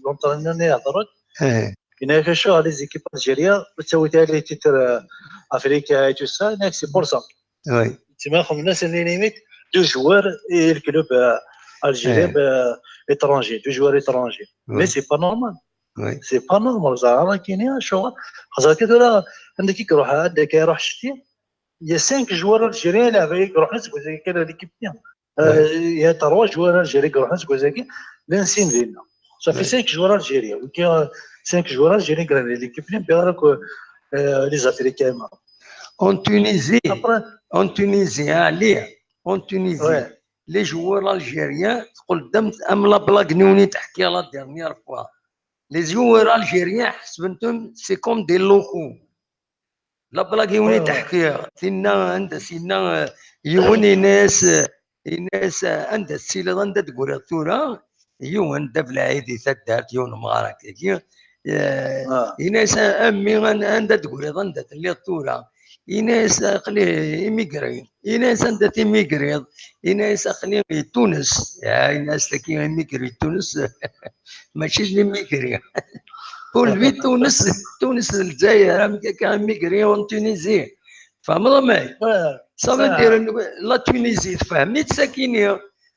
l'entraîneur-nni ihedren, eh, yenna-ak acu ɣer les équipes algériennes, ur ttawit ara les titres, euh, africains et tout ça, yenna-ak c'est pour ça. oui. Tma xemmen-asen les limites, deux joueurs et le club, euh, algérien, Eh. euh, étranger, deux joueurs étrangers. Oui. Mais c'est pas normal. Oui. C'est pas normal, ẓer ara kini acuɣer. Xaṭer akka tura, anda i iruḥ, anda i iruḥ ccti, il y a cinq joueurs algériens i iruḥen seg wazagi kan à l'équipe-nni. Euh, il y a trois joueurs algériens i iruḥen seg wazagi, llan sin dinna. Ça fait Ouais. Cinq joueurs algériens. Ou bien, euh, cinq joueurs algériens i iruḥen à l'équipe-nni, bien que, euh, les Africains. En Tunisie, Après, en Tunisie, hein, les, en Tunisie, ouais. les joueurs algériens, تقول دمت أم la blague نوني تحكي la dernière fois. Les joueurs algériens, حسبتهم, c'est comme des locaux. La blague يوني Ouais, ouais. تحكي, تينا عند سينا, يوني ناس, يناس, عند السيلة, عند تقول ثورة, يون دبل عيدي ثدارت, يون مغارك, يا, آه. يناس أمي, عند تقول, عند اللي ثورة. Yenna-as aql-i immigré. Yenna-as anda timmigré? Yenna-as aql-i di Tunes. Ya, yenna-as tagi immigré Tunes. Mačči d immigré. Pour lui Tunes, Tunes d Lezzayer, am kaka immigré en Tunisie. Tfehmeḍ a may? Ouais, Ça veut ça. Dire, la Tunisie, tfehmeḍ-tt sakini.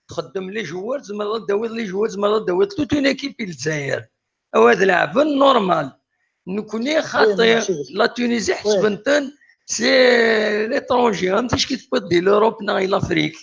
Txeddem les joueurs, tzemreḍ ad d-tawiḍ les joueurs, tzemreḍ ad d-tawiḍ toute une équipe i Lezzayer. Awad leɛben normal. Nekni xaṭi, merci. La Tunisie ḥesben-ten c'est l'étranger, am ticki tewwiḍ di l'Europe neɣ i l'Afrique.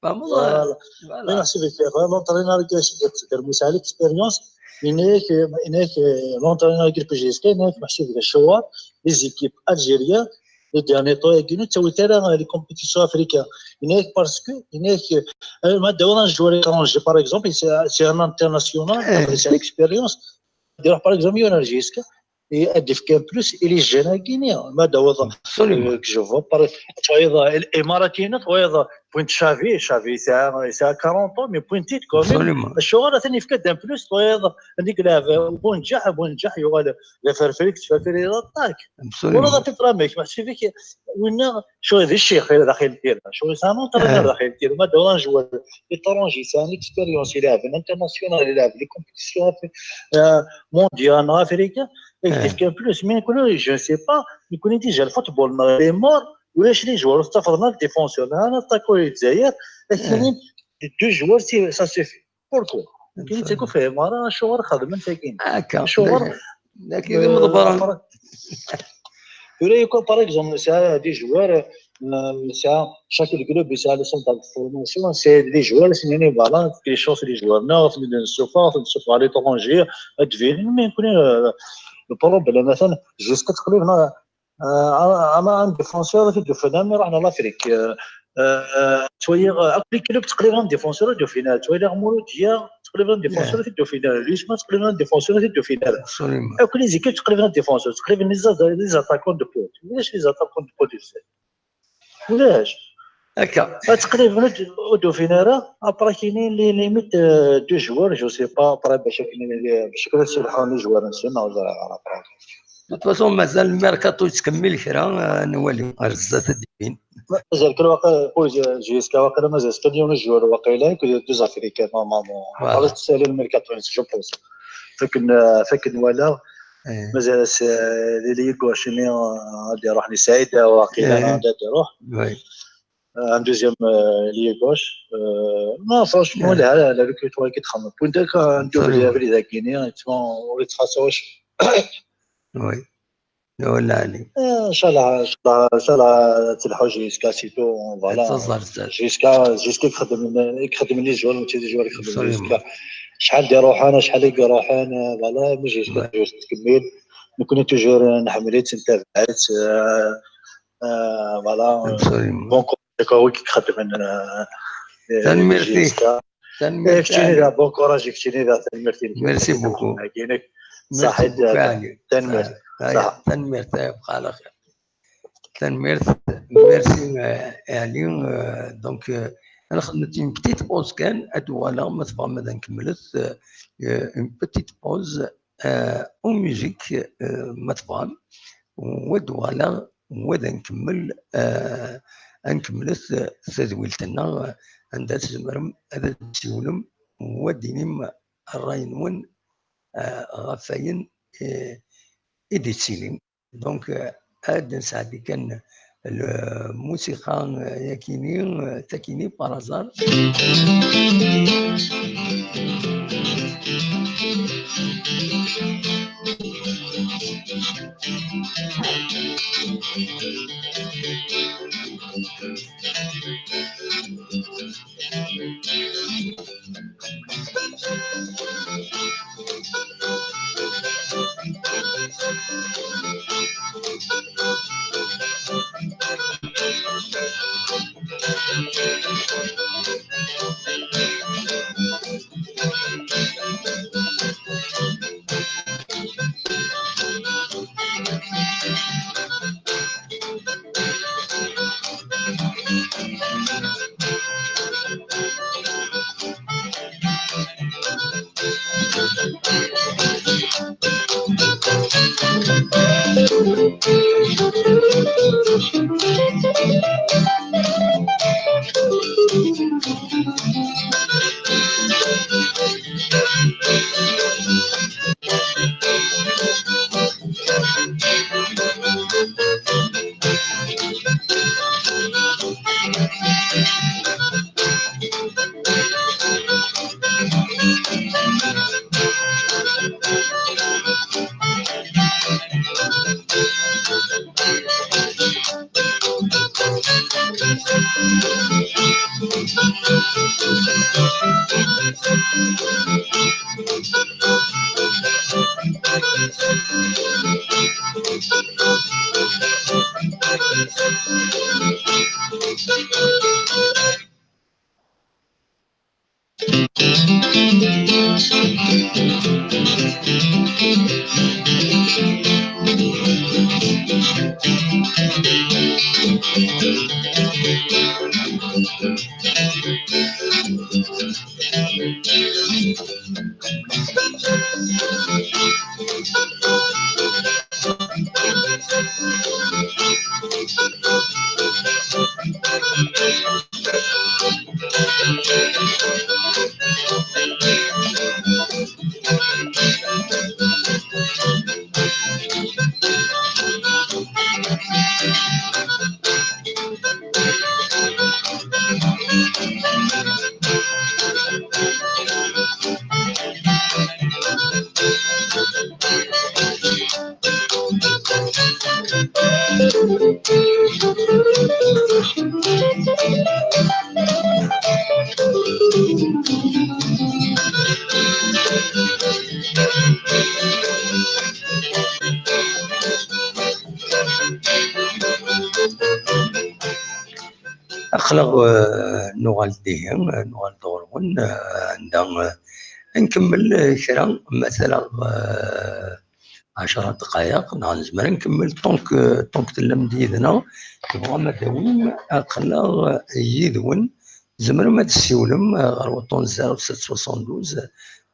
Tfehmeḍ? Voilà. Voilà. Oui, merci beaucoup. Vraiment, l'entraîneur qui a décidé de faire l'expérience, il n'est que, il n'est que l'entraîneur qui peut gérer, il n'est que, merci beaucoup, choix, les équipes algériennes, le dernier tour, et nous, c'est les compétitions africaines. Il n'est que parce que, il n'est que, euh, moi, d'avoir un joueur étranger, par exemple, c'est, c'est un international, Eh, c'est l'expérience. D'ailleurs, par exemple, il y en a jusqu'à, et à Difkin Plus, il est jeune à Guinée. Moi, d'avoir, Absolument. euh, que je vois, par, tu vois, l'Émiratien, tu vois, Point Xavi, Xavi, c'est à, c'est à quarante ans, mais Point Tite, quand même. Absolument. الشغل ثاني في كده بلوس، تبغى هذيك لعبة، بون جح، بون جح، يقول لا فرفريك، فرفري l'attaque. Absolument. ولا ضافي برامج، ما حسيت فيك، وين شو هذا الشيخ هذا داخل التير، شو سانو ترى آه. داخل التير، ما دوران جوار، étranger, c'est un expérience, il a une expérience, il a une compétition, euh, mondiale, africaine, et آه. Difkin Plus, mais je ne sais pas, mais connais déjà le football, les morts, ولاش les joueurs تفضلنا le défenseur, un attaquant يتزاير, لكن deux joueurs, c'est, ça suffit. Pourquoi؟ كاين تيكون فيه مارا شغل خدمة ساكن. هكا. شغل. لكن مضبرا. ولا يكون par exemple c'est des joueurs, c'est chaque club c'est le centre de formation, c'est des joueurs, c'est une voilà, les choses, les joueurs neufs, les sofa, les sofa à l'étranger, mais يكون le problème مثلا jusqu'à تقريبا انا un défenseur في الدوفينال مي رحنا l'Afrique. شويه اكل كلوب تقريبا défenseur في الدوفينال، شويه غمولو ديا تقريبا défenseur في الدوفينال، لويسما تقريبا défenseur في الدوفينال. Absolument. اكل زيكيب تقريبا défenseur، تقريبا les attaquants de pointe. علاش les attaquants de pointe؟ علاش؟ هكا. تقريبا الدوفينال راه après كاينين les limites, deux joueurs, je sais pas, après باش كاينين باش كاين سبحان les joueurs نسينا ولا. De toute façon مازال الميركاتو يتكمل كرا, آه، نولي غير الزات الدين. مازال كل واقع جيسكا واقيلا مازال كل يوم الجوار واقيلا كل deux africains normalement. Voilà. خلاص تسالي الميركاتو je pense. فكن فكن ولا مازال les gauches غادي يروح لسعيد واقيلا إيه. غادي يروح. Oui. Un deuxième, euh, lié gauche. Euh, non, franchement, Ouais. la, la recrutement qui est très bon. Point de vue, un double Absolument. de la Guinée, honnêtement, on les trace au Oui. ولا علي. آه، ان شاء الله، ان شاء الله، ان شاء الله تلحو جيسكا سيتو، فوالا. تزرزر. جيسكا، جيسكا يخدم، يخدم لي جوار، ماشي لي جوار يخدم جيسكا. شحال دير روحنا، شحال يقرا روحنا، فوالا، مش جيسكا توجور تكمل. نكون توجور نحمل تنتبعت، آه، آه، فوالا. بون كونتاكت هو كي يخدم، آه، تنميرتي. جيسكا. تنميرتي. كتيني ذا بون كوراج، كتيني ذا تنميرتي. ميرسي بوكو. صحيت. تنميرتي. صح. تنميرتي، بقى على خير. تنميرت، ميرسي، آه، يعني، آه، دونك، آه، انا خدمت اون بتيت بوز كان، ادوالا ما تبغى ماذا نكملت، آه، اون بتيت بوز، آه، اون ميوزيك، آه، ما تبغى، ودوالا، وذا نكمل، آه، نكملت، آه، تدويلتنا، آه، عندها تزمرم، هذا تسولم، ودينيم الراي نون، آه، غفاين، آه، ايدي تسيلم. دونك، آه، عاد نسعد كان الموسيقى، آه، ياكيني، آه، تاكيني بارازار. Aql-aɣ, eh, nuɣal-d ihi, eh, nuɣal-d ɣur-wen, eh, anda, eh, nkemmel, eh, kra, ma tala, eh, ɛecra dqayeq, neɣ nezmer ad nkemmel, donc, eh, donc tellam-d yid-neɣ, tebɣam ad d-tawim, aql-aɣ, eh, yid-wen, tzemrem ad d-tessiwlem, eh, ɣer uṭṭun zéro sept soixante-douze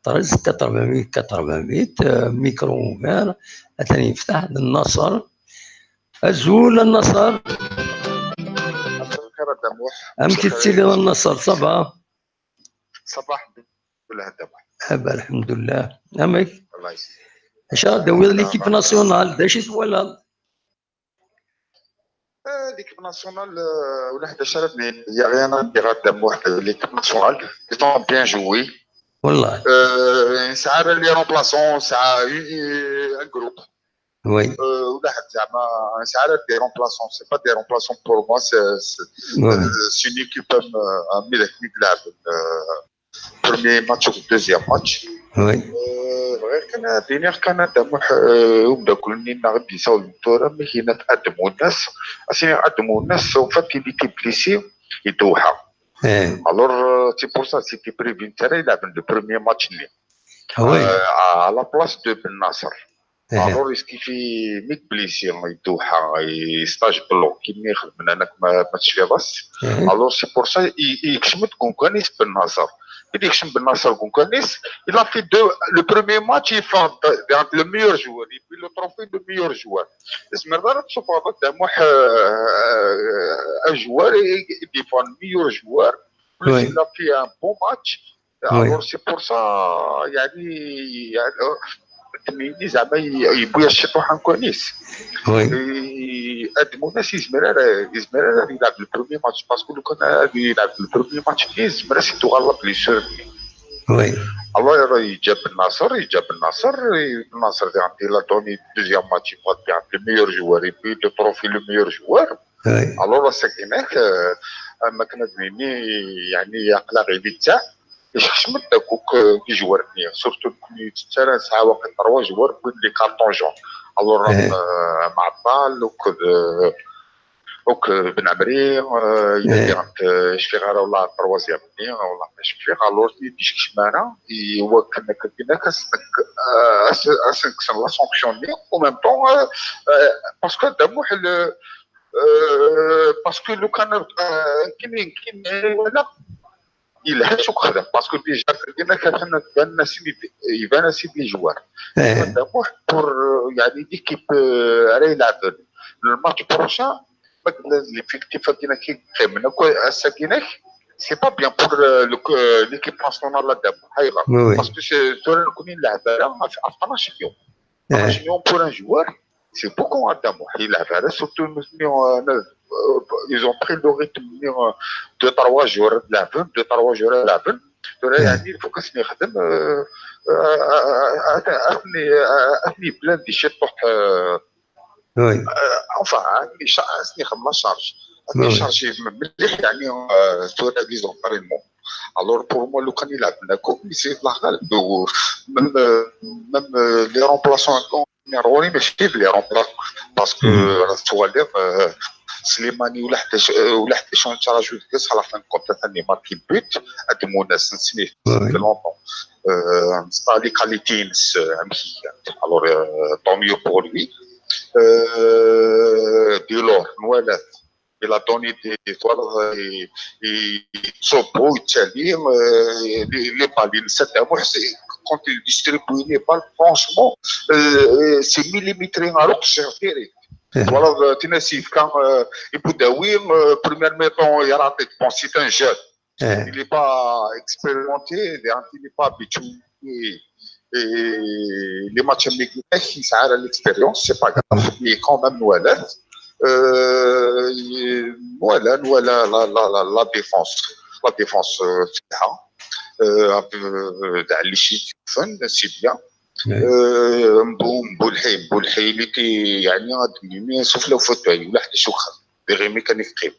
treize quatre-vingt-huit quatre-vingt-huit, eh, micro ouvert, atan yeftaḥ, d Nnaṣer. Azul a Nnaṣer. Amek i tettiliḍ a Nnaṣer, ça va? Ça va, الحمد لله. Aba, الحمد لله. Amek? الله يسلمك. Acu ara d-tawiḍ l'équipe nationale? D acu i twalaḍ? آه، l'équipe nationale، آه، ولا حدا شرف، mais il y a rien à dire à Damour. L'équipe nationale, ils ont bien joué. والله. آه، ساعة les remplaçants، ساعة un groupe. Oui. ولا حد زعما ساعات des remplaçants, c'est pas des remplaçants pour moi, c'est c'est Oui. c'est une équipe, euh, mi d-, mi d-laɛben, euh, premier match و deuxième match. Oui. Euh, غير كان دينيغ كان دموح, euh, ومداكل نينا غدي يساو الدورة, mais هنا تقدموا الناس, اسيني قدموا الناس, en fait il était blessé يدوحها. ايه. Alors, euh, c'est pour ça, c'était prévu نتا يلعب le premier match ني. Oui. Euh, à la place de بن ناصر. ايه. Alors, est-ce qu'il fait ميك بليسي يدوحها, stage bloqué, كيما يخدم انا كما ما تشفي راس. ايه. Alors, c'est pour ça, il, il يكشم كونكانيس بن ناصر. Il يكشم بن ناصر كونكانيس, il a fait deux, le premier match, il fait le meilleur joueur, et puis le trophée le meilleur joueur. اسمع, دار تشوف هذا دموح, euh, un joueur, il défend le meilleur joueur. Plus Oui. il a fait un bon match. Oui. Alors, c'est pour ça, يعني, يعني, تميني زعما ي-, يبويا الشطوحة كوانيس. Oui. قدموا الناس يزمر على, يزمر على يلعب le premier match, parce que لو كان غادي يلعب le premier match, يزمر سيتو غالا بليسور. Oui. Alors, راه يجاب الناصر, يجاب الناصر, الناصر اللي عندي la donné deuxième match, il va bien le meilleur joueur, et puis le trophée le meilleur joueur. Oui. Alors, c'est كيناك, euh, ما كنا دنيني, يعني, يقلا غير تاع, يخشمت داكوك, euh, les joueurs ني, surtout كل ترى ساعة واحد trois joueurs, puis les cartons jaunes. Alors, إيه. euh, مع الطال, donc, euh, donc, euh, بن عمري, euh, il إيه. était, euh, شفيغ راه ولا troisième ني, ولا ما شفيغ. Alors, il dit شمانة, هو كنا كنا كسنك, euh, أس-, أسنك سن la sanction ني, en même temps, euh, euh, parce que دموح ال-, euh, parce que لو كان, euh, كاين, كاين ولا يلحق شو خدم, parce que déjà كنا كنا بان ناس اللي, يبان ناس اللي joueurs. ايه. دموح pour, euh, يعني, l'équipe, euh, راهي يلعب le match prochain, ما قلنا l'effectif كاين كي قيمنا كو اسا كاينك, c'est pas bien pour, euh, le, euh, l'équipe nationale لا دموح, هاي غا. Oui, oui. Parce que c'est, ترى نكون نلعب على في اثناش يوم. ايه. اثناش يوم pour un joueur, c'est beaucoup, hein, دموح يلعب على, surtout nous, euh, ils ont pris le rythme, euh, deux trois jours de la vente, deux trois jours de la vente. ترى, إيه. يعني, il faut que c'est يخدم, euh, euh, اثني, اثني بلان دي شي طوح, euh, Oui. Enfin, عندي شا-, عندي خدمة شارج. Oui. عندي شارج مليح, يعني, euh, sur les entraînements. Alors, pour moi, لو كان يلعب ناكو, mais c'est الله غالب. و même, euh, même, euh, les remplaçants, نروحي ماشي les remplaçants. Parce que, Mhm. euh, tu vois, euh, سليماني ولا حتى ش-, ولا حتى شو انت راه جوج كاس على فان كونت ثاني ماركي بوت, هاد المنافس نسميه Oui. في لونطون. Euh, c'est pas les qualités, c'est, euh, alors, euh, tant mieux pour lui. Euh, Delors, Noël, il a donné des, des fois, euh, il, il, il, euh, les, les balles, il s'est, moi, c'est, quand il distribue les balles, franchement, euh, c'est millimétré, alors que c'est serré. Eh. Voilà, euh, Tennessee, quand, euh, il peut, oui, euh, première mi-temps, il a raté. Bon, c'est un jeune. Eh. Il n'est pas expérimenté, il n'est pas habitué. Et les matchs américains, il a l'expérience, c'est pas grave. Mais quand même, voilà, euh, voilà, voilà la, la, la, la défense. La défense, euh, c'est ça. Euh, avec, euh, dans les chiffres, c'est bien. Oui. Euh, Mbou-, Mboulhi, Mboulhi, il était, يعني, هاد الميمي سفلى وفوتوي، ولا حد يشوف خير. دي غير ميكانيك قيم.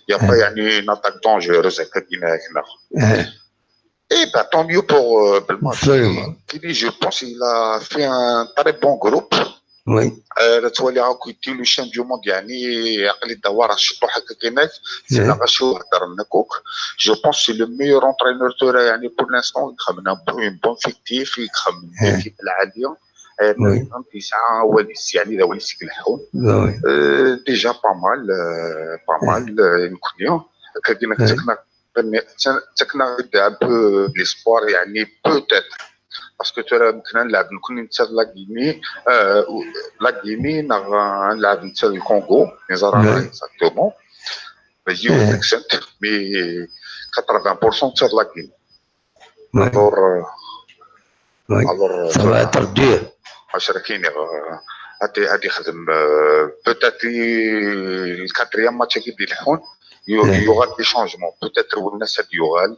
Il y a pas, Eh. يعني, une attaque dangereuse هكا كيما هنا. Eh. Eh ben, tant mieux pour, euh, Belmadi. Absolument. Qui, je pense, il a fait un très bon groupe. Oui. آه، تولي هاكو يديرو شان دو موند، يعني، عقلي دوار الشطوحة كاينات، إيه. لا غاشي هضر لكوك. Je pense c'est le meilleur entraîneur تورا، يعني، pour l'instant يخمم un bon, un bon effectif، يخمم إيه. ليكيب العالية. آه، Oui. فهمتي، ساعة واليس، يعني، لا واليس يقلحون. Oui. آه، déjà pas mal, آه، pas إيه. mal, آه، نكونيو. كاين إيه. تكنا، تكنا un peu l'espoir، يعني، peut-être. Parce que ترى كنا نلعب، نكون نتساب لا غيني، آه، لا غيني، نلعب نتساب الكونغو، نزار إيه. Exactement. Mais إيه. Mais quatre-vingts pour cent نتساب لا غيني. Oui. Alors, euh, Oui. alors, Ça va être dur. عشرة كاين، آه، هادي، هادي خدم، آه، peut-être ال quatrième match كي يدي الحون، y-, إيه. y aura des changements. Peut-être والناس هاد يوغال.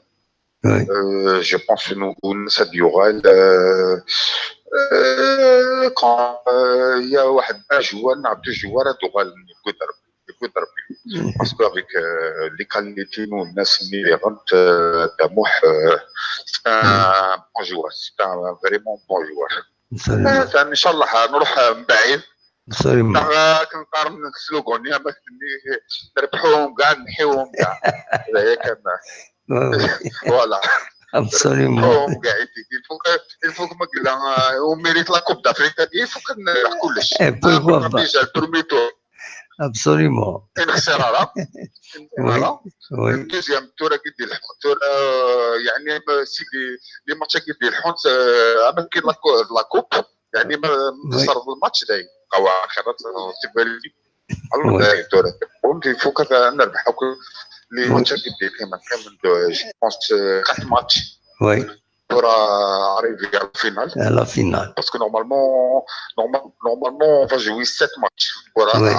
Oui. Euh, je pense إنه والناس هاد يوغال، آه، آه، quand, آه، il y a واحد un joueur neɣ deux joueurs ad uɣalen, yeggud Rebbi, yeggud Rebbi. Parce que avec euh, les qualités n unnas-nni diɣen, euh, Damuḥ, euh, c'est un bon joueur, c'est un vraiment bon joueur. Atan, ncallah, nruḥ mbaɛid. Neɣ akken qqaren slogan-nni, ama tenni, nerbeḥ-uhum kɛa, nneḥḥi-uhum kɛa. D aya kan. Voilà. Absolument. Nerbeḥ-uhum kɛa, il faut que, il faut que ma yella, euh, on mérite la Coupe d'Afrique, il faut que nerbeḥ kullec. Eh, pourquoi pas. Déjà le premier tour. Absolument. Ur nexsir ara. Oui. Voilà. Oui. Le deuxième tour, agi d-ileḥḥun. Tura, euh, يعني, si les, les matchs agi d-ileḥḥun, euh, ama kien la cou-, la coupe, يعني, ma, oui, ma تصرف الماتش, dayen. قوى آخر، تبالي. Alors, oui, dayen, tura. Donc, il faut que نربح. Donc, les matchs agi d-ileḥḥun, كامل, euh, je pense, euh, quatre matchs. Oui. Pour euh, arriver à la finale. À la finale. Parce que normalement, normal-, normalement, on va jouer sept matchs pour euh, oui,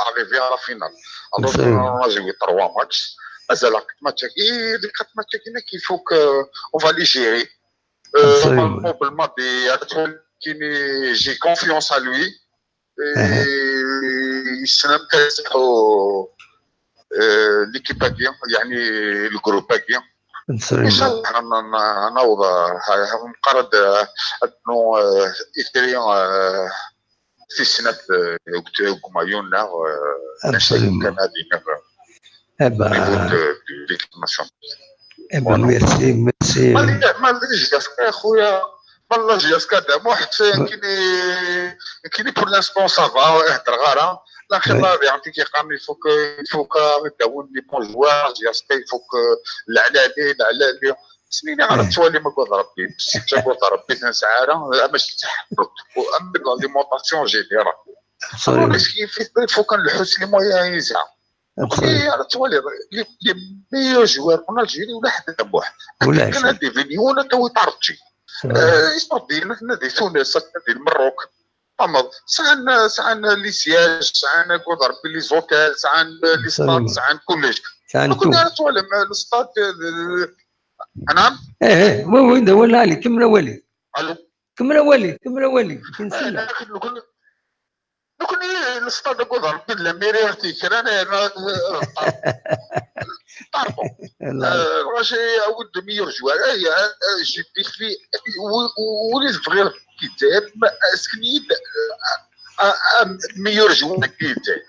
arriver à la finale. Alors, absolument, on a joué trois matchs. مازال quatre matchs. Et les quatre matchs, il faut que on va les gérer. Euh, absolument. Normalement, بالماضي, j'ai confiance à lui. Et c'est même que euh, l'équipe agi, يعني, le groupe agi. Absolument. إن شاء الله غن-، غن-، غنعوض، آه، غنقرب، آه، أنه، آه، إثري، آه، في السنة، آه، كما يونا، آه، absolument, كان هذه، آه، eh ben, au niveau de, de l'équipe nationale. Eh ben, voilà, merci, merci. ما لي-، ما ليش يا خويا. والله جي اسكا دامو حتى كيني، كيني pour l'instant ça va، يهدر غارة. لا خير، الله يعطيك يا قام، il faut que، il faut que داون les bons joueurs، جي اسكا il faut que العلالي، العلالي. سنيني غير توالي ما قول ربي، بس جا قول ربي تنسعارة، ماشي تحبط. وأما l'alimentation générale. Parce que il faut كان الحوس les moyens يزعم. إيه، راه توالي، les, les meilleurs joueurs en Algérie ولا حد داموح. ولا كان شيء. هادي فينيونا تو يتعرض شي. آه، يصدي، نادي تونس، نادي المروك. أما سعان، سعان les sièges، سعان قدر بلي زوتيل، سعان les stades، سعان كلش. سعان تو. كنا توالي مع الستاد، آه، نعم. ايه، ايه، وي، وي، ندور عليك، كمل ولي. ألو. كمل ولي، كمل ولي. آه، نقول، نكون الستاد قدر بلا ميري تيكرا، أنا، أنا، تعرفوا. آه، راه شي عاود meilleur joueur. أي، آه، جي دي في، و-، و-، وليت بغير كيتاب، ما أسكنيد، آه، آه، آه، meilleur joueur كيتاب.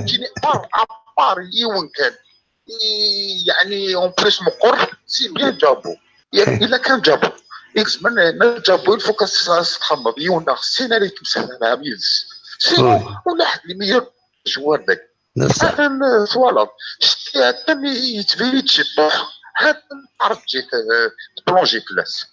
كيني أبار، أبار يون كان. يعني، en plus مقر، c'est bien جابو. يعني، إلا كان جابو. يلزم أن جابو، il faut que ça تخمض. يون، سيناريو تمثل مع ميلز. Sinon، ولا حد les meilleurs joueurs داك. هذا ال-، voilà. شتي هذا اللي يتبين شي طوح. هذا العرض جيت، آه، تبلونجي بلاص.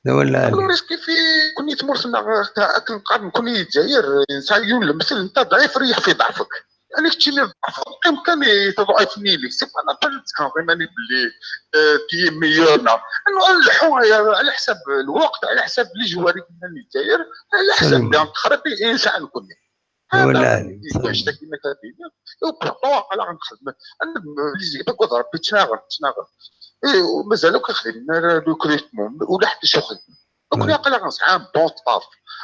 لا ولا عليك. Alors est-ce que في كوني تمرت مع أكل القرن، كوني الجزائر، إنسان يون المثل، أنت ضعيف، ريح في ضعفك. يعني كنتي من الضعف، قيم كان تضعفني لك. C'est pas la peine تكون غير ماني بلي، آه، تي ميورنا. إنه نلحو على حساب الوقت، على حساب les joueurs اللي كنا الجزائر، على حساب سليم. بيان تخربي إنسان كوني. ولا عليك. واش تاكلنا كادينا؟ وبورطون على غنخدم. أنا لي زيبا كنت ربي تناغم، تناغم. إيه، ومازالو كنخدم لو كريتمون، ولا حتى شي خدمة. Donc، وي. عقل غنسعى بون ستاف.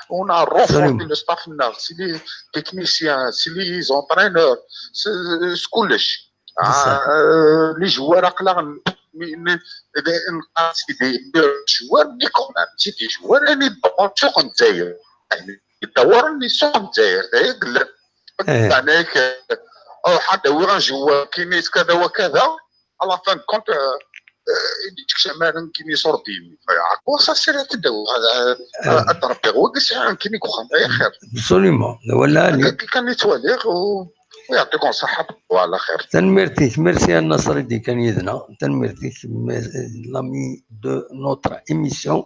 ونا روفورتي لو ستاف، نا سي لي تكنيسيان، سي لي زونترينور، سي، سي كلش. بصح. آه، لي جوار عقل غن-، مي-، مي-، نقاس دي، دي جوار، مي كون ميم سي دي جوار، يعني، دور سوق نتايا. يعني، دور لي سوق نتايا، هذا يقول لك. إيه. يعني، ك-، أو حد هو غنجوار كيميز كذا وكذا. على فان كونت، آه، آه، يديك شمالا كيني صوردين. عقوصة سير تدو، هذا، آه، أضرب بيغ وقس، يعني، كيني كوخان، يا خير. Absolument. ولا لي. كان يتواليغ و-، ويعطيكم الصحة وعلى خير. تنميرتيك، merci à النصر اللي كان يدنا. تنميرتيك، l'ami de notre émission.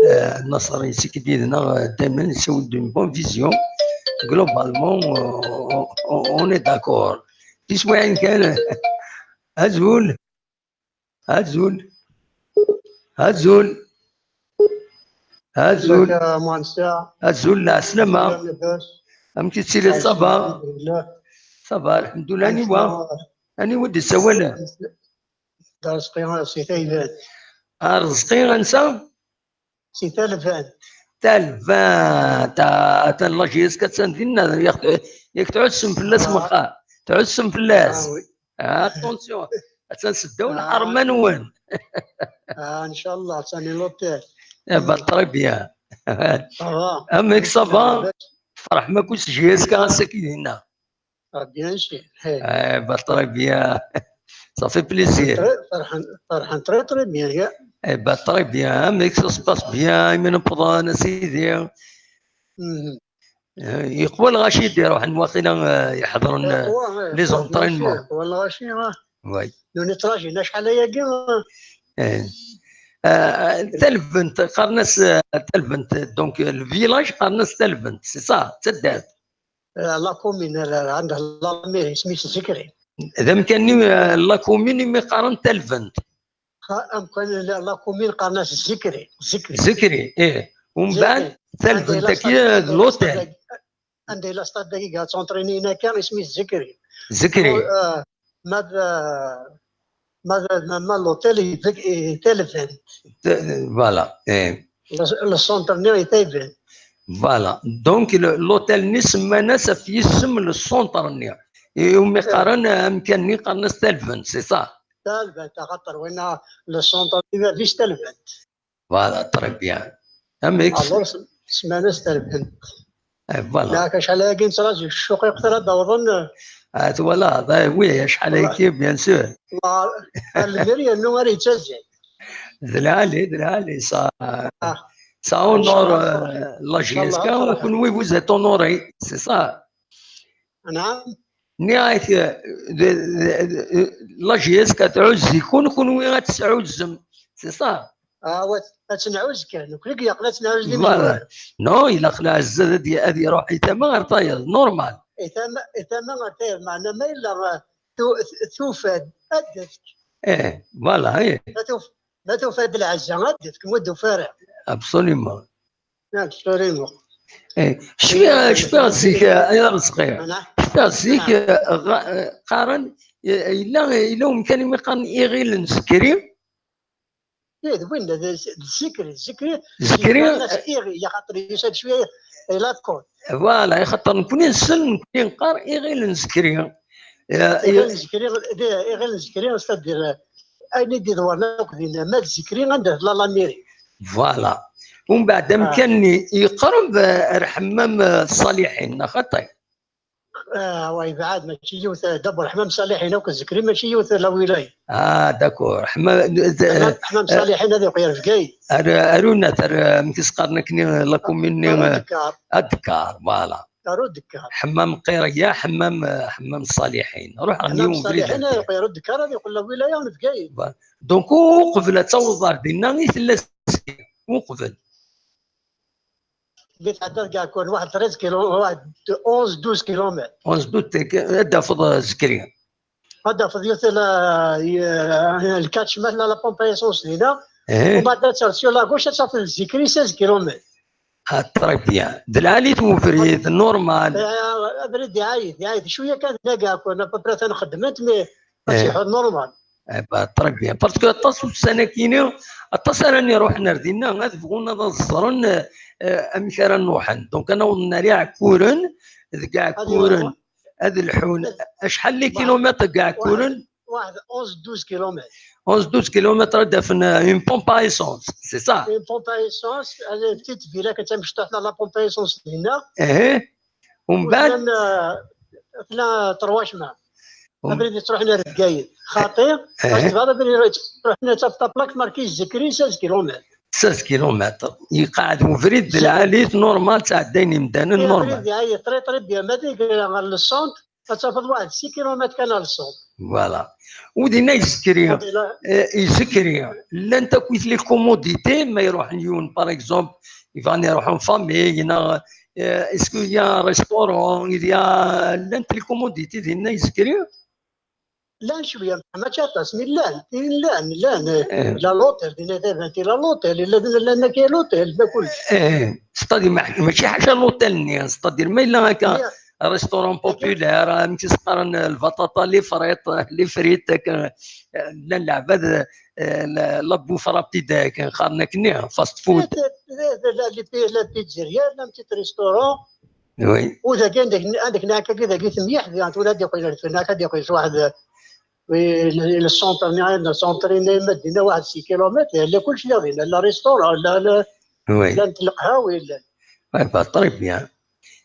آه، النصر يسكت يدنا، آه، دايمًا يسوي une bonne vision. Globalement, آه، on est d'accord. تسمعين كان؟ أزول. أزول. أزول. أزول. ازيك يا مهندس؟ أزول، العسلامة. لاباس؟ أمك تسيري؟ صافا. الحمد لله. صافا، الحمد لله. أني وا؟ أني ودي سوالة؟ رزقي، سي ثايبان. آه، رزقي غنسى؟ سي ثايبان. Talbant, ah, atan la J S K attan dinna, yak, yak tɛussem fell-as, ah, meqqar. Tɛussem fell-as. Ah, oui. Ah, attention. Attan seddaw, ah, lḥerma-nwen. Ah, inchallah, attan l'hôtel. Eh ben, très bien. Ça va. Amek, ça va? Ferḥem akk s J S K ass-agi dinna. Ah, bien sûr. Eh ben, très bien. Ça fait plaisir. Très, فرحان، فرحان très, très bien, يا. Eh ben, très bien. Amek, ça se passe bien, imi newweḍ a sidi. Mhm. Eh, yeqwa lɣaci i d-iruḥen waqila, eh, iḥeḍren, eh, les entraînements. Yeqwa lɣaci, ah. Oui. Nous نتراجينا شحال ayagi, ah. Eh. Eh, Talbent, qqaren-as, eh, Talbent, donc, eh, le village qqaren-as Talbent, c'est ça, d taddart. Eh, la commune, eh, عندها la mairie، اسمها الزكري. D amkan-nni, eh, la commune imi qqaren Talbent. Amkan, la commune qqaren-as Zikri. Zikri. Zikri, ih. Umbeɛd, Talbent-agi d l'hôtel. Anda yella stade-agi, ad ttɛenṭrinin akka, isem-is Zikri. Zikri. Ma d, ma d, ma, ma l'hôtel i Talbent. Voilà, ih. Le centre-nni i Talbent. Voilà. Donc, l'hôtel-nni semman-as ɣef yisem le centre-nni. Umi qqaren amkan-nni qqaren-as Talbent, c'est ça? Talbent, axaṭer winna le centre-nni bab-is Talbent. Voilà, très bien. Amek? Alors, semman-as Talbent. Eh, voilà. Yak acḥal ayagi nettraǧu ssuq iqtar ad d-awḍen. Ah, twalaḍ, eh, oui, acḥal ayagi, bien sûr. Lmir yernu ara yettazzal. D lɛali, d lɛali, ça, ça honore, euh, la J S K, kenwi vous êtes honoré, c'est ça. Nniɣ-ak, eh, d, d, d, la J S K tɛuzz-iken, kenwi ad tesɛuzzem. C'est ça. Ah, ad tenɛuzz kan. Nekkni i yeqqen ad tenɛuzz d imezwura. Non, ilaq lɛezza ad, ad iruḥ i tama ɣer tayeḍ, normal. I tama, i tama ɣer tayeḍ, meɛna ma yella, eh, tu-, tufa-d, ad d-tefk. Eh, voilà, eh. Ma tuf-, ma tufa-d lɛezza, ad d-tefk, ma ur d-tufi ara. Absolument. Cfiɣ, cfiɣ zik, ay Arezqi. Cfiɣ zik, qqaren, yella, yella umkan imi qqaren iɣil n Zikri. Eh, d win, d Zikri, Zikri. Zikri. Iɣil, axaṭer yusa-d cwiya, ila tkun. Voilà, axaṭer nekkni nsell, nekkni neqqar iɣil n Zikri. Iɣil n Zikri, iɣil n Zikri, c'est-à-dire, ayen i d-iḍewren akk dinna, ma d Zikri, anda tella la mairie. Voilà. Umbeɛd amkan-nni yeqreb, eh, ar Ḥemmam, eh, Ṣaliḥin, neɣ xaṭi? Ah, wa yebɛed, mačči yiwet, eh, d'abord Ḥemmam Ṣaliḥin akk d Zikri, mačči yiwet la wilaya. Ah, d'accord. Ḥemmam, eh, Ḥemmam, eh, Ḥemmam Ṣaliḥin ad iqu yer Bgayet. Ar, ar unat, ar, eh, amek i s-qqaren akken, eh, la commune-nni, eh, Adekkar. Adekkar, voilà. Ar Udekkar. Ḥemmam Qirya, Ḥemmam, eh, Ḥemmam Ṣaliḥin. Ruḥ ɣer yiwen ubrid. Ḥemmam Ṣaliḥin, ad iqu yer Udekkar, ad iqu la wilaya n Bgayet. Donc, uqbel ad tawḍeḍ ar dinna i tella Zikri. Uqbel. Di tɛeddaḍ kacku waḥed treize kilo, waḥed onze, douze kilomètres. Onze, douze, ad d-tafeḍ, eh, Zikri. Ad d-tafeḍ yiwet la, eh, le quatre chemins, la, la pompe à essence dinna. Eh. Umbeɛd ad terreḍ sur la gauche, ad tafeḍ Zikri seize kilomètres. Ah, très bien. D lɛali-t ubrid, normal. Eh, abrid iɛayed, iɛayed. Cwiya kan dinna kacku, à peu près ad nxeddem-t, mais ad, eh, iruḥ normal. Eh ben, très bien. Parce que aṭas ussan-agi-ni, aṭas ara n-iruḥen ar dinna, ad bɣun ad ẓren, eh, amek ara nruḥen. Donc, ad awḍen ar Iɛekkuren, deg Iɛekkuren ad lḥun. Acḥal les kilomètres deg Iɛekkuren? Waḥed, onze, douze kilomètres. Onze, douze kilomètres ad d-afen, eh, une pompe à essence, c'est ça? Une pompe à essence, eh, petite ville, akken d tamecṭuḥt, la pompe à essence dinna. Eh. Umbeɛd? Tla trois chemins. Abrid yettruḥen ar Bgayet. Xaṭi, eh, parce que abrid yettruḥen ad taf la plaque marquée Zikri seize kilomètres. Seize kilomètres. Yeqɛed ubrid d lɛali-t, normal, ttɛeddayen imdanen, normal. Abrid iɛayed très, très bien. Ma d igra ɣer le centre, ad tafeḍ waḥed six kilomètres kan ɣer le centre. Voilà. U dinna i Zikri, eh, i Zikri, llant akkit les commodités, ma iruḥen yiwen, par exemple, yebɣan iruḥ en famille, neɣ, eh, est-ce qu'il y a un restaurant, il y a, llant les commodités dinna i Zikri? Llan cwiya, mačči aṭas, mais llan, tin llan, llan, eh, la l'hôtel, dinna d abenti la l'hôtel, illa dinna llan akka l'hôtel, da kullec. Eh, c'est-à-dire, ma-, mačči ḥaca l'hôtel-nni, c'est-à-dire, ma yella akka, restaurant populaire, amek i s-qqaren, lbaṭaṭa, les frites, les frites, akken, eh, llan leɛbad, eh, la, la bouffe rapide, akken qqaren akkenni, fast food. la, la, la, la pizzeria, la petite restaurant. Oui. U dagi, anda k-, anda k-, nɛak-agi dagi temyeḥ, diɣ tura ad iqqel ar tfenna, ad iqqel s waḥed, oui, le, le centre-nni, le centre-nni, ma dinna waḥed six kilomètres, yella kullec diɣ dinna, la restaurant, la, la, oui, llant leqhawi, llan. Ouais, bah, très bien.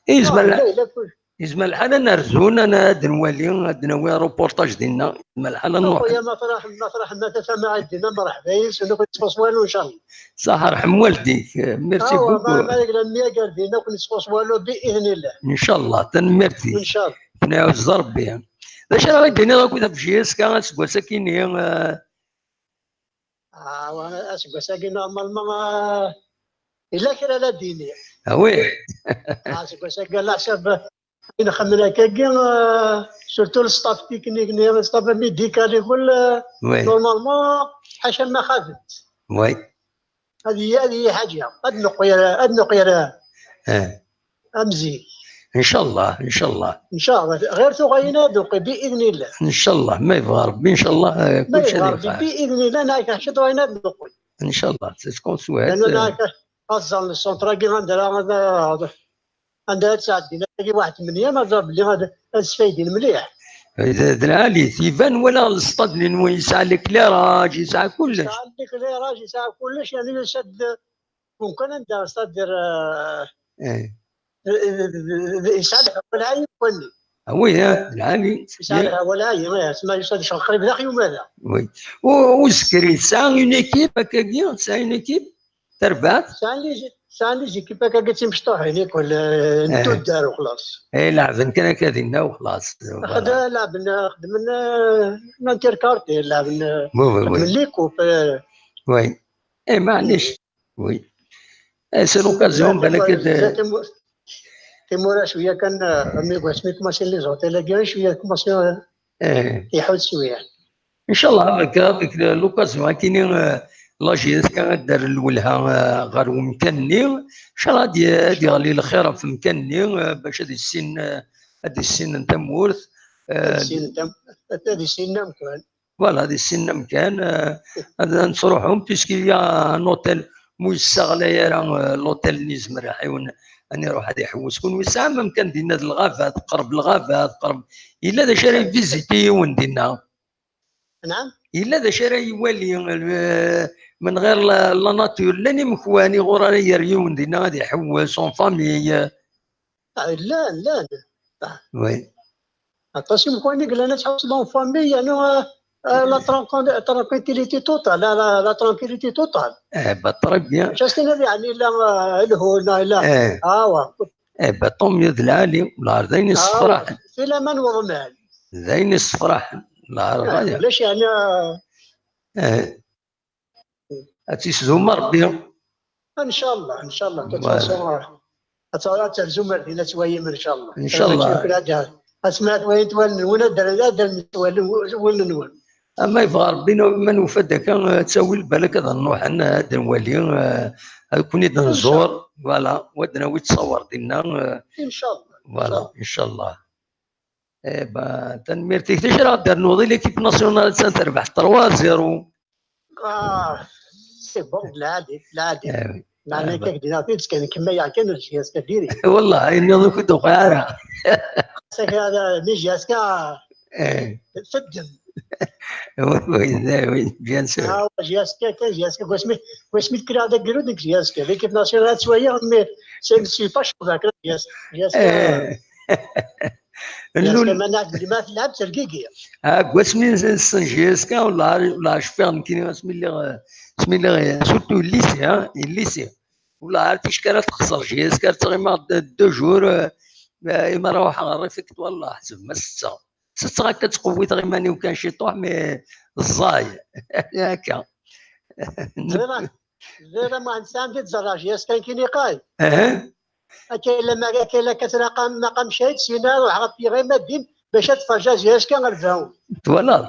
Et ah, yezmer, yella, yella kullec. Yezmer lḥal ad nerzu, ad n-, ad nwali, ad nawi reportage dinna. Yezmer lḥal ad nruḥ. Xuya, ma truḥem, ma truḥem, ma tafam aɛid dinna, mreḥba yis-wen, ur ken-yettxuṣṣ walu, ncallah. Ṣaḥ, rḥem waldik. Merci beaucoup. Awa, ma, ma yegla myagger dinna, ur ken-yettxuṣṣ walu, bi idnillah. Ncallah, tanemmirt-ik. Ncallah. Ad ken-iɛuzz Rebbi. D acu ara d-tiniḍ akked ɣef J S K aseggas-agi-nni, eh? Ah, wa-, aseggas-agi, normalement, ah, yella kra la d-iniɣ. Ah oui. Ah, aseggas-agi, ala ḥsab, ayen xemmen akkagi, ah, surtout le staff technique-nni, le staff médical, ikul, ah, oui, normalement, ḥaca ma xabent. Oui. Ad yi-, ad yi-ḥaǧa, ad neqqir, ad neqqir, eh, am zik. Ncallah, ncallah. Ncallah, ɣir tuɣalin ad neqqir, bi idnillah. Ncallah, ma yebɣa Rebbi, ncallah, eh, ma kullec ad yebɣa Rebbi, yelḥa. Bi idnillah, nɛak ḥaca tuɣalin ad neqqir. Ncallah, c'est ce qu'on souhaite. Lana nɛak aẓẓal n centre-agi, anda ara, anda ara ttɛeddin, agi waḥed tmenya, ma ẓer belli ad, ad sfaydin mliḥ. D, d lɛali, iban wala le stade-nni yesɛa l'éclairage, yesɛa kullec. Yesɛa l'éclairage, yesɛa kullec, yani yusa-d Mumkin anda, c'est-à-dire, euh, eh, eh, eh, yesɛa lehwa lɛali wanni. Ah oui, eh, lɛali. Yesɛa lehwa lɛali, eh, asma yusa-d ccɣel qrib d axyum-ada. Oui. U, u Zikri, tesɛa une équipe akkagi, tesɛa une équipe, terbaɛt? Sɛan les, sɛan les équipes akkagi d timecṭuḥin, ikul, eh, n tuddar u xlaṣ. Eh, leɛben kan akka dinna u xlaṣ. Voilà. Xedmen, leɛben, xedmen, eh, l'interquartier, leɛben, eh, oui, oui, oui, xedmen les coupes, eh. Oui. Eh, maɛlic. Oui. Eh, c'est l'occasion, balak ad timura cwiya kan, eh, mi gwas mi commencé les hôtels-agi, cwiya commencé, eh, iḥudd cwiya. Ncallah, avec, avec l'occasion, akini, eh, la J S K ad d-terr lwelha, eh, ɣer umkan-nni. Ncallah ad y-, ad yeɣli lxir ɣef umkan-nni, eh, bac ad issin, eh, ad issinen tamurt. Ad eh, issinen tam-, ad issinen amkan. Voilà, di sin amkan, eh, ad, ad nettruḥu, puisqu'il y a un hôtel, mu yessaɣlay ara, eh, l'hôtel-nni, yezmer ad iɛiwen, ad iruḥ ad iḥewwes. Kunwi tesɛam amkan dinna d lɣaba, teqreb lɣaba, teqreb. Yella d acu ara yiviziti yiwen dinna? Naɛam? Yella d acu ara iwali, eh, من غير la, la nature? Llan imekwan iɣur ara yerr yiwen dinna ad iḥewwes, en famille? Ah, llan, llan. Ah. Oui. Aṭas imekwan i yellan ad tḥewwseḍ en famille, yani, ah, ah, la tranquil-, tranquillité totale, la, la, la tranquillité totale. Eh, bah, très bien. Mačči ad s-tiniḍ, yani, la, ah, lhu, la, la. Eh. Ah, wa. Eh, bah, tant mieux, d lɛali, lɛar d ayen yessefraḥen. Ah, wa. Filaman weḍman. D ayen yessefraḥen, lɛar ɣaya. Ulac, yani, ah, eh. Ad tt-isdum Rebbi. Ncallah, ncallah. De toute façon, ad tt-, ad terzum ar din ad twayim, ncallah. Ncallah. Asmi ad wayint wallen-nwen, ad d-, ad d-rren wallen-nwen. Ama yebɣa Rebbi, ma nufa-d akka, eh, ttawil, balak ad nruḥen, eh, ad nwali, eh, ad ken-id-nẓur, voilà, u ad nawi ttṣawer dinna, eh, ncallah, voilà, ncallah. Eh ben, tanemmirt-ik. D acu ara ɣ-d-ternuḍ i l'équipe nationale, attan terbeḥ trois zéro? Ah, c'est bon, d lɛali, d lɛali. Eh, meɛna akka, k-d-iniɣ tidet kan, kemmayeɣ kan ar J S K diri. Wallah, ayen nniḍen ur k-d-uqiɛ ara. Sak ara, mi J S K, eh, teddem. Oui, oui, oui, bien sûr. Ah, J S K kan, J S K, wasmi, wasmi d-kkreɣ d agrud, nekk J S K. L'équipe nationale ad tt-waliɣ, mais c'est, c'est pas chaud, J S K. Eh. J S K. Nnun. J S K, ma nɛad, ma tleɛɛeb tergigi. Ah, deg wasmi nessen J S K, wala, wala cfiɣ nekkini asmi lliɣ, asmi lliɣ, surtout lycée, hein, lycée. Wala, ar ticki ara texṣer J S K, ar ttɣimeɣ deux, deux jours, euh, imi ara ruḥeɣ ɣer réfectoire, ḥseb ma setta. Setta akka ttqewwiteɣ iman-iw kan ciṭuḥ, mais ẓẓay. Akka. Ẓriɣ, ẓriɣ a Muḥend Sɛid, ẓriɣ J S K nekkini qay. Aha. Akka yella ma, akka yella akka tlaqam, maqam cahid, sina ruḥ ɣef yiɣima din, bac ad tferǧ J S K ɣer Bahu. Twalaḍ?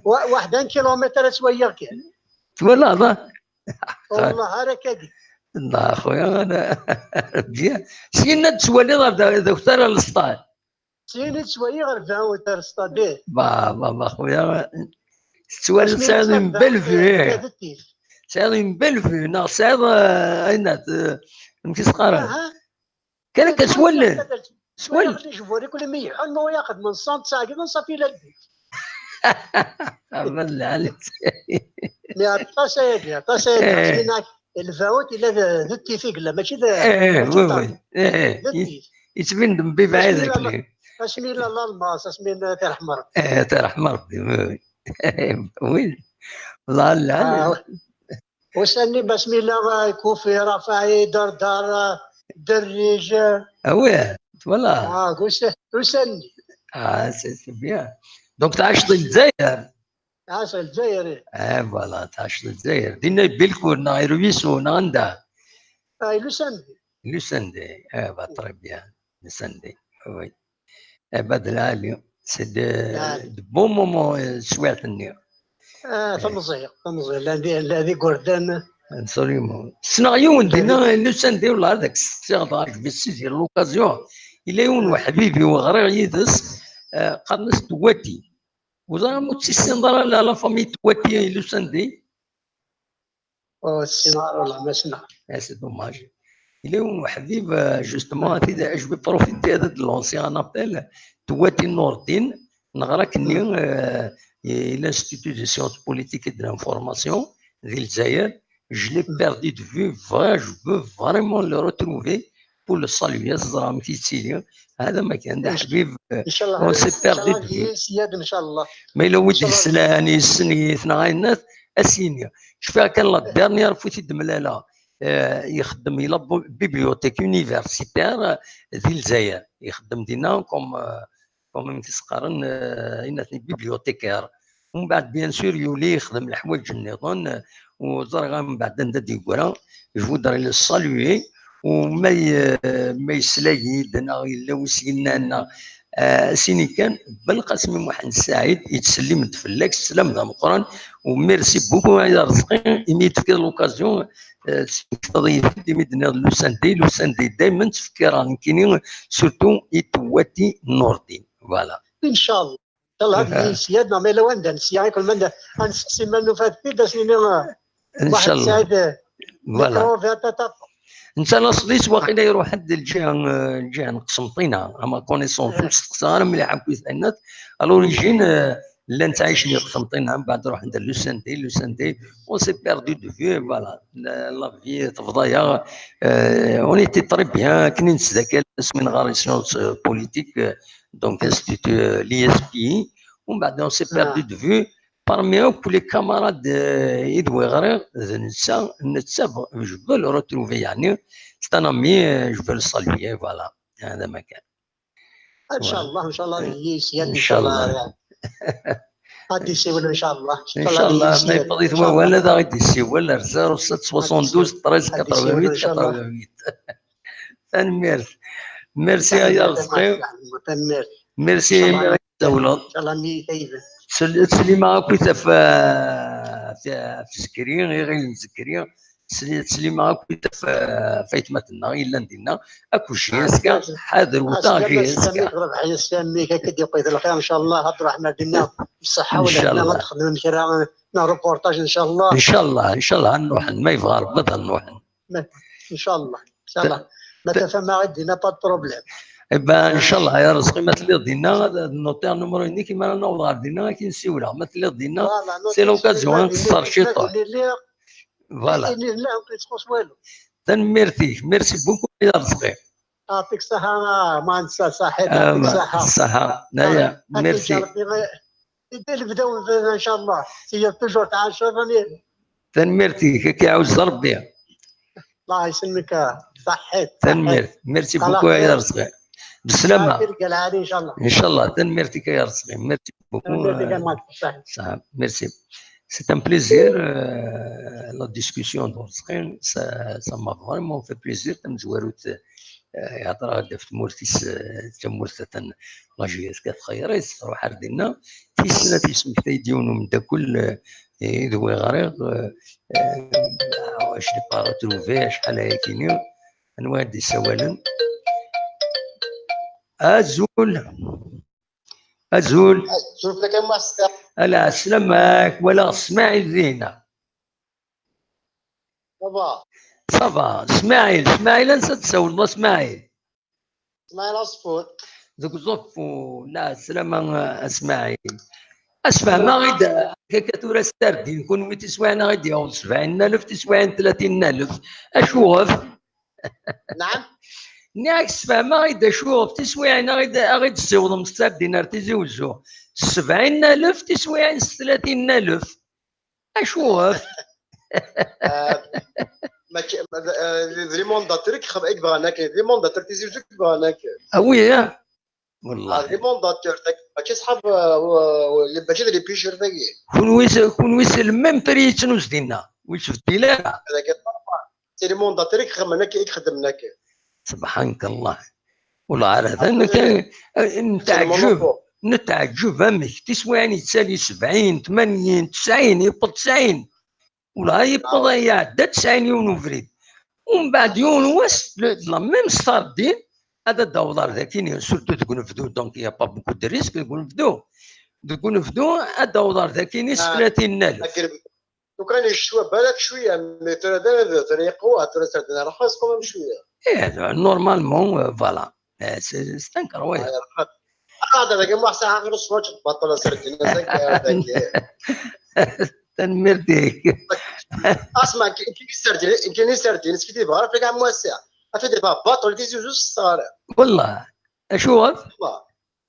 Wa-, waḥed un kilomètre ad ttwaliɣ kan. Twalaḍ, ah? Wallah, ar akkagi. Nda, a xuya, ana, bien. Syin ad twaliḍ ar da, da, ar lesṭad. Syin ad twaliḍ ar da, ar lesṭad, eh. Ba, ba, ba, a xuya. Tettwaliḍ, tesɛiḍ une belle vue, eh. Tesɛiḍ une belle vue, neɣ tesɛiḍ, eh, ayen, eh, amek i s-qqaren? Aha. Kan akka s wallen. S wallen. Ijbur-ik imi yeḥḥun, ma ur yaxdem n ṣṣan, tesɛeggeḍ ṣafi la lbi. Aman lɛali. Mais aṭas ayagi, aṭas ayagi. Eh. Lbawet yella d, d tifigla, mačči d, eh, mačči d oui, oui. Eh, d tif. Yettbin-d mbibaɛid akli. Asmi yella lalmas, asmi n tireḥma Rebbi. Eh, tireḥma Rebbi, oui, oui. Oui. Lɛali, lɛali. Ah, Ussan-nni, asmi yella, ah, Kufi, Rafaɛi, Dardar, ah, Derric. Ah ouais, voilà. Ah, ussan-, ussan-nni. Ah, c'est, c'est bien. Donc, tɛaceḍ di Lezzayer? Ah, c'est Lezzayer, eh. Eh, voilà, tɛaceḍ di Lezzayer. Dinna i Belcourt, neɣ i Ruiso, neɣ anda? Ah, i Lusandi. Lusandi, eh, bah, très bien. Lusandi, oui. Eh ben, d lɛali. C'est de, de bons moments, euh, teswiɛt-nni. Ah, tamẓi, tamẓi. Llan di, llan di igerdan. Absolument. Ssneɣ yiwen dinna, Lusandi, wala ad ak-steqsiɣ, dɣa je vais saisir l'occasion. Yella yiwen weḥbib-iw ɣriɣ yid-s, eh, qqaren-as Twati. Ur ẓriɣ ma ur tt-tessineḍ ara la, la famille Twati i Lusandi. Ur ssineɣ ara, wala ma ssneɣ. Eh, c'est dommage. Yella yiwen weḥbib, euh, justement, ad t-id-, je vais profiter ad d-lancer un appel. Twati Nordin, neɣra-k-nni, euh, l'Institut des sciences politiques et de l'information di Lezzayer. Je l'ai perdu de vue, vrai, je veux vraiment le retrouver pour le saluer, ad ẓreɣ amek yettili. Hada ma kan, d aḥbib, euh, on s'est perdu de vue. Ma yella wi d-yeslan, yessen-it, neɣ ayen, ad s-yini. Cfiɣ kan la dernière fois i t-id-mlaleɣ, euh, ixeddem, il a bu-, bibliothèque universitaire, euh, di Lezzayer. Ixeddem dinna comme, euh, comme amek i s-qqaren, euh, ayen aten bibliothécaire. Umbeɛd, bien sûr, yuli yexdem leḥwayeǧ nniḍen, euh, u ẓriɣ umbeɛd anda d-yeggra. Je voudrais le saluer. U ma ye-, ma yesla-yi-d, neɣ yella wi s-yennan, neɣ, euh, as-ini kan, Belqasem Muḥend Saɛid yettsellim-d fell-ak, sslam d ameqqran, u merci beaucoup, ay Arezqi, imi yi-d-tefkiḍ l'occasion, euh, tesmektaḍ-iyi-t-id, imi d-tenniḍ Lusandi, Lusandi daymen ttfekkireɣ nekkini, surtout i Twati Nordin. Voilà. Inchallah. Inchallah, ad yili sya, neɣ ma yella wanda nesya, ikul ma nda-, ad nesteqsi ma nufa-t-id, ad s-nini, ah, Inchallah. Saɛid, eh, voilà. Micro, via tata. Netta laṣel-is waqila iruḥ-d lǧiha, eh, lǧiha n Qsenṭina, à ma connaissance, ur steqsaɣ ara mliḥ akk i tɛinat. À l'origine, eh, llan ttɛicen di Qsenṭina, mbeɛd ruḥen-d Lusandi, Lusandi, on s'est perdu de vue, voilà. La, la vie tebḍa-yaɣ, eh, on était très bien, akken i nettdakkal asmi nɣar les sciences, eh, politiques, eh, donc institut, eh, l'I S P I, umbeɛd on s'est perdu de vue, parmi akk les camarades, eh, i d wi ɣriɣ, d netta, netta, je veux le retrouver, yeɛni, c'est un ami, eh, je veux le saluer, voilà, hada ma kan. Inchallah, inchallah, ad yili sya, inchallah. Ad d-yessiwel, inchallah. Inchallah, ma yewweḍ-it wawal, ad aɣ-d-yessiwel ar zéro sept soixante-douze treize quatre-vingt-huit quatre-vingt-huit. Tanemmirt. Merci, ay Arezqi. Tanemmirt. Merci imi i ɣ-d-tsawleḍ. Inchallah, mi tayben. Ttsellimeɣ akkit ɣef, ɣef Zikri, iɣil n Zikri. Ttsellimeɣ akkit ɣef, ɣef aytmaten-nneɣ yellan dinna. Akked J S K, ḥader wteɣ J S K. Rebḥ J S K, mmi-k akka d-yeqqi d lxir, inchallah, ad ruḥen ar dinna. Ṣṣeḥḥa u lehna, ad txedmem kra n reportage, inchallah. Inchallah, inchallah, ad nruḥen. Ma yebɣa Rebbi, ad nruḥen. Inchallah, inchallah. Ma tafam-aɣ-id dinna, pas de problème. Eh ben, inchallah, ay Arezqi, ma telliḍ dinna, ad notiɣ numéro-inek, imi ara naweḍ ɣer dinna, ad k-in-siwleɣ. Ma telliḍ dinna, c'est l'occasion, ad nqeṣṣer ciṭuḥ. Voilà. Tanemmirt-ik, merci beaucoup, ay Arezqi. Yɛṭik ṣṣeḥḥa, ah, Muḥend Saɛid, yɛṭik ṣṣeḥḥa. Ṣṣeḥḥa. Merci. Yeddi lebda, inchallah. Tiya toujours tɛaceḍ. Tanemmirt-ik, ad k-iɛuzz Rebbi. Allah yesselmek, ṣaḥḥit. Tanemmirt. Merci beaucoup, ay Arezqi. Beslama. Inchallah. Inchallah. Tanemmirt-ik, ay Arezqi. Merci beaucoup. Merci. C'est un plaisir, euh, la discussion d Arezqi. Ça, ça m'a vraiment fait plaisir. Tamezwarut, euh, ihder-aɣ-d ɣef tmurt-is, euh, tamurt atan la J S K txeyyer-it, truḥ ar dinna. Tis snat, yesmektay-d yiwen umeddakel, euh, i d wi ɣriɣ, euh, euh, je l'ai pas retrouvé, acḥal aya kini. Anwa i d-isawalen? Azul. Azul. Azul fell-ak a Master. Ala, sslam-ak, walaɣ Smaɛil dinna. Ça va. Smaɛil, Smaɛil, ansa d-tsawleḍ a Smaɛil? Smaɛil Aṣfur. Deg Uẓeffun, la, sslama a Smaɛil. Asfehmeɣ-id akka tura s tardin, kunwi tiswiɛin a ɣ-id-yaweḍ sebɛin n alef, tiswiɛin tlatin n alef. Acuɣef? Naɛam? Nniɣ-ak sfehmeɣ-id acuɣef tiswiɛin a ɣ-id-, a ɣ-id-ssiwḍem s tardin ar Tizi Uzzu. Sebɛin n alef, tiswiɛin s tlatin n alef. Acuɣef? Ah, mačči, ah, d les mandataires i yexdem-, i yebɣan akken, d les mandataires Tizi Uzzu i yebɣan akken. Ah oui, ah. Ah, d les mandataires, mačči ṣṣḥab, ah, mačči d les pêcheurs dagi. Kunwi s-, kunwi c'est le même prix yettnuz dinna, ur yettbeddil ara. C'est les mandataires i yexdmen akken, i ixeddmen akken. Subḥanak Allah. Wala ara da nekk, eh, netɛeǧǧeb, netɛeǧǧeb amek tiswiɛin yettali sebɛin, tmanyin, tesɛin, yewweḍ tesɛin. Wala yewweḍ, iɛedda tesɛin yiwen ubrid. Umbeɛd yiwen wass, le, la même sardine, ad d-taweḍ ar dakini, surtout deg unebdu, donc il y a pas beaucoup de risques deg unebdu. Deg unebdu, ad d-taweḍ ar dakini s tlatin n alef. Lukan yecwa balak cwiya, mais tura d anebdu, tura yeqwa, tura sardine rxis quand même cwiya. Eh, normalement, euh, voilà. Eh, c'est, c'est un carway. Ah, yerḥem. Ah, da, dagi, ma saɛa ɣer ṣṣwaj, baṭel sardine, c'est que, dagi. Tanemmirt-ik. Asma, kini sardine, kini sardine, ski di bɣar, fika mwasa. Afi di baṭel, di zuzu s-sara. Wallah. Acuɣer? Wallah.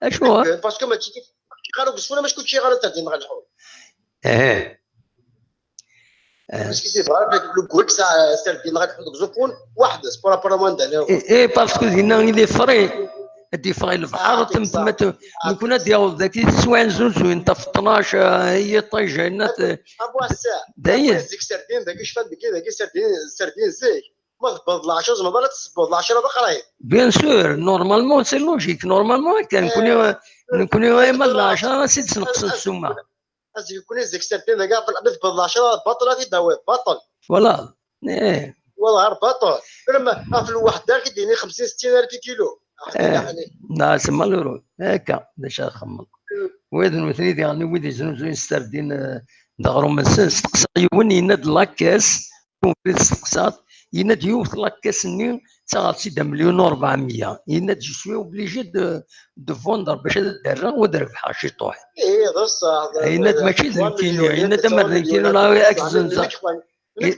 Acuɣer? Parce que mačči, mačči ɣer ugesfun, mačči kučči ɣer tardin ɣer lḥu. Eh. Eh. Parce que c'est vrai, le goût que ça, sardine ɣer lḥu deg Uẓeffun, waḥd, c'est pour la, pour la moindre. Eh, eh, parce que dinna il est frais. Ad yeffeɣ i lebḥer, ah, tmeddmet, ah, nekni ad yaweḍ daki teswiɛin zunzuyen, taf tnac, eh, i yiṭij, yenna-t, ah, d ayen. Dagi sardine, dagi cfan, dagi, dagi sardine, sardine zik. Ma tewweḍ lɛecṛa, tzemreḍ ara tesbewweḍ lɛecṛa d aqrayeb. Bien sûr, normalement, c'est logique. Normalement, akka, nekni, eh, nekni, eh, ma d lɛecṛa, ad s-id-sneqsen ssuma. Ad nekni zik sardine, dagi, ma tewweḍ lɛecṛa, baṭel ad t-id-tawiḍ, baṭel. Voilà. Eh. Voilà, ɣer baṭel. Tura ma, ɣef lweḥda, ad k-id-yini xemsin settin alef kilo. Eh, yeɛni. Non, c'est malheureux. Akka, d acu ara txemmeḍ? Hmm. Wid nutni diɣen, wid yeznuzuyen sardine, eh, d aɣrum-nsen, steqsaɣ yiwen, yenna-d la caisse, Ubrid testeqsaḍ, yenna-d yiwet la caisse-nni ttaɣeɣ-tt-id amelyun u ṛebɛemya. Yenna-d je suis obligé de, de vendre bac ad d-rreɣ u ad rebḥeɣ ciṭuḥ. Ih, d ṣṣeḥ. Yenna-d mačči d nekkini, yenna-d amer d nekkini, la, ad k-zenzeɣ. Les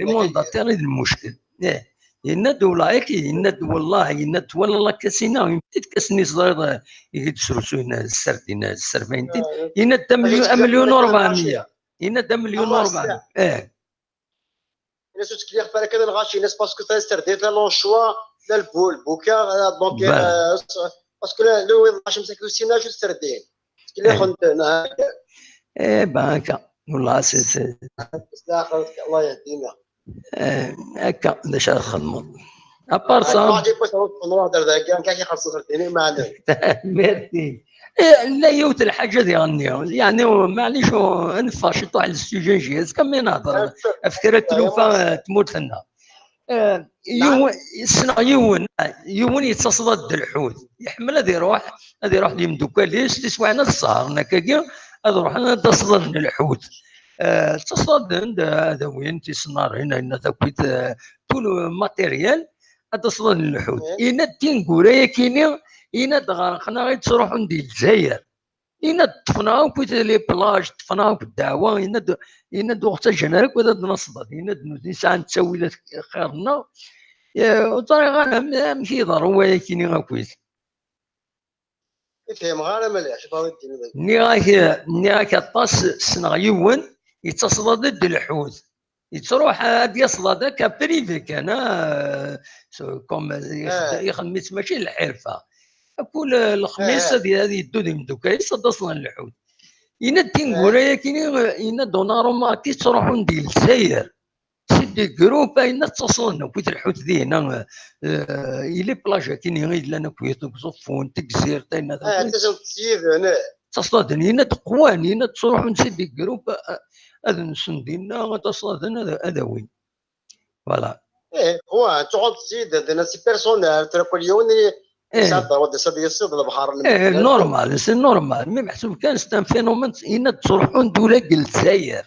mandataires i d lmuckel. Eh. Yenna-d ulaik, yenna-d wellah, yenna-d twala la caisse-ina, une petite caisse-nni teẓriḍ, eh, i d-srusuyen, eh, sardine, sserbayen-t-id. Yenna-d amelyun, amelyun u ṛebɛemya. Yenna-d amelyun u ṛebɛemya. Eh. Yenna-s ur ttkelliɣ ara kan lɣaci, yenna-s parce que ça serdin la l'anchois, la le bou-, le bouquet, euh, donc, euh, parce que le, le lɣaci msakit u sin âge serdin. Ttkelliɣ-tent, eh ben, akka. Wallah, c'est, c'est. Allah yehdina. Eh, akka, d acu ara txedmeḍ? À part ça. Merci. Eh, la yiwet lḥaǧa diɣenni. Yeɛni, maɛlic, ad neffeɣ ciṭuḥ le sujet n jihaz, kan mi nehder ɣef kra n tlufa, eh, tmurt-nneɣ. Eh, yiwen, ssneɣ yiwen, yiwen yettaseḍ-d lḥut. Iḥemmel ad iruḥ, ad iruḥ d yimdukal-is, tiswiɛin ad sehṛen akkagi, ad ruḥen ad d-aseḍ-d lḥut. Eh, ttaseḍ-d ad awin tisennarin, ayen takit, eh, tout le matériel, ad d-aseḍ-d lḥut. Yenna-d tineggura-yakini, yenna-d ɣerqen-aɣ-id, ttruḥun di Lezzayer. Yenna-d ṭṭfen-aɣ akk les plages, ṭṭfen-aɣ akk ddeɛwa, yenna-d, yenna-d ur ɣ-ttaǧǧan ara akk ad d-naseḍ. Yenna-d nutni sɛan ttawilat xir-nneɣ. Eh, ur ẓriɣ ara am-, amek i iḍerru wayakini akkit. Ur fhimeɣ ara mliḥ, acu ara d-tiniḍ akka? Nniɣ-ak, nniɣ-ak aṭas, ssneɣ yiwen, yettaseḍ-d lḥut. Yettruḥ ad d-yaseḍ d akka privé kan, ah, so-, comme ixed-, ixdem-itt mačči d lḥirfa. Kul lexmis ad y-, ad yeddu d imeddukal-is ad d-aseḍ lḥut. Yenna-d tineggura-yakini, yenna-d on a remarqué ttruḥun di Lezzayer. C'est des groupes, ayen ad ttaseḍ-n akkit lḥut dinna, eh, i les plages-akini i yellan akkit deg Uẓeffun, Tegzirt, ayen ad ttaseḍ-d, yenna-d qwan, yenna-d ttruḥun c'est des groupes, eh, ad nsen dinna, ad ttaseḍ-n ad, ad awin. Voilà. Eh, qwan, ttruḥun-d s yid, dinna c'est personnel, tura kul yiwen i, eh, yesɛa ddṛa ad d-yas ad yaseḍ lebḥer. Eh, normal, c'est normal. Mais meḥsub kan c'est un phénomène, yenna-d ttruḥun-d ula deg Lezzayer.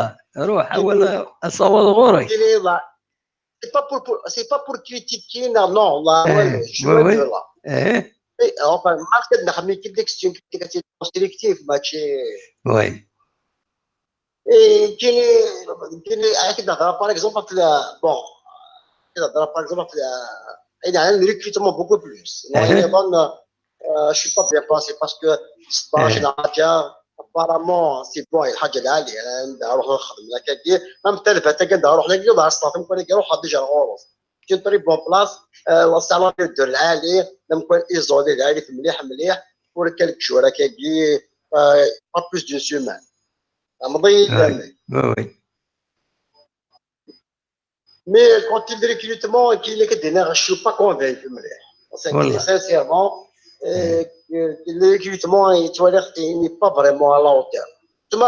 Ruḥ, awal, asawaḍ ɣur-k. C'est pas pour, pour c'est pas pour critiquer, non, non, là, Eh, je oui, veux oui. dire là. Eh, Mais, enfin, marque de la critique, c'est une critique assez constructive, mais tu oui. Et كاين كاين هكذا نهضر par exemple في ال- bon كاين نهضر par exemple في ال- يعني على le recrutement beaucoup plus. أها. يعني اظن euh, je suis pas bien placé parce que ستطاش أها. انا حاجه apparemment c'est bon الحاجه العاليه انا نروح نخدم لك هكا même حتى البات كنروح لك يوضع الصافي ممكن يروح ديجا الغروف كنت ري بون بلاص. السالاري يدور العالي لما كان ايزولي العالي مليح مليح pour quelques jours هكا pas plus d'une semaine. مضي Oui, oui, oui. Mais côté de recrutement, كاين اللي كدير انا je suis pas convaincu مليح. والله. Sincèrement, euh, que le recrutement يتولى n'est pas vraiment à la hauteur. ثم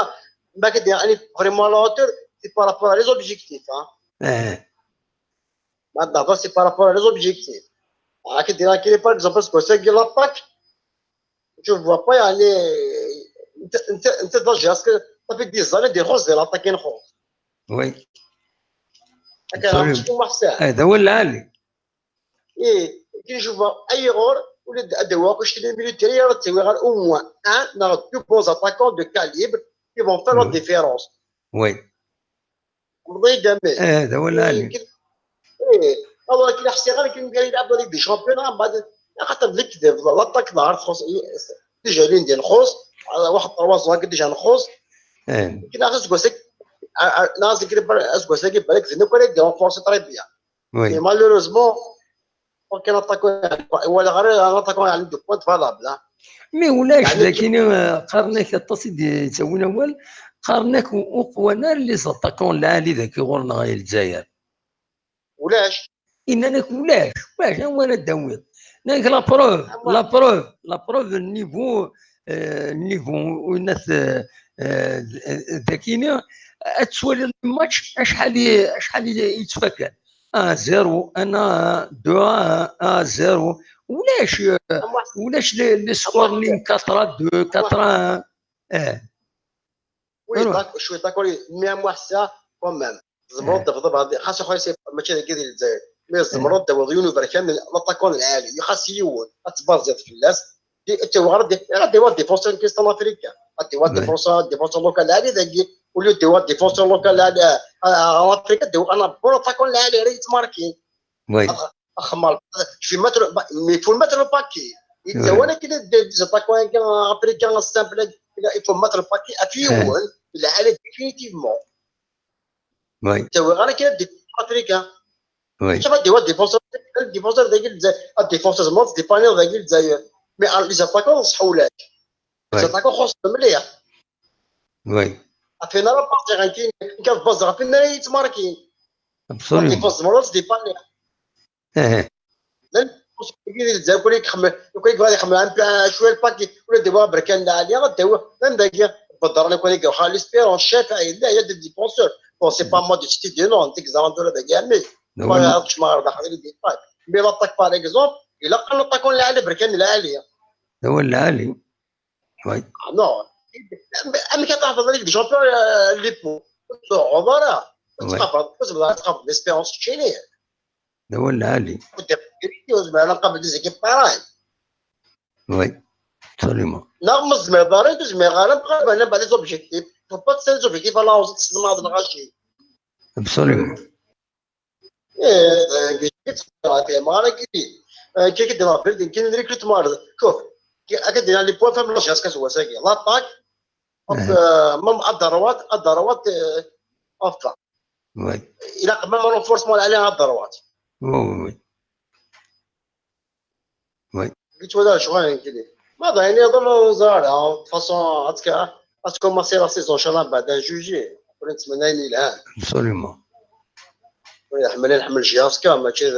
ما كدير يعني vraiment à la hauteur, c'est par rapport à les objectifs. Hein. Eh, ما دابا c'est par rapport à les objectifs. كدير كاين par exemple parce que c'est l'attaque. Je vois pas يعني انت انت انت déjà est-ce que ça fait des années des roses de l'attaque نخوض. Oui. هكا Absolument. شكون ما حساه. هذا هو العالي. ايه كي نشوف اي غور ولد ادوار كنشتري militaire راه تسوي غير au moins un ناخذ deux bons attaquants de calibre qui vont faire la Oui. différence. Oui. مضي دامي. Eh, هذا هو العالي. ايه alors كي حسي غير كي نبغي يلعب dans des championnats من بعد خاطر ديك l'attaque ظهر خص déjà لين ديال نخوص واحد trois ans déjà نخوص. Eh, كي ناس سكوسك ناس كي ناس كي بالك زين كون يديرون force très bien. oui. Mais malheureusement كاين attaquant ولا غير un attaquant عنده point valable. Mais ولاش يعني لكن آه، قارنك التصيد يسوي الاول. قارنك وقوانا اللي زطاكون العالي ذاك يغورنا غير الجزائر. ولاش إن أنا ولاش واش هو أنا داوي. ناك la preuve la preuve la preuve النيفو آه، النيفو والناس آه، آه، ذاكينا. تسوالي الماتش اشحال ي- اشحال ي- يتفكر. اه زيرو انا دو اه, آه زيرو. ولاش آه، ولاش لي سكور لين quatre deux quatre un. اه Oui, d'accord, je suis d'accord, mais moi ça quand même. زمرد تفضل هذه خاص خويا سي ماشي هذيك ديال الجزائر. Mais زمرد دابا ديون بركان l'attaquant العالي خاص يون اتبازيت في الناس. تيوغر دي غادي هو défenseur كيستان افريكا غادي هو Oui. défenseur défenseur local العالي داكي ولو دي هو défenseur local العالي افريكا دي انا بون attaquant العالي راه يتماركين. Oui. اخ مال في متر mais faut mettre le paquet. Oui. وانا كي des attaquants افريكان simple il faut mettre le paquet افيون العالي définitivement. Oui. تاوي غير كاين دي افريكان. Oui. شوف هادي هو défenseur défenseur داك الجزائر défenseur زمرد ديباني داك الجزائر. Mais les attaquants صحوا ولاش. Oui. Les attaquants خصهم مليح. Oui. عطينا لا باس غنكين كان باس عطينا يتماركين. Absolument. Défense زمرد ديباني. Eh, لا الزاكوري يخمم يكون يقدر يخمم عن شويه الباكي ولا ديبا بركان العاليه غداوي من داك بدر لو كان يقرا ليسبيرونس الشافعي لا هي دي défenseur. Bon c'est pas moi de citer des noms ديك زاندو ولا داك يعني. ما هو عرفتش ما عرف داخل لي ديتاي. Mais l'attaque par exemple الا قال l'attaquant العالي بركان العاليه. هو العالي. Oui. Ah non. Amek ad tɛefḍeḍ Ligue des Champions, euh, les poules? Ur tettɛuḍ ara. Ur Oui. Tettqabaleḍ, ur tebɣiḍ ad txafeḍ l'espérance keččini. D awal lɛali. Ur tebɣiḍ ad nqabel des équipes pareilles. Oui. Absolument. Neɣ ma tzemreḍ ara, ur tezmireḍ ara, nqabel les objectifs. Faut pas que les objectifs à la hausse, teslemmaḍ lɣaci. Absolument. Eh, eh, كي تقرا في مارا كي، eh, كي كدير بيلدينغ، كاين ريكروتمون. شوف، كي هكا دينا les points faibles jusqu'à ce وساكي. L'attaque، donc, Eh. eh, même à droite، à droite، eh, enfin. Oui. Il a quand même un renforcement على à droite. Oui, oui, oui. Oui. قلت ولا شو غنقول لك؟ ما ظاهرني يظل زارع، de toute façon، هتك-، هتكوماسي la saison إن شاء الله بعد جوجي. نتمنى يلعب. Absolument. ويحمل، يحمل جهاز كامل، ماشي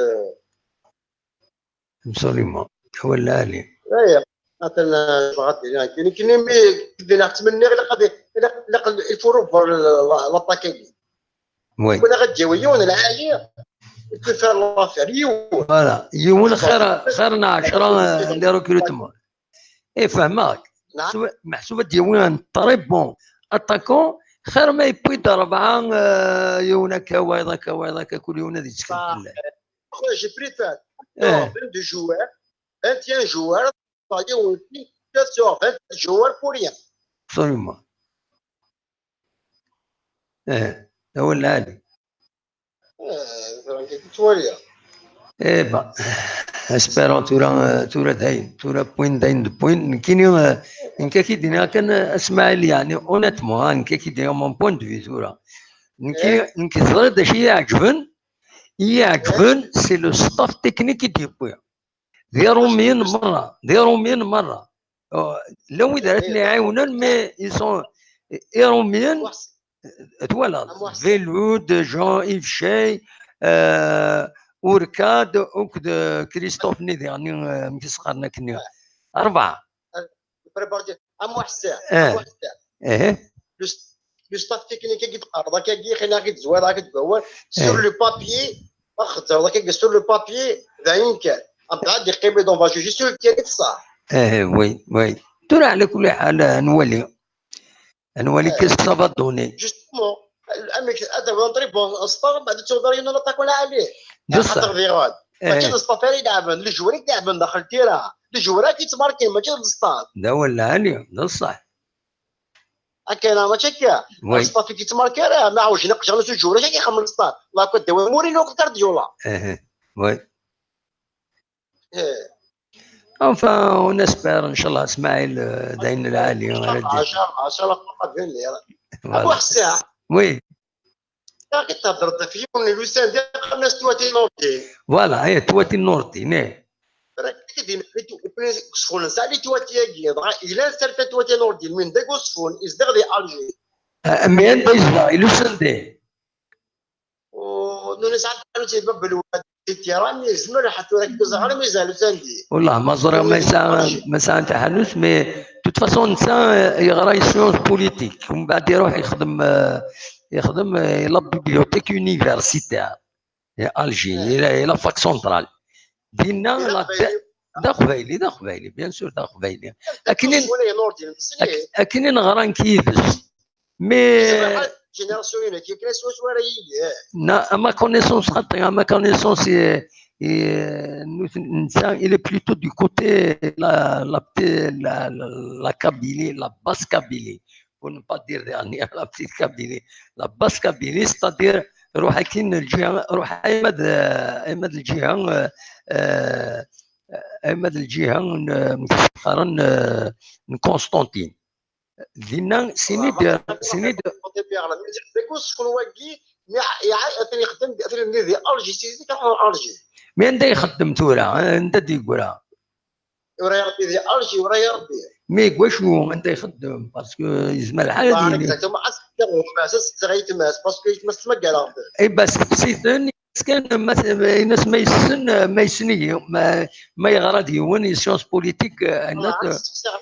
Absolument. ولا علي. اييه. مثلا بغات يعني كاين، كاين مي كدينا نتمنى غير قضيه، لا، لا، il faut revoir l'attaque. Oui. ولا غتجيو يون العاليه، il faut faire l'affaire يون. Voilà. يون خير، خير من عشرة les recrutements. اي فهمك. نعم. محسوب، محسوب ديوان très bon attaquant خير ما يبويد اربعه، آه، يون هكا وايض هكا وايض هكا كل يون هذه تسكن صح. كلها. خويا، j'ai préfère ايه. vingt-deux joueurs، vingt et un joueurs، يون في quatre sur vingt joueurs pour rien. Absolument. ايه، هو العالي. آه، فرانكي، قلت وليا. ايه با. Espérons tura، tura داين، tura point داين de point. نكيني، آه، نكا كي دينا كان اسماعيل، يعني، honnêtement، ها، نكا كي دينا mon point de vue tura. نكي، إيه. نكي زرد شي يعجبن، يعجبن، c'est le staff technique اللي يبويا. دي روميين مرة، دي روميين مرة. آه، لا وين راتني عاونن، mais ils sont إيروميين، محسن. توالى أم محسن. فيلود، جون إيف شاي، آه، أوركاد، أوكد كريستوف نيدي، يعني، آه، مكي صغارنا كني. أربعة. بريبارتي. أم محسن. آه. أم محسن. إيه. لو س-، لو ستاف تكنيك كي تقرب، كي خلينا كي تزوار، كي تزوار. سور إيه. لو بابيي، أخضر، كي سور لو بابيي، داين كان. أم بعد يقيم لي دون فاجي، جي سور كان صح. إيه، وي، وي. ترى على كل حال، آه، نولي. نولي إيه. كي سافا دوني. جوستومون، الامريكي هذا هو نضرب ستار، بعد تشوف دارين ولا تاكل عليه. بصح. خاطر فيغان. ماشي إيه. الستاف اللي يلعبن، لي جواري يلعبن داخل التيرا. لي جواري كيتماركين، ماشي الستاف. لا ولا عليا، بصح. هكا أنا ماشي هكا. وي. الستاف كيتماركي راه ما عاوش نقش على سوق جواري، كيخمم الستاف. لا كنت داوي مورينو كتر ديولا. إيه، وي. إيه. Enfin, on espère إن شاء الله إسماعيل، آه، داين العالي. إن شاء الله، إن شاء الله، إن شاء الله، قبل لي. Voilà. أبو حسين. وي. كي تهضر في يوم لوسان دي قبل ستواتي نوردي. فوالا، ايه، تواتي نوردي، نيه. راك كي دينا في تو-، في سخون سالي تواتي ياكي، دغا إلا سالفة تواتي نوردي، من داك وسخون، إز دغ دي ألجي. آه، مي أنت إيش بغا، إلو سندي. ونوني ساعات قالوا تيدبا بالواد، تيران، يزمر حتى راك دوز غير ميزان ساندي. والله ما زرا ما يسعى، ما يسعى أنت حلوس، مي توت فاسون نسا يغرا سيونس بوليتيك، ومن بعد يروح يخدم، آه، يخدم، آه، لا بيبليوتيك يونيفرسيتير. يا ألجي، إلى، إلى فاك سونترال. دينا لا، دا قبايلي، دا قبايلي، بيان سور دا قبايلي. أكنين، أك-، أكنين غران كيدس. مي جينيراسيون هنا كي كان سوا سوا راه يجي. نا، ما كونيسونس خاطي، ما كونيسونس، إي، إي، نسا، إلي بلوتو دو كوتي لا، لا، لا، لا كابيلي، لا باس كابيلي. Pour ne pas dire dernière, la petite Kabylie, la basse Kabylie, c'est-à-dire روح كاين الجهه، روح ايمد، ايمد الجهه، آه، ايمد الجهه ن-، متفقرا، آه، ن قسطنطين. دينا سيني دير، سيني دير. داكو شكون واقي؟ يا، يا، اثني يخدم، اثني دي الجي سيزي كان الجي. مي انت يخدم تورا، انت ديكورا. وراه يا ربي دي الجي، وراه يا ربي. مي كوا شنو انت يخدم؟ باسكو يزمى الحال ما ديالي. عرفت، ما عرفت، ما عرفت، غير يتماس، باسكو يتماس، ما قال ربي. اي بس سيتن كان ما، الناس ما يسن، ما يسني، ما، ما يغرى ديون سيونس بوليتيك، آه، والله هناك. عرفت، ساعة،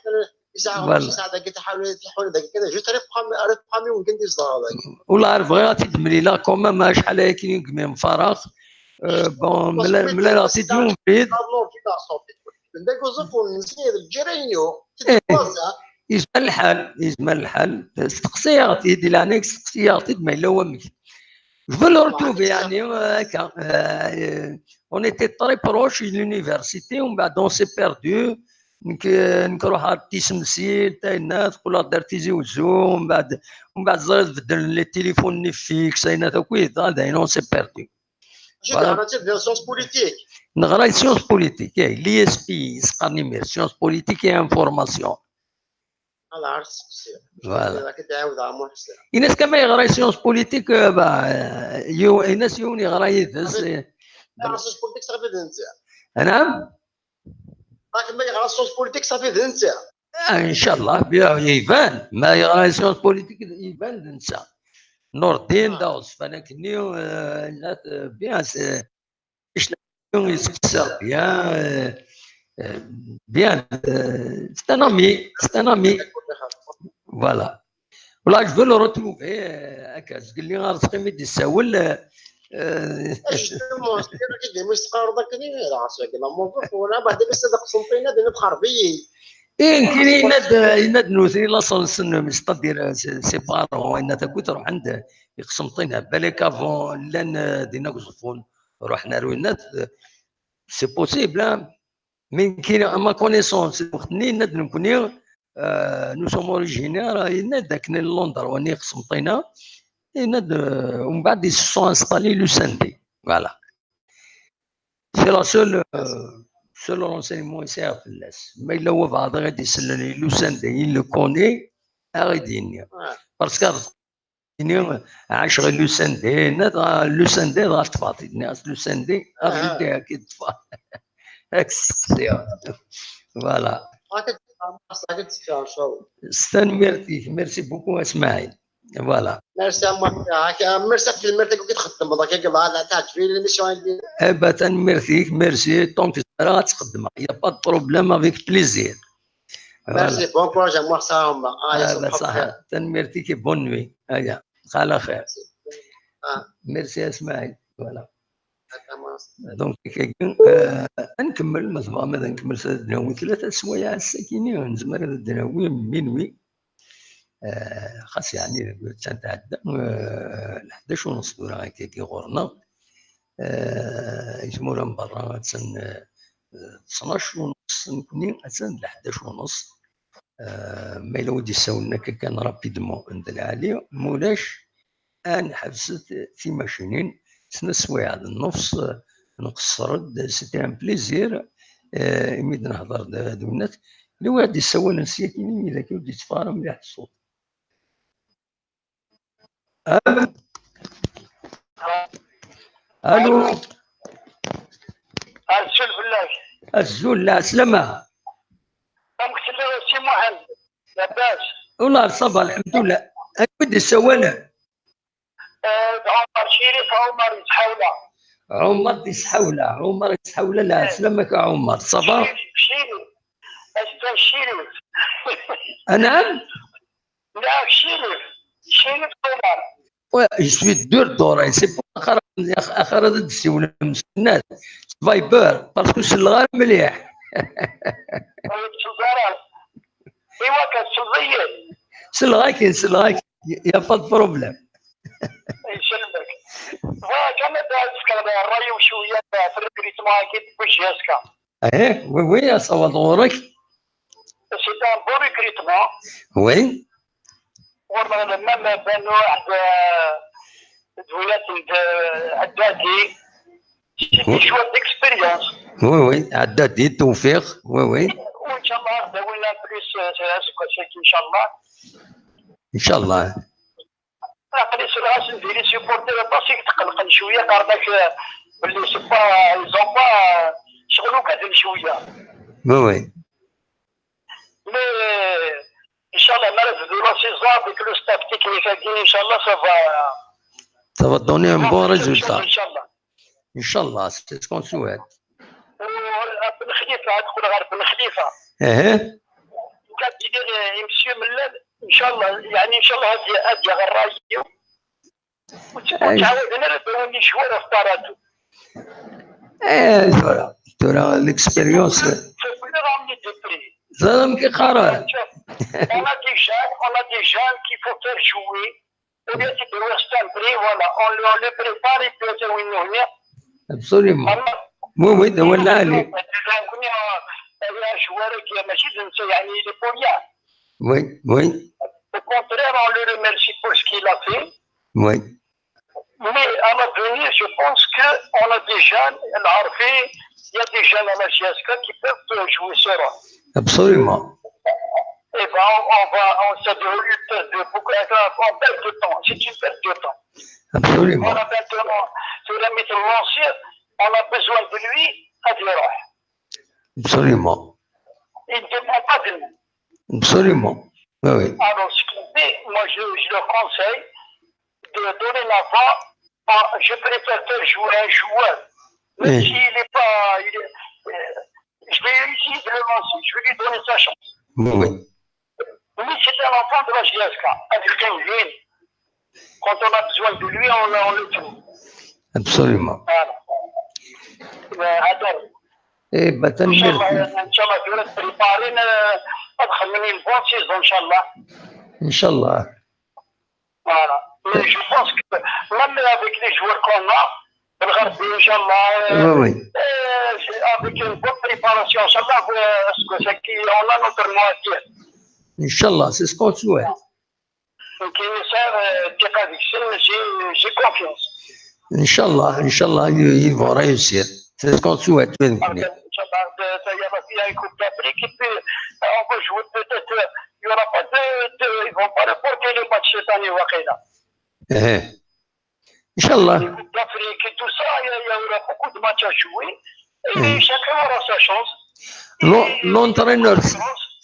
ساعة، فوالا. ساعة، قلت حاول، حاول، قلت كذا، جوست ريبخامي، ريبخامي، وكنت يزهر. والله عارف غير غادي تدمري لا كوما ما شحال هي كاين من فراغ. آه، بون، ملا، ملا لا تيديون بريد. نور كي تعصب. عندك وزفون نسير الجيرانيو. إيه. تتوازع. Yezmer lḥal, yezmer lḥal. Steqsi-yaɣ-t-id, di leɛnaya-k, steqsi-yaɣ-t-id ma yella wamek. Je veux le retrouver, يعني, euh, هكا, euh, on était très proches de l'université, ومن بعد on s'est perdu. Nekk, nekk ruḥeɣ ɣer Tisemsilt, ayennat, qqleɣ-d ar Tizi Uzzu, ومن بعد, ومن بعد ẓriɣ beddlen les téléphones-nni fixes, ayennat akk, dɣa dayen on s'est perdu. Voilà. Teɣra science politique. Neɣra science politique, eh, l'I S P, s-qqaren imir, science politique et information. Voilà. Ini-as kan ma yeɣra science politique, euh, bah, euh, yiw-, ini-as yiwen yeɣra yid-s, eh. Yeɣra science politique, ṣafi d netta. Anɛam? Ɣaken ma yeɣra science politique, ṣafi d netta. Ah, inchallah, bien, iban. Ma yeɣra science politique, iban d netta. Nordin, d aɣezfan akkenni, euh, bien, c'est, yettqeṣṣir bien, euh, euh, bien, euh, c'est un ami, c'est un ami. Voilà. Voilà, je veux le retrouver, euh, akka, zgelli ar tzqim i d-issawel, euh, euh. Justement, c'est-à-dire, i d-imi s-teqqareḍ akken, dɣa s wakken, la mawduɛ, wala, baɛda bas ad qesnṭina, din txerb-iyi. Eh, nekkini yenna-d, yenna-d nutni la sens-nnem, c'est-à-dire, euh, ses, ses parents, yenna-d akk ruḥen-d, iqsemṭina, balak avant, llan, euh, din akk ẓeffun, ruḥen ar winna, euh, c'est possible, hein. Mais nekkini, à ma connaissance, lweqt-nni, yenna-d nekkni, euh, nous sommes originaires, yenna-d akken Londres, wani iqsemṭina, yenna-d, euh, umbeɛd, ils se sont installés l'U S N D. Voilà. C'est la seule, euh, seul renseignement i sɛiɣ fell-as. Ma yella wabɛaḍ i ɣ-d-isellen i l'U S N D, il le connaît, a ɣ-d-yini. Parce que ini, ɛaceɣ i l'U S N D, nniɣ, l'U S N D dɣa teṭṭfeḍ-t-id, nniɣ-as l'U S N D, a ɣ-d-yini ad k-id-ṭṭfeɣ. Ad k-sseqsiɣ. Voilà. Ad k-id-ṭṭfeɣ, inchallah. S tanemmirt-ik, merci beaucoup, a Smaɛil. Voilà. Merci à moi. Merci ɣef tlemmirt-agi i txeddmeḍ, akka, la, la, teɛǧeb-iyi l'émission-agi. Eh ben, tanemmirt-ik, merci. Tant que zemreɣ ad tt-xeddmeɣ. Il y a pas de problème, avec plaisir. Voilà. Merci, bon courage à moi, ça, Omar. Ah, eh ben, ça, tanemmirt-ik et bonne nuit. Aya, xala xir. Ah. Merci, a Smaɛil. Voilà. Donc, euh, ad nkemmel, ma tebɣam ad nkemmel, ad d-nawi tlata swayeɛ ass-agi-nni, nezmer ad d-nawi minuit. Eh, xas yeɛni, attan tɛedda, eh, leḥdac u nus tura akkagi ɣur-neɣ. Eh, i tmura n berra attan, eh, ttnac u nus, nekkni attan d leḥdac u nus. Eh, ma yella wi d-issawlen akka kan rapidement, d lɛali, ma ulac, ad nḥebset timacinin, snat swayeɛ d nnefs, eh, nqeṣṣer-d, c'était un plaisir, eh, imi d-nehder d, d winnat, Li wi d-issawalen s yakini, mi d-ak ur d-yetteffeɣ ara mliḥ ṣṣut. Allo? Allo? Azul fell-ak. Azul, lɛeslama. Amek telliḍ a Si Muḥend? Labas? Wallah, ça va, lḥemdullah. Anwa i d-issawalen? Eh, d Ɛumar Cirif, Ɛumar Isḥawla. Ɛumar Isḥawla, Ɛumar Isḥawla, lɛeslama-k a Ɛumar, ça va? Cirif, Cirif. Ass-a Cirif. Anɛam? Neɣ Cirif. Cirif Ɛumar. Ouais, je suis dur d'oreille, c'est pour ça axir ad d-ssiwlem s Viber, parce que selleɣ ara mliḥ. Ur tetteddu ara. Iwa kan, selleɣ-ak-in, selleɣ-ak-in. Il y a pas de problème. Yesselmek. Bɣiɣ kan ad d-tefkeḍ ṛṛay-iw cwiya f recrutement-agi n Bujaska. Eh, oui, oui, asawaḍ ɣur-k. C'est un bon recrutement. Oui. Ɣur-neɣ même Banu Ɛed-, d wiyaten d Ɛeddadi. C'est des joueurs d'expérience. Oui, oui, Ɛeddadi, Tewfiq, oui, oui. Inchallah, ad d-awin plus, euh, aseggas-agi, inchallah. Inchallah. Aql-i selleɣ-asen di les supporters aṭas i yetqellqen cwiya, qqaren-ak, euh, belli c'est pas, ils ont pas, euh, ccɣel ugaden cwiya. Oui, oui. Mais, euh, inchallah, ma ara tebdu la saison avec le staff technique-agi, inchallah, ça va, ça va donner un bon résultat. Inchallah. Inchallah, c'est ce qu'on souhaite. Euh, Ben Khalifa, ad qqleɣ ɣer Ben Khalifa. Ehe. Ad d-iniɣ, euh, i Monsieur Mellal, inchallah, yeɛni, inchallah, ad, ad yaɣ ṛṛay-iw. Ur ttɛawaden ara ad d-awin lecwal ɣef Paradou. Eh, tura, tura, l'expérience. Tura, tura, ramener des prix. Ẓer amek i qqaren. On a des jeunes, on a des jeunes qu'il faut faire jouer. Au lieu de dire c'est un prix, voilà, on le, on le prépare et puis c'est une journée. Absolument. Oui, oui, d awal lɛali. Nekkni, euh, un joueur qui est ماشي d netta, يعني, il est pour rien. Oui, oui. Au contraire, on le remercie pour ce qu'il a fait. Oui. Mais à l'avenir, je pense qu'on a des jeunes, العارفين, il y a des jeunes à la J S K qui peuvent jouer ce rôle. Absolument. Eh ben, on, on va, on, ça devrait perdre beaucoup, on perd de temps. C'est une perte de temps. Absolument. Voilà, maintenant, c'est la mise en lancée, on a besoin de lui à l'heure. Absolument. Il ne dépend pas de nous. Absolument. Oui, oui. Alors, ce qu'il fait, moi, je, je leur conseille de donner la voix. Ah, je préfère faire jouer un joueur. Même Oui. S'il n'est pas. Il est, euh, je vais essayer de le lancer. Je vais lui donner sa chance. Oui, oui. Lui, c'est un enfant de la J S K. Avec un jeune. Quand on a besoin de lui, on, on le trouve. Absolument. Voilà. Euh, هذا. Eh ben, إن شاء الله، tanemmirt-ik. إن شاء الله، تقدر تبريباري، آه، تخمني une bonne saison، إن شاء الله. Inchallah. Voilà. Mais je pense que même avec les joueurs qu'on a, الغربي إن شاء الله, Oui, oui. euh, c'est avec une bonne préparation, إن شاء الله, euh, parce que c'est qu'on a notre moitié. Inchallah, c'est ce qu'on souhaite. Donc, il me sert, euh, الثقة ديك السن, j'ai, j'ai confiance. Inchallah, Inchallah, ils, ils vont réussir. C'est ce qu'on souhaite, oui. إن شاء الله, ça y est, il y a une Coupe d'Afrique, et puis, euh, on va jouer peut-être, euh, il y aura pas de, de, ils vont pas reporter le match cette année, واقيلا. Eh. Inchallah. Coupe d'Afrique et tout ça, il y, a- il y aura beaucoup de matchs à jouer. Et Mhm. Chacun aura sa chance. L'en- Et- L'entraîneur,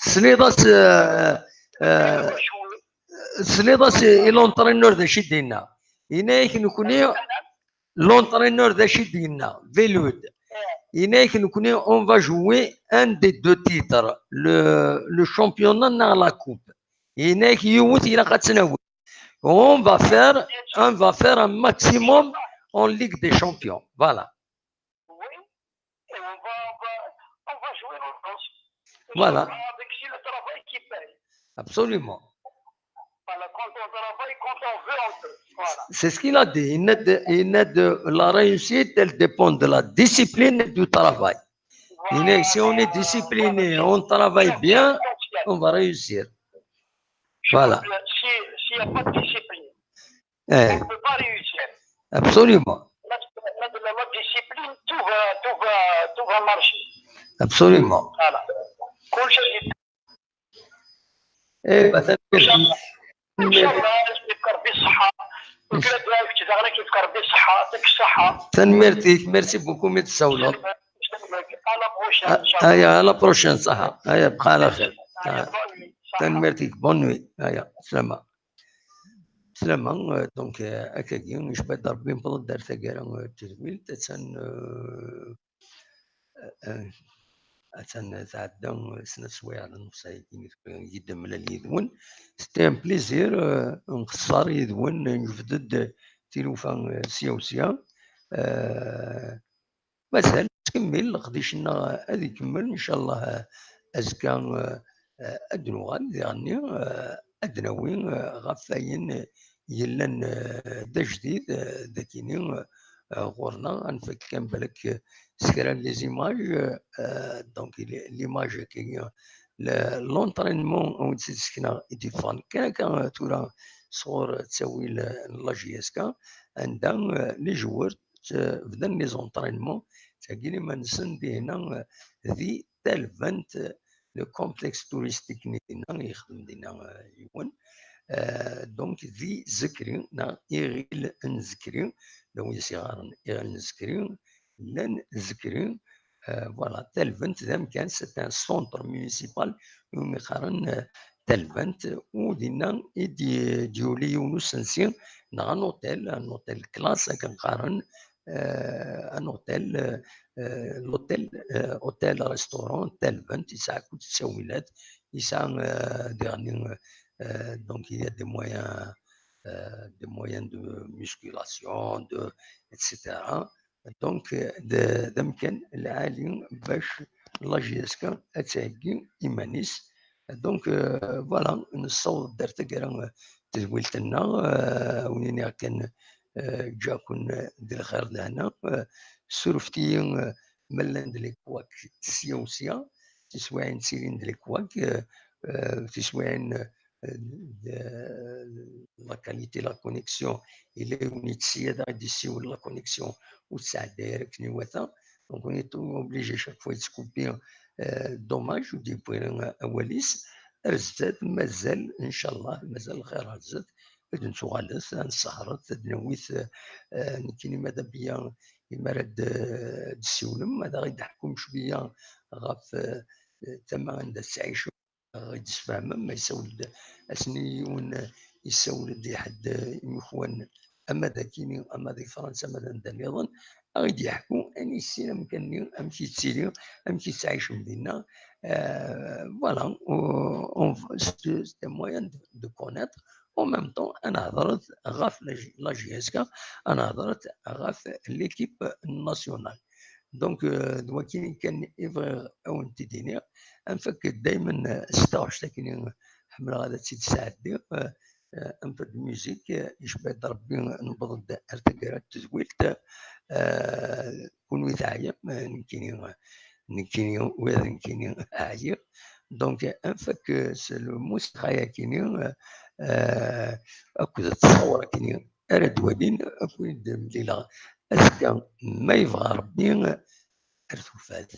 tesliḍ-as, euh, euh, va jouer. tesliḍ-as i l'entraîneur d acu i d-yenna. Yenna-yak nekkni, l'entraîneur d acu i d-yenna, Velud. Yenna-yak nekkni, on va jouer un des deux titres, le, le championnat neɣ la coupe. Yenna-yak yiwet ilaq ad tt-nawi. On va faire, on va faire un maximum en Ligue des Champions. Voilà. Oui. Et on va, on va, on va jouer nos chances. Voilà. Avec si le travail qui paye. Absolument. Voilà, quand on travaille, quand on veut, on peut. Voilà. C'est ce qu'il a dit. Yenna-d, yenna-d, la réussite, elle dépend de la discipline et du travail. Yenna-yak, si on est discipliné, on travaille bien, on va réussir. Voilà. Si, s'il n'y a pas de discipline, Eh, on ne peut pas réussir. Absolument. Là, là, de la discipline, tout va, tout va, tout va marcher. Absolument. Voilà. كل شيء. Eh ben, tanemmirt-ik. إن شاء الله يفكر بالصحة. وكذلك كذلك يفكر بالصحة، يعطيك الصحة. Tanemmirt-ik, merci beaucoup, mi d-tsawleḍ. يسلمك. À la prochaine, إن شاء الله. Aya, à la prochaine, ṣaḥa. Aya, bqa ɛla xir. Allez, bonne nuit. صحة. Tanemmirt-ik, bonne nuit. Aya, slama. Slama, euh, donc, euh, akkagi, icba-d Rebbi, newweḍ-d ar taggara, euh, n tedwilt, attan, euh, euh, attan tɛedda, euh, snat swayeɛ d nnefs-agi i d-nemlal yid-wen. C'était un plaisir, euh, nqeṣṣer yid-wen, njbed-d tilufa, euh, sya u sya. Euh, Mazal nettkemmil, leqdic-nneɣ ad ikemmel, ncallah, eh, azekka, eh, eh, ad d-nuɣal diɣenni, eh, ad d-nawi, eh, ɣef wayen yellan, eh, d ajdid, eh, dagini, eh, ɣur-neɣ, ad nfak kan balak, eh, s kra n les images, eh, donc, les, l'image-agi, le, l'entraînement, ur tt-id-sekneɣ i d-yeffɣen kan akka, eh, tura sɣur ttawil, eh, n la J S K, anda, eh, les joueurs, eh, bdan les entraînements, ttagin iman-nsen dihna, eh, di Talbant, eh, le complexe touristique-nni dinna, yexdem dinna, eh, yiwen. Eh, donc, di Zekri, neɣ Iɣil n Zekri, d awis iɣaren Iɣil n Zekri, llan Zekri, eh, voilà, Talbant d amkan, c'est un centre municipal, iwumi qqaren, eh, Talbant, u dinna i d-, d-yuli yiwen usensi, neɣ un hôtel, un hôtel classe, akken qqaren, eh, un hôtel, eh, eh, l'hôtel, eh, hôtel restaurant Talbant, yesɛa kullec ttawilat, yesɛa, eh, diɣenni, eh, donc il y a des moyens, eh, des moyens de musculation, de, et cetera. Donc, eh, d, d amkan lɛali bac la J S K ad theggi iman-is. Donc, euh, voilà, nessaweḍ-d ar taggara, euh, tedwilt-nneɣ, euh, wen-iniɣ kan, euh, ǧǧiɣ-ken, euh, di lxir d lehna, euh, surfet-iyi, euh, ma llan-d les couacs sya u sya, tiswiɛin ttilin-d les couacs, euh, euh, tiswiɛin, euh, de, la qualité, la connexion, yella yiwen yettsi ad aɣ-d-yessiwel, la connexion ur tesɛedday ara akken iwata. Donc, on est obligé chaque fois yettkupi, euh, dommage, ur d-yewwi ara awal-is. Ar zdat, mazal, ncallah, mazal lxir ar zdat. Ad nettuɣalet, ad nessehret, ad nawit, euh, nekkini ma d abeyya, imi ara d-, d-tessiwlem, ad aɣ-d-teḥkum cwiya ɣef, euh, tama anda tettɛicem, ad aɣ-d-tesfehmem, ma yessawel-d ass-nni yiwen, yessawel-d i ḥedd, euh, imekwan, ama d akini, ama di Fransa, ama d anda nniḍen, ad aɣ-d-yeḥku, ad nissin amkan-nni, amek yettili, amek yettɛicem dinna. Euh, voilà, on, on, c'est, c'est un moyen de, de connaître. En même temps, ad nehḍret ɣef la J-, la J S K, ad nehḍret ɣef l'équipe nationale. Donc, euh, d wakken kan i bɣiɣ ad wen-t-id-iniɣ. Anef-ak daymen, euh, s taɣect akken ḥemmleɣ ad tt-id-sɛeddiɣ. Euh, euh, un peu de musique, euh, icba-d Rebbi, newweḍ-d ar taggara n tedwilt. Euh, kunwi teɛyam, euh, nekkini, nekkini, ula d nekkini ɛyiɣ. Donc, anef-ak, euh, s lmusiqa-yakini, euh, euh, akked ttṣawra-kini ara d-walin, ad ken-id-mlileɣ azekka, ma yebɣa Rebbi, ar tufat.